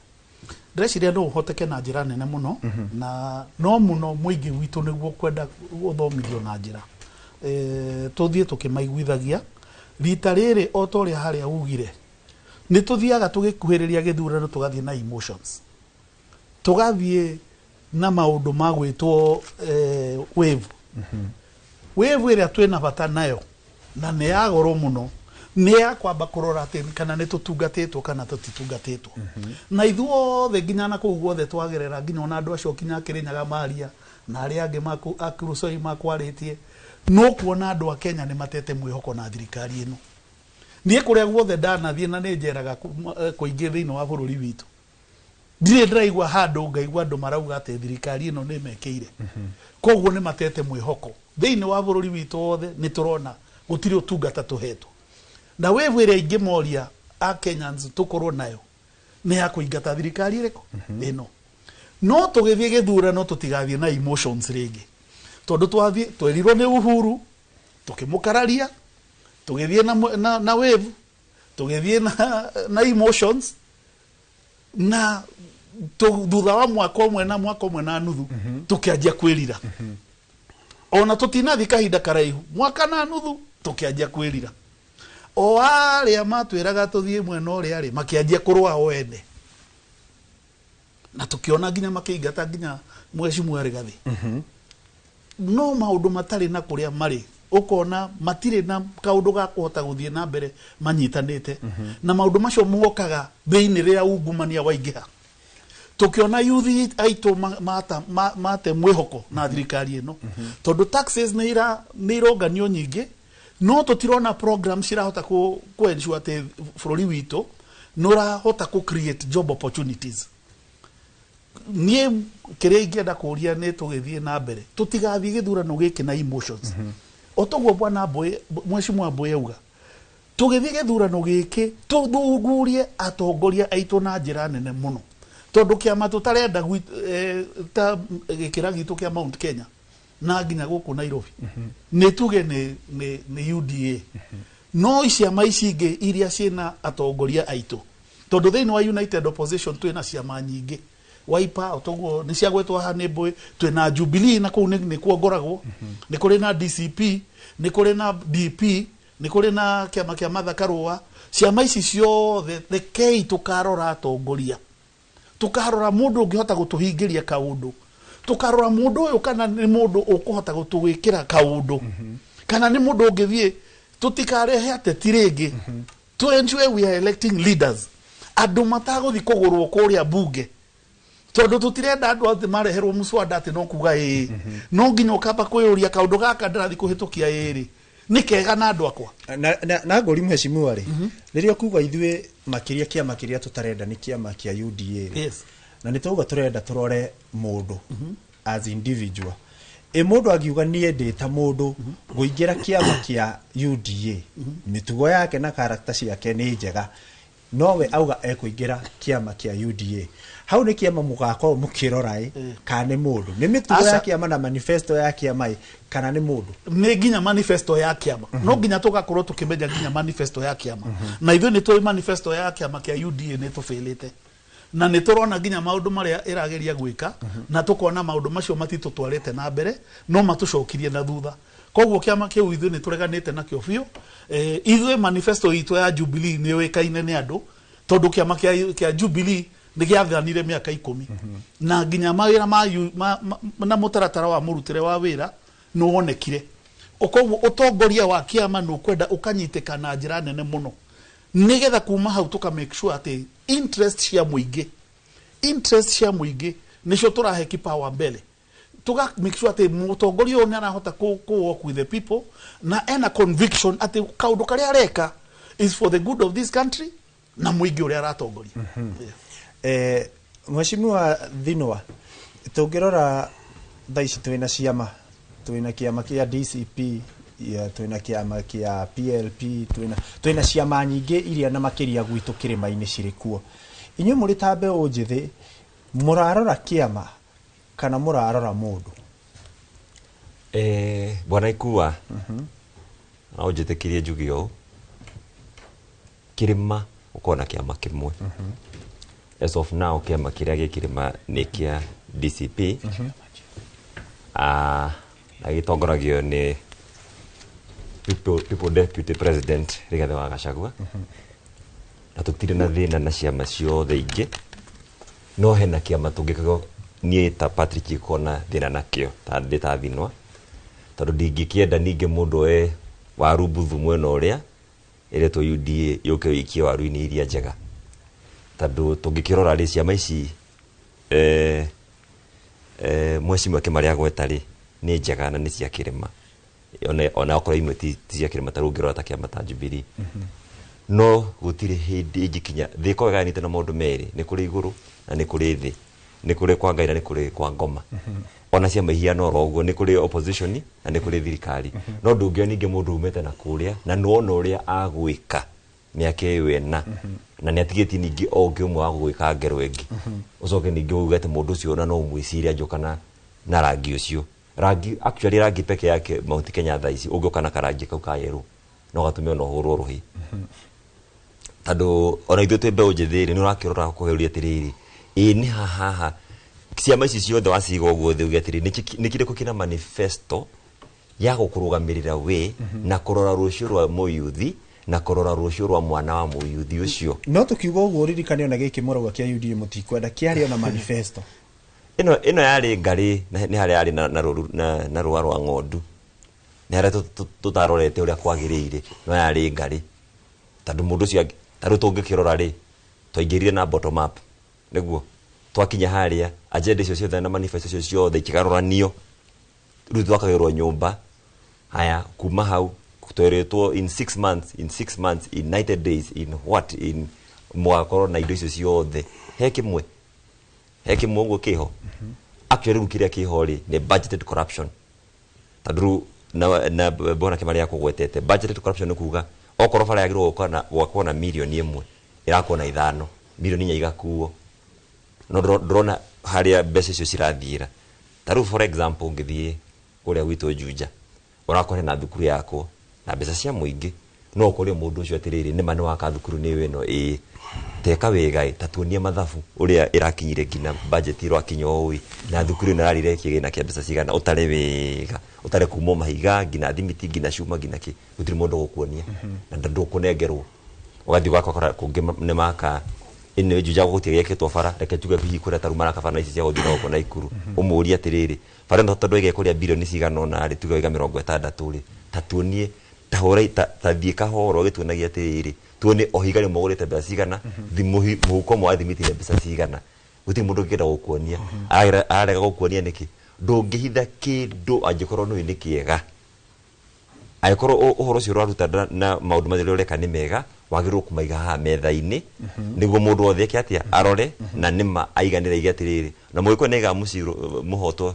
Ndĩreciria no ũhoteke na njĩra nene mũno, na no mũno mũingĩ witũ nĩguo kwenda gũthomithio na njĩra tũthiĩ tũkĩmaiguithagia. Rita rĩrĩ o ta ũrĩa harĩa ugire, nĩ tũthiaga tũgĩkuhĩrĩria gĩthurano tũgathiĩ na emotions, tũgathiĩ na maũndũ ma gwĩtwo wave. Wave ĩrĩa twĩna bata nayo na nĩ ya goro mũno, nĩ ya kwamba kũrora atĩ kana nĩ tũtungatĩtwo kana tũtitungatĩtwo. Na ithuothe nginya na kũu guothe twagerera, nginya ona andũ acio kinya Kĩrĩnyaga maria na arĩa angĩ a Kuresoi makwarĩtie, no kuona andũ a Kenya nĩ matete mwĩhoko na thirikari ĩno. Niĩ kũrĩa guothe ndanathiĩ na nĩ njeraga kũingĩ thĩinĩ wa bũrũri witũ, ndirĩ ndĩraigua handũ ngaigua andũ marauga atĩ thirikari ĩno nĩ mekĩire. Koguo nĩ matete mwĩhoko thĩinĩ wa bũrũri witũ wothe. Nĩ tũrona gũtirĩ ũtungata tũhetwo, na wave ĩrĩa ingĩmoria a Kenyans tũkorwo nayo nĩ ya kũingata thirikari ĩrĩkũ ĩno. No tũgĩthiĩ gĩthurano tũtigathiĩ na emotions rĩngĩ, tondũ twathiĩ twerirwo nĩ Uhuru tũkĩmũkararia, tũgĩthiĩ na wave, tũgĩthiĩ na emotions, na thutha wa mwaka ũmwe na mwaka ũmwe na nuthu tũkĩanjia kwĩrira. Ona tũtinathiĩ kahinda karaihu, mwaka na nuthu tũkĩanjia kwĩrira. O arĩa matwĩraga tũthiĩ mwena ũrĩa rĩ, makĩanjia kũrũa o ene, na tũkĩona nginya makĩingata nginya Mheshimiwa Rigathi. No maũndũ matarĩ na kũrĩa marĩ, ũkona matirĩ na kaũndũ ga kũhota gũthiĩ na mbere manyitanĩte. Na maũndũ macio mokaga thĩinĩ rĩrĩa ungumania waingĩha. Tũkĩona youth aitũ mate mwĩhoko na thirikari ĩno, tondũ taxes nĩ ironganio nyingĩ, no tũtirona program cirahota ku ensure atĩ bũrũri witũ nĩ ũrahota kũ create job opportunities. Niĩ kĩrĩa ingĩenda kũria nĩ tũgĩthiĩ na mbere tũtigathiĩ gĩthurano gĩkĩ na emotions. O toguo bwana Mbowe, Mheshimiwa Mbowe auga, tũgĩthiĩ gĩthurano gĩkĩ tũthuthurie atongoria aitũ na njĩra nene mũno, tondũ kĩama tũtarenda ta gĩkĩra gitũ kĩa Mount Kenya na nginya gũkũ Nairobi nĩ tuge nĩ UDA, no ciama ici ingĩ iria ciĩna atongoria aitũ, tondũ thĩinĩ wa United Opposition twĩna ciama nyingĩ, Wiper otoguo nĩ ciagwetwo haha nĩ Mbowe, twĩna Jubilee na kũu nĩkuo ngoragwo, nĩ kũrĩ na DCP, nĩ kũrĩ na DP, nĩ kũrĩ na kĩama kĩa Martha Karua. Ciama ici ciothe rekei tũkarora atongoria, tũkarora mũndũ ũngĩhota gũtũhingĩria kaũndũ, tũkarora mũndũ ũyũ kana nĩ mũndũ ũkũhota gũtũgwĩkĩra kaũndũ, kana nĩ mũndũ ũngĩthiĩ. Tũtikarehe ateti rĩngĩ, to ensure we are electing leaders, andũ matagũthiĩ kũgũrwo kũrĩa bunge, tondũ tũtirenda andũ atĩ mareherwo mũswada atĩ no kuga ĩĩ, no nginya ũkamba kwĩyũria kaũndũ gaka ndĩrathiĩ kũhĩtũkia ĩĩ nĩ kega na andũ akwa. Na ngũri Mheshimiwa rĩ, rĩrĩa ũkuga ithuĩ makĩria kĩama kĩrĩa tũtarenda nĩ kĩama kĩa UDA, na nĩ twauga tũrenda tũrore mũndũ as individual, Ĩ mũndũ angiuga niĩ ndĩ ta mũndũ ngũingĩra kĩama kĩa UDA, mĩtugo yake na karakta ciake nĩ njega, nowe auga ekũingĩra kĩama kĩa UDA, hau nĩ kĩama mũgakorwo mũkĩrora ĩ kana nĩ mũndũ? Nĩ mĩtugo ya Aca. kĩama na manifesto ya kĩama ĩ kana nĩ mũndũ? Nĩ nginya manifesto ya kĩama. No nginya tũgakorwo tũkĩmenya nginya manifesto ya kĩama, na ithuĩ nĩ tũĩ manifesto ya kĩama kĩa UDA nĩ tũbĩlĩte, na nĩ tũrona nginya maũndũ marĩa ĩrageria gwĩka, na tũkona maũndũ macio matitũtwarĩte na mbere, no matũcokirie na thutha. Koguo kĩama kĩu ithuĩ nĩ tũreganĩte nakĩo biũ. Ithuĩ manifesto itũ ya Jubilee nĩ yũĩkaine nĩ andũ, tondũ kĩama kĩa Jubilee nĩ gĩathanire mĩaka 10, na nginya mawĩra ma, ma, ma, na mũtaratara wa mũrutĩre wa wĩra nĩ wonekire. Koguo ũtongoria wa kĩama nĩ ũkwenda ũkanyitĩka na njĩra nene mũno, nĩgetha kuma hau tũka make sure atĩ interest cia mũingĩ nĩcio tũrahe kipawa mbele. Tuga make sure atĩ mũtongoria ũyũ nĩ arahota kũ work with the people, na ena conviction atĩ kaũndũ karĩa areka is for the good of this country na mũingĩ ũrĩa aratongoria. Mheshimiwa Thinwa, tũngĩrora thaa ici twĩna ciama, twĩna kĩama kĩa DCP ya, twĩna kĩama kĩa PLP, twĩna ciama nyingĩ iria na makĩria gwitũ kĩrĩma-inĩ cirĩ kuo. Inyuĩ mũrĩ ta mbeũ njĩthĩ, mũrarora kĩama kana mũrarora mũndũ? Bwana Ikua, no njĩtĩkĩrie njuge ũũ, kĩrĩma ũkorwo na kĩama kĩmwe. As of now kĩama kĩrĩa gĩ kĩrĩma nĩ kĩa DCP. Ah, na gĩtongoragio nĩ people deputy president Rigathĩ wa Gachagua, na tũtirĩ na thĩna na ciama ciothe ingĩ, no hena kĩama tũngĩkorwo niĩ ta Patrick ingĩkorwo na thĩna nakĩo ta ndĩ ta Thinwa, tondũ ndingĩkĩenda ningĩ mũndũ oe waru mbuthu mwena ũrĩa ĩretwo UDA yũke ĩikie waru-inĩ iria njega, tondũ tũngĩkĩrora rĩ, ciama ici mheshimiwa Kĩmarĩ agweta rĩ, nĩ njega na nĩ cia kĩrĩma, ona okorwo imwe ti cia kĩrĩma, ta rĩu ũngĩrora ta kĩama ta Jubilee, no gũtirĩ hĩndĩ ĩngĩkinya thĩ ĩkoragwo ĩgayanĩte na maũndũ merĩ, nĩ kũrĩ igũrũ na nĩ kũrĩ thĩ, nĩ kũrĩ kwa Ngai na nĩ kũrĩ kwa ngoma. Ona ciama ihana oro ũguo, nĩ kũrĩ opposition na nĩ kũrĩ thirikari, no ndũngĩona ningĩ mũndũ umĩte na kũrĩa na nĩwona ũrĩa agwĩka mĩaka ĩyo ĩna, na nĩ atigĩtie ningĩ o ũngĩ ũmwe wa gũgwĩka ngero ĩngĩ, ũcoke ningĩ uge atĩ mũndũ ũcio ona no ũmwĩcirie angĩũka na rangi ũcio, rangi actually rangi peke yake Mount Kenya thaa ici ũngĩũka na karangi kau ka yerũ no gatũme ona ũhũrwo rũhĩ, tondũ ona ithuĩ twĩ mbeũ njĩthĩ rĩ, nĩ ũrakĩrora kũgeria atĩrĩrĩ, ĩ nĩ haha ciama ici ciothe waciga ũguo thĩ, uge atĩrĩrĩ, nĩ kĩrĩkũ kĩna manifesto ya gũkũrũgamĩrĩra we na kũrora rũciũ rwa mũyuthi na kũrora rũciũ rwa mwana wa mũyuthi ũcio? No tũkiuga ũguo, ririkane ona gĩkĩ mũrauga kĩa UDA mũtikwenda kĩarĩ ona manifesto. Ĩno yarĩ ngarĩ na nĩ harĩa yarĩ na rũru na rũa rwa ng'ondu, nĩ harĩa tũtarorete ũrĩa kwagĩrĩire, no yarĩ ngarĩ tondũ mũndũ ũcio ta rĩu tũngĩkĩrora rĩ, twaingĩrire na bottom up, nĩguo twakinya harĩa agenda icio ciothe na manifesto icio ciothe ikĩgarũranio, rĩu twakagĩrwo nyũmba. Haya, kuma hau twerĩtwo in 6 months, in 6 months, in 90 days, in what, in mũgakorwo na indo icio ciothe. He kĩmwe ũguo kĩho actually. Rĩu kĩrĩa kĩho rĩ, nĩ budgeted corruption, tondũ rĩu na bwana Kĩmarĩ akũgwetete budgeted corruption nĩ kuga okorwo bara yagĩrĩirwo gũka na gwakwo na mirioni 1, ĩrakwo na 5, mirioni 4 igakuo, no ndũrona harĩa mbeca icio cirathiĩra. Ta rĩu for example, ũngĩthiĩ kũrĩa gwitũ Juja, ũrakora na thukuru yakwo na mbeca cia mũingĩ, no ũkorie mũndũ ũcio atĩrĩrĩ, nĩma nĩ waka thukuru nĩ ĩno? Ĩĩ. Teka wega ĩ, ta tuonie mathabu ũrĩa ĩrakinyire nginya budget ĩrakinya ũũ ĩ, na thukuru ĩno ĩrarire kĩgĩna kĩa mbeca cigana, ũtare wega, ũtare kuma mahiga nginya thimiti nginya cuma nginya kĩ. Gũtirĩ mũndũ ũgũkuonia na ndũkũnengerwo. Ũgathiĩ ũgakora kũngĩ nĩ maka ĩno Juja gũtirĩ gĩakĩtwo bara, reke tuge hihi kũrĩa taru maraka bara ici cia gũthiĩ na gũkũ Naikuru, ũmũrie atĩrĩrĩ, bara ĩno tondũ ĩgekũrĩa birioni cigana ũna rĩ, tuge waiga 60 rĩ, ta tuonie, ta hũra ta thiĩ kahoro ũgĩtuonagia atĩrĩrĩ, tuone o higa rĩmwe ũgũrĩte mbeca cigana, mũhuko ũmwe wa thimiti nĩ mbeca cigana. Gũtirĩ mũndũ ũngĩenda gũkuonia. Ararega gũkuonia nĩkĩ? Ndũngĩhitha kĩndũ angĩkorwo nĩũĩ nĩ kĩega. Angĩkorwo ũhoro ũcio ũraruta na maũndũ marĩa ũreka nĩ mega, wagĩrĩirwo kũmaiga haha metha-inĩ nĩguo mũndũ wothe eke atĩa, arore na nĩma aiganĩre, aige atĩrĩrĩ, na mũgĩkũyũ nĩ aigaga mũciĩ mũhotwo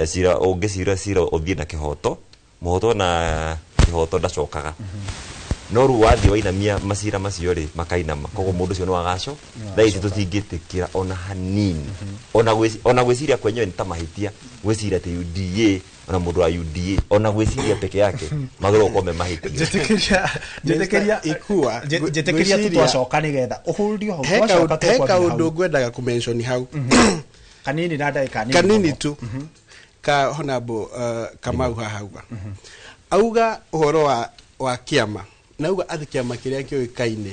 Cira ũngĩcira cira ũthiĩ na kĩhoto, mũhoto na kĩhoto ndacokaga. No rĩu wathiĩ wainamia macira macio rĩ, makainama, koguo mũndũ ũcio nĩ wagaco. Thaa ici tũtingĩtĩkĩra ona hanini, ona gwĩciria kwenyewe nĩ ta mahĩtia, gwĩciria atĩ UDA, ona mũndũ wa UDA ona gwĩciria peke yake magĩrĩirwo gũkorwo me mahĩtia. Njĩtĩkĩria Ikua njĩtĩkĩria tu twacoka nĩgetha ũhũrio hau. He twacoka he tũkwambia kaũndũ hau. Ngwendaga kũmention hau kanini na ndagĩka nini kanini mũno. Tu ka honorable Kamau haha auga auga ũhoro wa kĩama na auga atĩ kĩama kĩrĩa kĩũĩkaine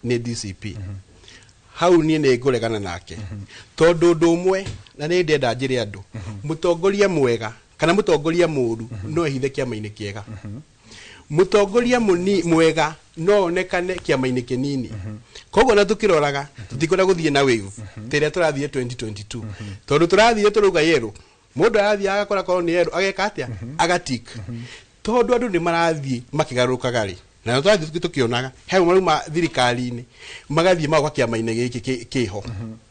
nĩ DCP. Hau niĩ nĩ ngũregana nake tondũ ũndũ ũmwe na nĩ ndenda njĩre andũ, mũtongoria mwega kana mũtongoria mũũru no ehithe kĩama-inĩ kĩega, mũtongoria mwega no onekane kĩama-inĩ kĩnini. Koguo na tũkĩroraga tũtikwenda gũthiĩ na wave ta ĩrĩa tũrathiĩ 2022, tondũ tũrathiĩ tũrauga yerũ, mũndũ arathiĩ agakora korwo nĩ yerũ ageka atĩa, agatik, tondũ andũ nĩ marathiĩ makĩgarũrũkaga rĩ, na tũrathiĩ tũkĩonaga he marauma thirikari-inĩ magathiĩ magoka kĩama-inĩ gĩkĩ kĩho.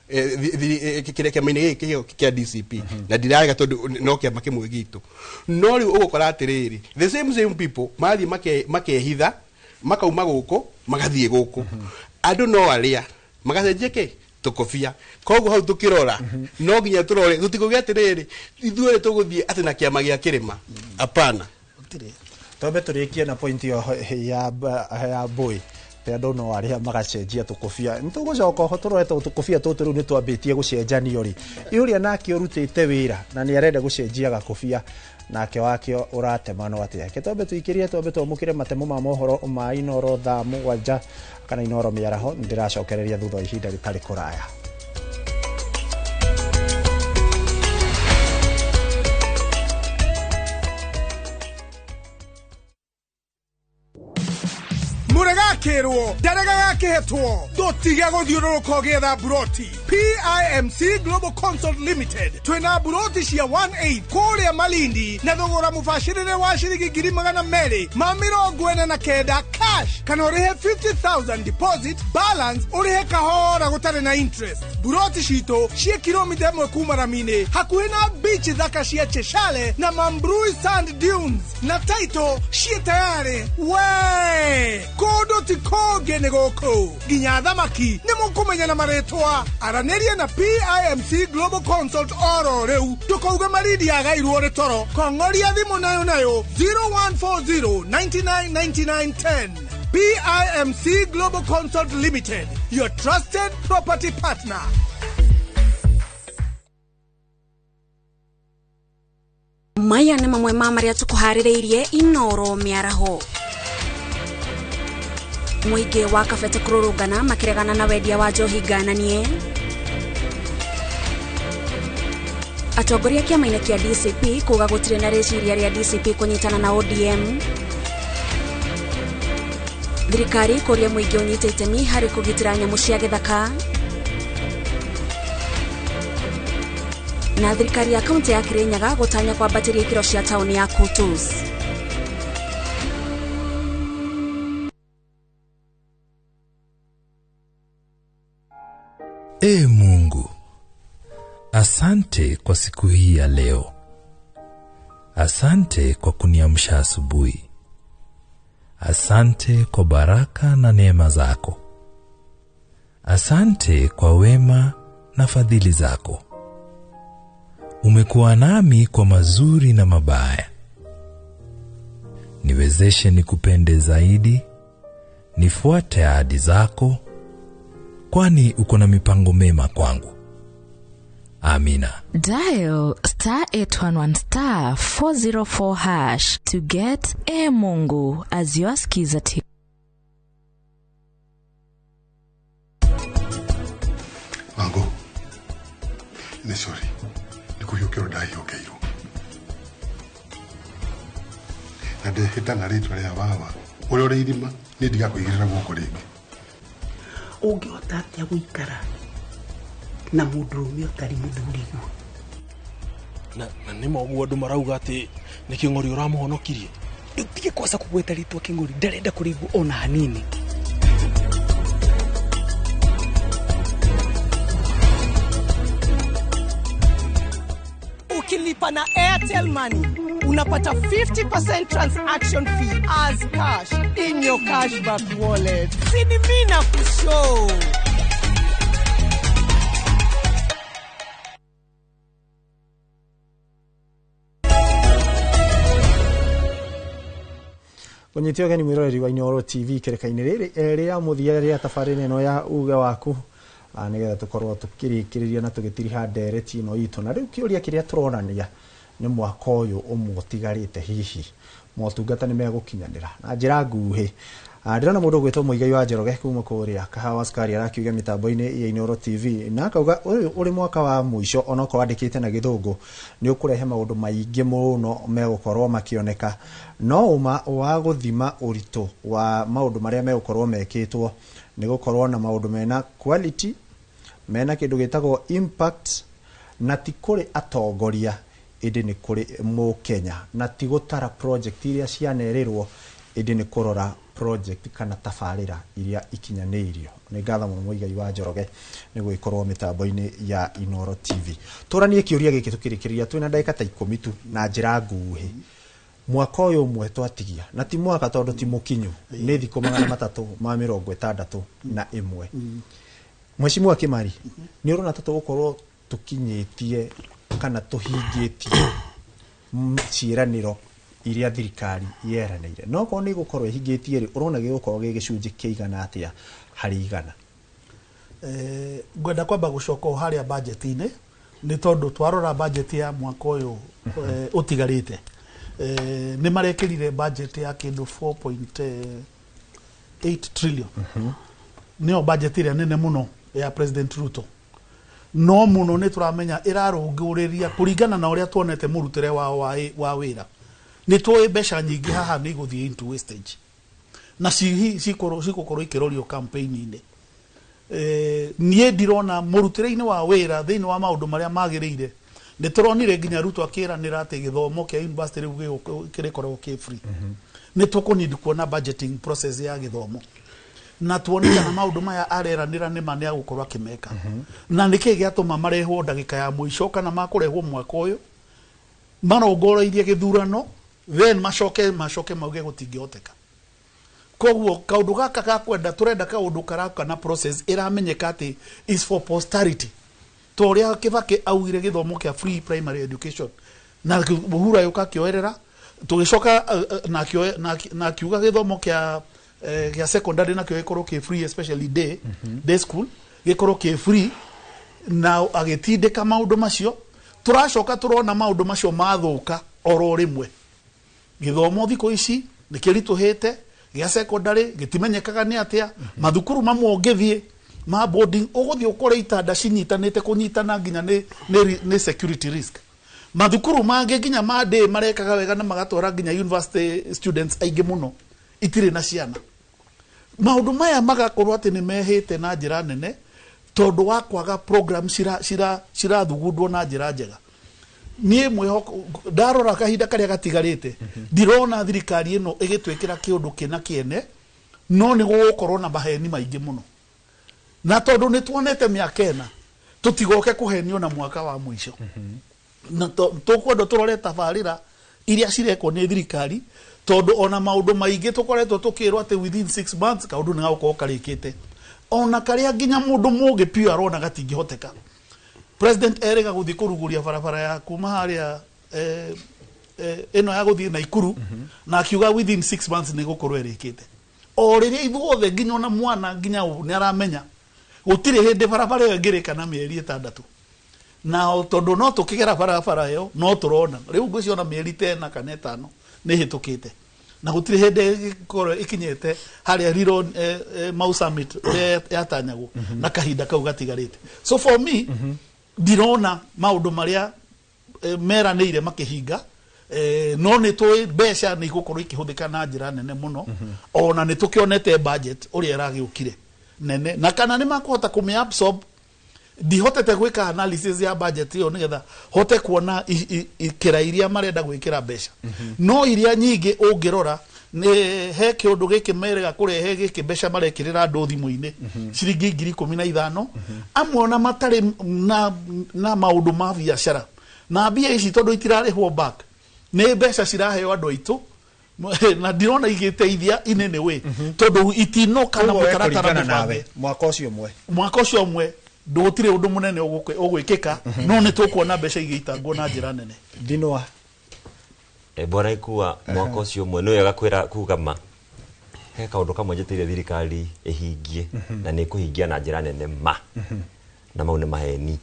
Kĩrĩa kĩama-inĩ gĩkĩ kĩho kĩa DCP, na ndirarega tondũ no kĩama kĩmwe gitũ, no rĩu ũgũkora atĩrĩrĩ, the same same people marathiĩ makehitha, makauma gũkũ magathiĩ gũkũ, andũ no arĩa magacenjia kĩ tũkobia. Koguo hau tũkĩrora no nginya tũrore tũtikũgĩa atĩrĩrĩ ithuĩ tũgũthiĩ atĩ na kĩama gĩa kĩrĩma, hapana. Twambe tũrĩkie na point ĩyo ya boy te andũ no arĩa magacenjia tũkobia. Nĩ tũgũcoka oho tũrore tondũ tũkobia tũtũ rĩu nĩ twambĩtie gũcenjanio rĩ, ĩ ũrĩa nake ũrutĩte wĩra na nĩ arenda gũcenjia gakobia nake wakĩo ũratemanwo atĩa. Reke twambe tũikĩrie, twambe twamũkĩre matemo ma mohoro ma Inoro thaa 7 kana Inoro mĩaraho. Nĩndĩracokereria thutha wa ihinda rĩtarĩ kũraya. Mũregakĩrwo ndarega gakĩhetwo, ndũtige gũthiũrũrũka ũgĩetha mburoti. PIMC Global Consult Limited twĩna mburoti cia 18 kũrĩa Malindi na thogora mũbacĩrĩre wa ciringi 249,000 cash, kana ũrĩhe 50,000 deposit, balance ũrĩhe kahora gũtarĩ na interest. Mburoti citũ ciĩ kilomita 1 kuma rami-inĩ, hakuhĩ na beach thaka cia Cheshale na Mambrui Sand Dunes, na title ciĩ tayarĩ. We kũndũ ti kũngĩ nĩ gũkũ, nginya thamaki nĩ mũkũmenya na marĩtwa. Aranĩria na PIMC Global Consult oro rĩu, ndũkauge Malindi yagairwo nĩ toro. Kong'oria thimũ nayo nayo 0140 99 99 10. PIMC Global Consult Limited, your trusted property partner. Maya nĩ mamwe ma marĩa tũkũharĩrĩirie Inoro mĩaraho. Mũingĩ wa Kabete kũrũrũngana makĩregana na wendia wa njohi ngananie. Atongoria kĩama-inĩ kĩa DCP kuga gũtirĩ na rĩciria rĩa DCP kũnyitana na ODM. Thirikari kũria mũingĩ ũnyite itemi harĩ kũgitĩra nyamũ cia gĩthaka. Na thirikari ya kaunti ya Kirinyaga gũtanya kwambatĩria ikĩro cia taũni ya Kutus. Ee Mungu, asante kwa siku hii ya leo. Asante kwa kuniamsha asubuhi. Asante kwa baraka na neema zako. Asante kwa wema na fadhili zako. Umekuwa nami kwa mazuri na mabaya. Niwezeshe nikupende zaidi, nifuate ahadi zako, kwani uko na mipango mema kwangu. Amina. Dial star 811 star 404 hash to get E Mungu as your skiza tune. Wangu, nĩ sorry nĩ kũhiũkĩrwo ndahiũkĩirwo na ndehĩta na rĩtwa rĩa baba ũrĩa ũrĩ irima, niĩ ndigakũigĩrĩra guoko rĩngĩ. Ũngĩhota atĩa gũikara na mũndũrũme ũtarĩ mũthuriguo? Na nĩ ma ũguo andũ marauga atĩ nĩ Kĩng'ori ũramũhonokirie? Tige kwaca kũgweta rĩtwa Kĩng'ori, ndarenda kũrĩigua ona hanini. Ukilipa na Airtel Money unapata 50% transaction fee as cash in your cashback wallet. Sini mimi na kushow. Kũnyitio ũgeni mwĩroreri wa Inooro TV kĩrĩka-inĩ rĩrĩ rĩa mũthia rĩa tabarĩra ĩno ya uge waku, nĩgetha tũkorwo tũkĩrĩkĩrĩria na tũgĩtiriha ndereti ĩno itũ. Na rĩu kĩũria kĩrĩa tũronania nĩ mwaka ũyũ ũmwe ũtigarĩte, hihi motungata nĩ megũkinyanĩra na njĩra nguhĩ. Ndĩrona mũndũ ũgwĩtwo Mũigai wa Njoroge kuma kũrĩa Kahawa Sukari arakiuga mĩtambo-inĩ ya Inooro TV, na akauga ũyũ ũrĩ mwaka wa mũico, onokorwo andĩkĩte na gĩthũngũ, nĩ ũkũrehe maũndũ maingĩ mũno megũkorwo makĩoneka, no ũma wa gũthima ũritũ wa maũndũ marĩa megũkorwo mekĩtwo nĩ gũkorwo na maũndũ mena quality, mena kĩndũ gĩtagwo impact, na ti kũrĩ atongoria ĩndĩ nĩ kũrĩ mũkenya, na ti gũtara project iria cianerĩrwo ĩndĩ nĩ kũrora project kana tabarĩra iria ikinyanĩirio. Nĩ ngatho mũno Mũigai wa Njoroge nĩ gwĩkorwo mĩtambo-inĩ ya Inooro TV. Tũranie kĩũria gĩkĩ tũkĩrĩkĩrĩria, twĩna ndagĩka ta 10 tu na njĩra nguhĩ. Mwaka ũyũ ũmwe twatigia, na ti mwaka tondũ ti mũkinyu, nĩ thikũ 361. Mheshimiwa Kimari, nĩ ũrona ta tũgũkorwo tũkinyĩtie kana tũhingĩtie ciĩranĩro iria thirikari yeranĩire? No korwo nĩ ĩgũkorwo ĩhingĩtie rĩ, ũrona gĩgũkorwo gĩ gĩcunjĩ kĩigana atĩa harĩ igana? Ngwenda kwamba gũcoka o harĩa budget-inĩ, nĩ tondũ twarora budget ya mwaka ũyũ ũtigarĩte, nĩ marekĩrire budget ya kĩndũ 4.8 trillion. Nĩyo budget ĩrĩa nene mũno ya President Ruto. No mũno nĩ tũramenya ĩrarũngũrĩria kũringana na ũrĩa tuonete mũrutĩre wao wa wĩra. Nĩ tũĩ mbeca nyingĩ haha nĩ igũthiĩ into wastage, na cigũkorwo ikĩrorio campaign-inĩ. Niĩ ndirona mũrutĩre-inĩ wa wĩra thĩinĩ wa maũndũ marĩa magĩrĩire. Nĩ tũronire nginya Ruto akĩranĩra atĩ gĩthomo kĩa university rĩu kĩrĩkoragwo kĩ free. Nĩ tũkũnidi kuona budgeting process ya gĩthomo, na tuone kana maũndũ maya areranĩra nĩ ma nĩ agũkorwo akĩmeka. Na nĩkĩ gĩatũma marehwo ndagĩka ya mũico kana makũrehwo mwaka ũyũ marongoreirie gĩthurano, then macoke mauge gũtingĩhoteka. Koguo kaũndũ gaka ga kwenda, tũrenda kaũndũ karaka na process ĩramenyeka atĩ is for posterity. Ta ũrĩa Kibaki augire gĩthomo kĩa free primary education, na Uhuru agĩũka akĩoerera, tũgĩcoka na akiuga gĩthomo kĩa secondary nakĩo gĩkorwo kĩ free, especially day school gĩkorwo kĩ free, na agĩtindĩka maũndũ macio. Tũracoka tũrona maũndũ macio mathũka oro rĩmwe. Gĩthomo thikũ ici nĩ kĩritũhĩte, gĩa secondary gĩtimenyekaga nĩ atĩa. Mathukuru mamwe ũngĩthiĩ ma boarding ũgũthiĩ ũkore itanda cinyitanĩte kũnyitana nginya nĩ security risk. Mathukuru mangĩ nginya ma day marekaga wega na magatwara nginya university students aingĩ mũno, itirĩ na ciana. Maũndũ maya magakorwo atĩ nĩ mehĩte na njĩra nene tondũ wa kwaga program cirathugundwo na njĩra njega. Niĩ mwĩhoko ndarora kahinda karĩa gatigarĩte, ndirona thirikari ĩno ĩgĩtwĩkĩra kĩũndũ kĩna kĩene, no nĩ gũgũkorwo na maheni maingĩ mũno. Na tondũ nĩ tuonete mĩaka ĩna, tũtigoke kũhenio na mwaka wa mũico. Na tũkwenda tũrore tabarĩra iria cirekwo nĩ thirikari, tondũ ona maũndũ maingĩ tũkoretwo tũkĩrwo atĩ within 6 months kaũndũ nĩ gagũkorwo karĩkĩte, ona karĩa nginya mũndũ mũgĩ piũ arona gatingĩhoteka. President erĩga gũthiĩ kũrugũria barabara ya kuma harĩa ĩno ya gũthiĩ Naikuru, na akiuga within 6 months nĩ gũkorwo ĩrĩkĩte. O rĩrĩa ithuothe nginya ona mwana nginya nĩ aramenya gũtirĩ hĩndĩ barabara ĩyo ĩngĩrĩka na mĩeri 6. Na tondũ no tũkĩgera barabara ĩyo no tũrona rĩu ngwĩciona mĩeri 4 kana 5 nĩ ĩhĩtũkĩte, na gũtirĩ hĩndĩ ĩgĩkorwo ĩkinyĩte harĩa Riro Mau Summit ũrĩa yatanyagwo na kahinda kau gatigarĩte. So for me, ndirona maũndũ marĩa meranĩire makĩhinga, no nĩ tũĩ mbeca nĩ igũkorwo ikĩhũthĩka na njĩra nene mũno. Ona nĩ tũkĩonete budget ũrĩa ĩragĩũkire nene, na kana nĩ makũhota kũmĩ absorb. Ndihotete gwĩka analysis ya budget ĩyo nĩgetha hote kuona ikĩra iria marenda gwĩkĩra mbeca. No iria nyingĩ ũngĩrora nĩ he kĩũndũ gĩkĩ merega kũrehe gĩkĩ mbeca marekĩrĩra andũ thimũ-inĩ ciringi 15,000, amwe ona matarĩ na maũndũ ma biacara Na mbia ici tondũ itirarĩhwo back, nĩ mbeca ciraheo andũ aitũ na ndirona igĩteithia in any way, tondũ itinoka na Koguo we mũtaratara kũringana nawe mũbange. Mwaka ũcio ũmwe, Mwaka ũcio ũmwe ndũgũtirĩ ũndũ mũnene ũgwĩkĩka, no nĩ tũkuona mbeca igĩitangwo na njĩra nene. Ndinwa. Bwana Ikua, mwaka ũcio ũmwe nĩ wega kwĩra kuga ma he kaũndũ kamwe njĩtĩire thirikari ĩhingie, na nĩ ĩkũhingia na njĩra nene ma, na mau nĩ maheni.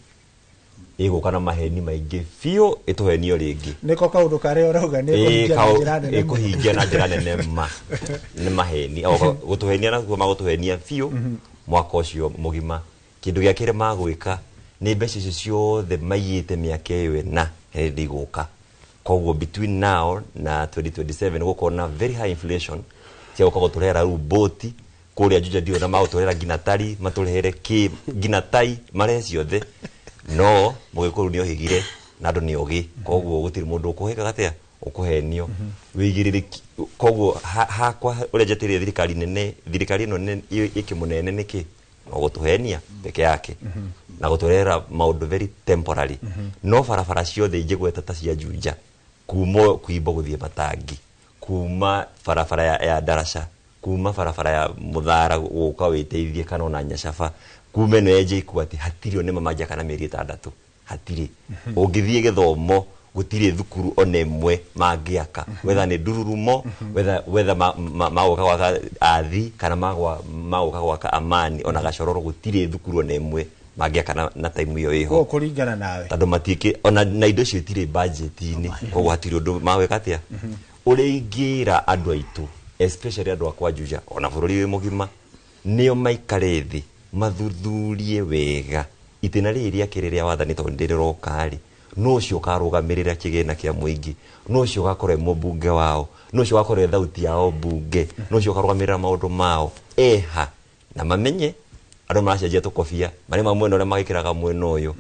Ĩgũka na maheni maingĩ biũ, ĩtũhenio rĩngĩ. Nĩko kaũndũ karĩa ũrauga nĩ Ĩĩ, kũhingia na njĩra nene? Ĩkũhingia na njĩra nene ma nĩ maheni. O, gũtũhenia nakuo magũtũhenia biũ mwaka ũcio mũgima. Kĩndũ gĩa kerĩ magwĩka nĩ mbeca icio ciothe maiyĩte mĩaka ĩyo 4 he hĩndĩ igũka. Koguo between now na 2027 gũkorwo na very high inflation cia gũka gũtũrehera rĩu boti kũrĩa Juja ndio na magũtũrehera nginya tari matũrehere kĩ nginya tai marehe ciothe, no mũgĩkũyũ nĩ ohĩgire na andũ nĩ ogĩ, koguo gũtirĩ mũndũ ũkũhĩkaga atĩa ũkũhenio wĩigĩrĩrĩki. Koguo hakwa ũrĩa njetĩrĩire thirikari nene, thirikari ĩno nene ĩkĩmũnene nĩkĩ no gũtũhenia peke yake na gũtũrehera maũndũ very temporary. No barabara ciothe ingĩgweta ta cia Juja kuma Kuimbo gũthiĩ Matangi, kuma barabara ya Ndaraca, kuma barabara ya Mũthara gũka wĩteithie kana ona Nyacaba, kuma ĩno ya JKUAT, hatirĩ onĩma mangĩaka na mĩeri 6, hatirĩ. Ũngĩthiĩ gĩthomo, gũtirĩ thukuru ona ĩmwe mangĩaka, whether nĩ ndururumo, whether magũka gwaka athi kana magũka gwaka Amani ona Gacororo, gũtirĩ thukuru ona ĩmwe mangĩaka na time ĩyo ĩho. Koguo kũringana nawe, tondũ matiĩkĩ ona na indo icio itirĩ budget-inĩ, koguo hatirĩ ũndũ magwĩka atĩa. Ũrĩa ingĩra andũ aitũ, especially andũ akwa Juja ona bũrũri wĩ mũgima, nĩo maikare thĩ mathuthurie wega itĩna rĩrĩ rĩa kerĩ rĩa wathani, tondũ nĩ rĩroka rĩ, no ũcio ũkarũgamĩrĩra kĩgĩna kĩa mũingĩ, no ũcio ũgakorwo e mũmbunge wao, no ũcio ũgakorwo e thauti yao mbunge, no ũcio ũkarũgamĩrĩra maũndũ mao eha, na mamenye andũ maracenjia tũkobia marĩ ma mwena ũrĩa magĩkĩraga mwena ũyũ,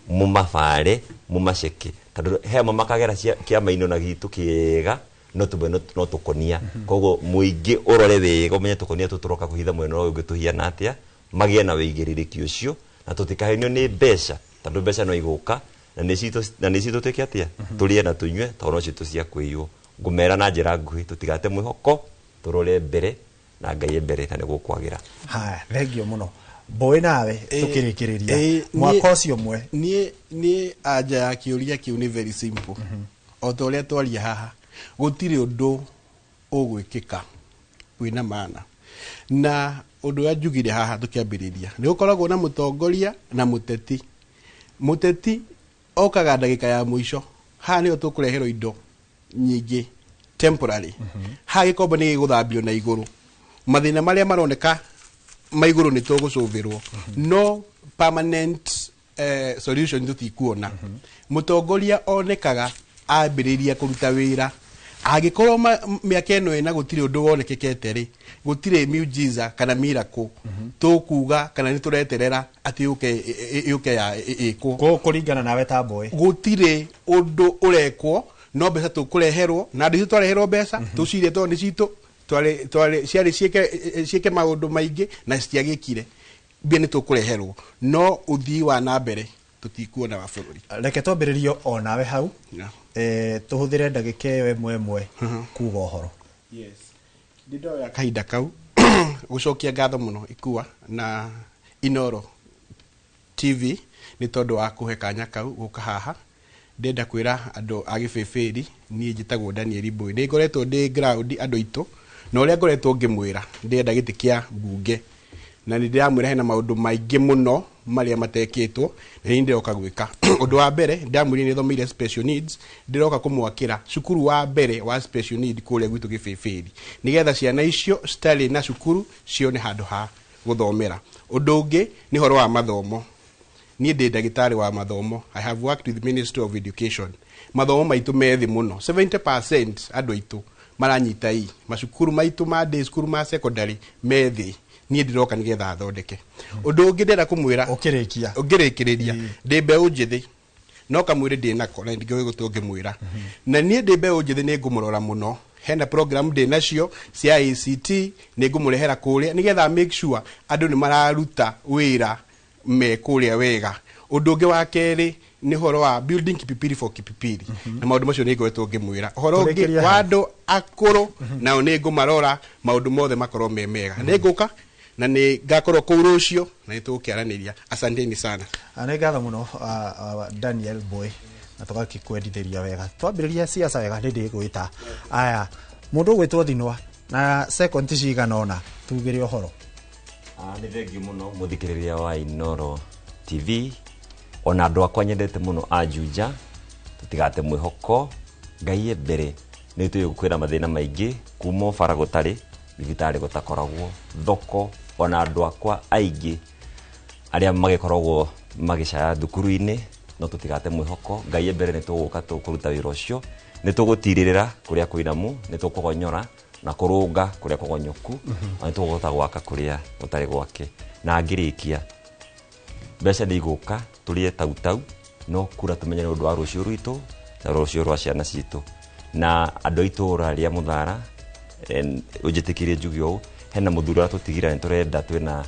mũmabare mũmaceke, tondũ he amwe makagera kĩama-inĩ ona gitũ kĩega no tũmwe no tũkonia. Koguo mũingĩ ũrore wega ũmenye tũkonia tũtũ tũroka kũhitha mwena ũyũ ũngĩ tũhiana atĩa, magĩe na wĩigĩrĩrĩki ũcio na tũtikahenio nĩ mbeca, tondũ mbeca no igũka na nĩ citũ, na nĩ citũ twĩke atĩa, tũrĩe na tũnyue, tondũ no citũ cia kwĩywo. Ngũmera na njĩra nguhĩ tũtigate mwĩhoko, tũrore mbere na Ngai e mbere na nĩguo kwagĩra. Haya, thengio mũno Mbũĩ, nawe tũkĩrĩkĩrĩria mwaka ũcio ũmwe. Niĩ anja ya kĩũria kĩu nĩ very simple. O ta ũrĩa twaria haha, gũtirĩ ũndũ ũgwĩkĩka wĩna maana, na ũndũ ũrĩa njugire haha tũkĩambĩrĩria nĩ gũkoragwo na mũtongoria na mũteti. Mũteti okaga ndagĩka ya mũico, haha nĩho tũkũreherwo indo nyingĩ temporary, haha gĩkombe nĩ gĩgũthambio na igũrũ, mathĩna marĩa maroneka ma igũrũ nĩ tũgũcũvĩrwo, no permanent solution tũtikuona. Mũtongoria onekaga ambĩrĩria kũruta wĩra. Angĩkorwo mĩaka ĩno 4 gũtirĩ ũndũ wonekekete rĩ, gũtirĩ miujiza kana miracle tũkuga kana nĩ tũreterera atĩ yũke ya ĩkwo. Kũringana nawe ta Mbũĩ, gũtirĩ ũndũ ũrekwo, no mbeca tũkũreherwo na andũ aitũ twareherwo mbeca tũcirie tondũ nĩ citũ twarĩ ciarĩ ciĩke maũndũ maingĩ na citiagĩkire. Mbia nĩ tũkũreherwo, no ũthii wa na mbere tũtikuona wa bũrũri. Reke twambĩrĩrio o nawe hau, tũhũthĩre ndagĩka ĩyo ĩmwe ĩmwe kuga ũhoro. Yes, ndĩndoya kahinda kau gũcokia ngatho mũno Ikua na Inoro TV nĩ tondũ wa kũhe kanya kau gũka haha. Ndĩrenda kwĩra andũ a Gĩbĩbĩri, niĩ njĩtagwo Daniel Mbũĩ, nĩ ngoretwo ndĩ ground andũ aitũ, na ũrĩa ngoretwo ngĩmwĩra ndĩrenda gĩtĩ kĩa mbunge, na nĩ ndĩramwĩra hena maũndũ maingĩ mũno marĩa matekĩtwo na nĩ ndĩroka gwĩka. Ũndũ wa mbere ndamwĩrire nĩ thomeire special needs, ndĩroka kũmwakĩra cukuru wa mbere wa special need kũrĩa gwitũ Gĩbĩbĩri, nĩgetha ciana icio citarĩ na cukuru cione handũ ha gũthomera. Ũndũ ũngĩ nĩ ũhoro wa mathomo. Niĩ ndĩ ndagĩtarĩ wa mathomo, I have worked with Ministry of Education. Mathomo maitũ me thĩ mũno, 70% andũ aitũ maranyita i macukuru maitũ ma day school ma secondary me thĩ. Niĩ ndĩroka nĩgetha thondeke. Ũndũ ũngĩ ndĩrenda kũmwĩra ũkĩrĩkia ũngĩrĩkĩrĩria, ndĩ mbeũ njĩthĩ no kamwĩrĩ ndĩ nako na ndingĩũĩ gũtũngĩmwĩra, na niĩ ndĩ mbeũ njĩthĩ nĩ ngũmũrora mũno. Hena program ndĩ nacio cia ACT nĩ ngũmũrehera kũrĩa nĩgetha make sure andũ nĩ mararuta wĩra me kũrĩa wega. Ũndũ ũngĩ wa kerĩ Nĩ ũhoro wa building Kipipiri for Kipipiri, na maũndũ macio nĩ ngoretwo ngĩmwĩra. Ũhoro ũngĩ Tũrĩkĩrie wa hau. Andũ akũrũ nao nĩ ngũmarora, maũndũ mothe makorwo me mega. Nĩ ngũka na nĩ ngakorwo kũu rũciũ na nĩ tũgũkĩaranĩria. Asanteni sana. Nĩ ngatho mũno, Daniel Boy, na tũgakĩkwendithĩria wega twambĩrĩria siasa wega. Nĩ ndĩgwĩta aya mũndũ ũgwĩtwo Thinwa na second cigana ũna tugĩre ũhoro. Nĩ thengiũ mũno mũthikĩrĩria wa Inoro TV, ona andũ akwa nyendete mũno a Juja, tũtigate mwĩhoko, Ngai e mbere. Nĩ tũĩ kwĩna mathĩna maingĩ, kuma o bara gũtarĩ, thibitarĩ gũtakoragwo, thoko, ona andũ akwa aingĩ arĩa magĩkoragwo magĩcaya thukuru-inĩ, no tũtigate mwĩhoko, Ngai e mbere. Nĩ tũgũka tũkũruta wĩra ũcio, nĩ tũgũtirĩrĩra kũrĩa kwĩnamu, nĩ tũkũgonyora na kũrũnga kũrĩa kũgonyoku, na nĩ tũgũhota gwaka kũrĩa gũtarĩ gwake. Na ngĩrĩkia, mbeca nĩ igũka tũrĩe tautau, no kura tũmenye nĩ ũndũ wa rũciũ rwitũ na rũciũ rwa ciana citũ. Na andũ a itũũra rĩa Mũthara, ũnjĩtĩkĩrie njuge ũũ, hena mũthuri ũrĩa tũtigire, nĩ tũrenda twĩna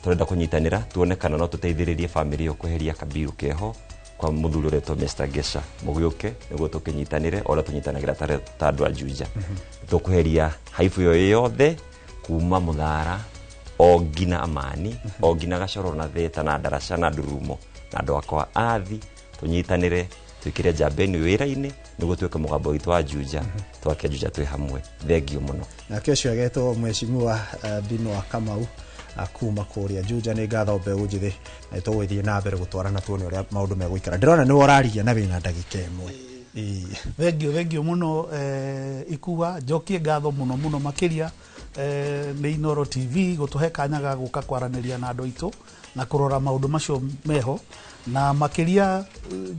tũrenda kũnyitanĩra tuone kana no tũteithĩrĩrie bamĩrĩ ĩyo kweheria kabiru keho kwa mũthuri ũretwo Mr. Gesha. Mũgĩũke nĩguo tũkĩnyitanĩre o ũrĩa tũnyitanagĩra ta andũ a Juja. Tũkweheria haibu ĩyo yothe kuma Mũthara o nginya Amani, o nginya Gacoro na Theta na Ndaraca na Ndurumo, na andũ akwa athi tũnyitanĩre, twĩkĩre njambeni wĩra-inĩ nĩguo tuĩke mũgambo witũ wa Juja, twake Juja twĩ hamwe. Thengio mũno. Nake ũcio agetwo Mheshimiwa Thinwa Kamau, kuma kũrĩa Juja. Nĩ ngatho mbeũ njĩthĩ, na tũgũgĩthiĩ na mbere gũtwarana tuone ũrĩa maũndũ megũikara. Ndĩrona nĩwe ũraria na wĩna ndagĩka 1. Ĩĩ. Thengio, thengio mũno, Ikua. Njokie ngatho mũno mũno makĩria, nĩ Inoro TV gũtũhe kanya ga gũka kwaranĩria na andũ aitũ na kũrora maũndũ macio meho. Na makĩria,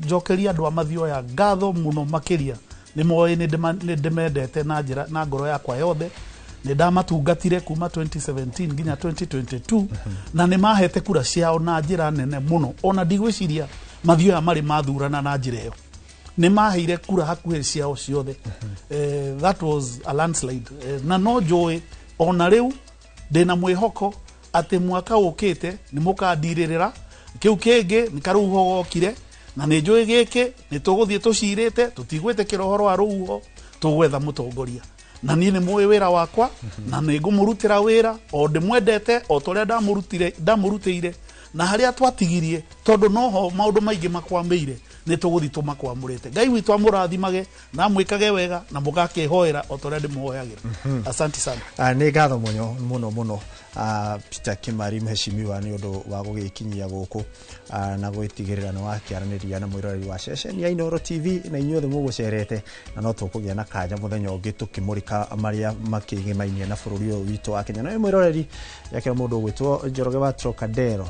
njokeria andũ a Mathioya ngatho mũno makĩria. Nĩ moĩ nĩ ndĩmendete na njĩra na ngoro yakwa yothe. Nĩ ndamatungatire kuma 2017 nginya 2022, na nĩ mahete kura ciao na njĩra nene mũno. Ona ndigwĩciria Mathioya marĩ mathurana na njĩra ĩyo. Nĩ maheire kura hakuhĩ ciao ciothe. That was a landslide. Na no njũĩ ona rĩu ndĩna mwĩhoko atĩ mwaka ũkĩte nĩ mũkandirĩrĩra. Kĩu kĩngĩ nĩ karũhuho gokire, na nĩ njũĩ gĩkĩ nĩ tũgũthiĩ tũcirĩte. Tũtigwĩtĩkĩra ũhoro wa rũhuho, tũgwetha mũtongoria, na niĩ nĩ mũĩ wĩra wakwa na nĩ ngũmũrutĩra wĩra o ndĩmwendete o ta ũrĩa ndamũrutire ndamũrutĩire, na harĩa twatigirie, tondũ noho maũndũ maingĩ makwamĩire, nĩ tũgũthiĩ tũmakwamũrĩte. Ngai witũ amũrathimage na amwĩkage wega na mũgakĩhoera o ta ũrĩa ndĩmũhoyagĩra. Asante sana. Nĩ ngatho mũno mũno mũno, Peter Kimari, mheshimiwa, nĩ ũndũ wa gũgĩkinyia gũkũ, na gwĩtigĩrĩra nĩ wakĩaranĩria na mwĩroreri wa ceceni ya Inoro TV na inyuothe mũgũcerete, na no tũkũgĩa na kanya mũthenya ũngĩ tũkĩmũrĩka marĩa makĩgĩmainie na bũrũri ũyũ witũ wa Kenya. Na wĩ mwĩroreri yakĩra mũndũ ũgwĩtwo Njoroge wa Trocadero,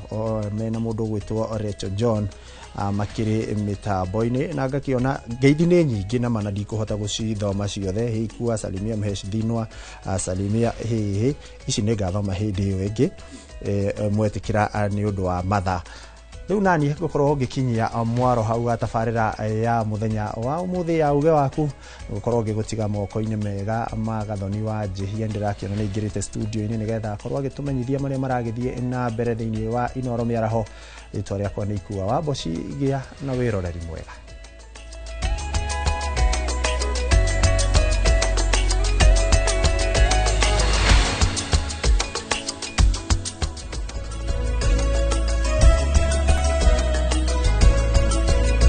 mena mũndũ ũgwĩtwo Rachel John, makĩrĩ mĩtambo-inĩ, na ngakĩona ngeithi nĩ nyingĩ na mana ndikũhota gũcithoma ciothe. Hĩikua salimia mhesh Thinwa, salimia hĩhĩ ici nĩ ngathoma hĩndĩ ĩyo ĩngĩ, mwetĩkĩra, nĩ ũndũ wa mathaa. Rĩu nani ngũkorwo ngĩkinyia mwaro hau ga tabarĩra ya mũthenya wa ũmũthĩ ya uge waku, gũkorwo ngĩgũtiga moko-inĩ mega ma Gathoni wa Njĩhia. Ndĩrakĩona nĩ aingĩrĩte studio-inĩ nĩgetha akorwo agĩtũmenyithia marĩa maragĩthiĩ na mbere thĩinĩ wa Inoro mĩaraho. Rĩtwa rĩakwa nĩ Ikua wa Mboci. Gĩa na wĩroreri mwega.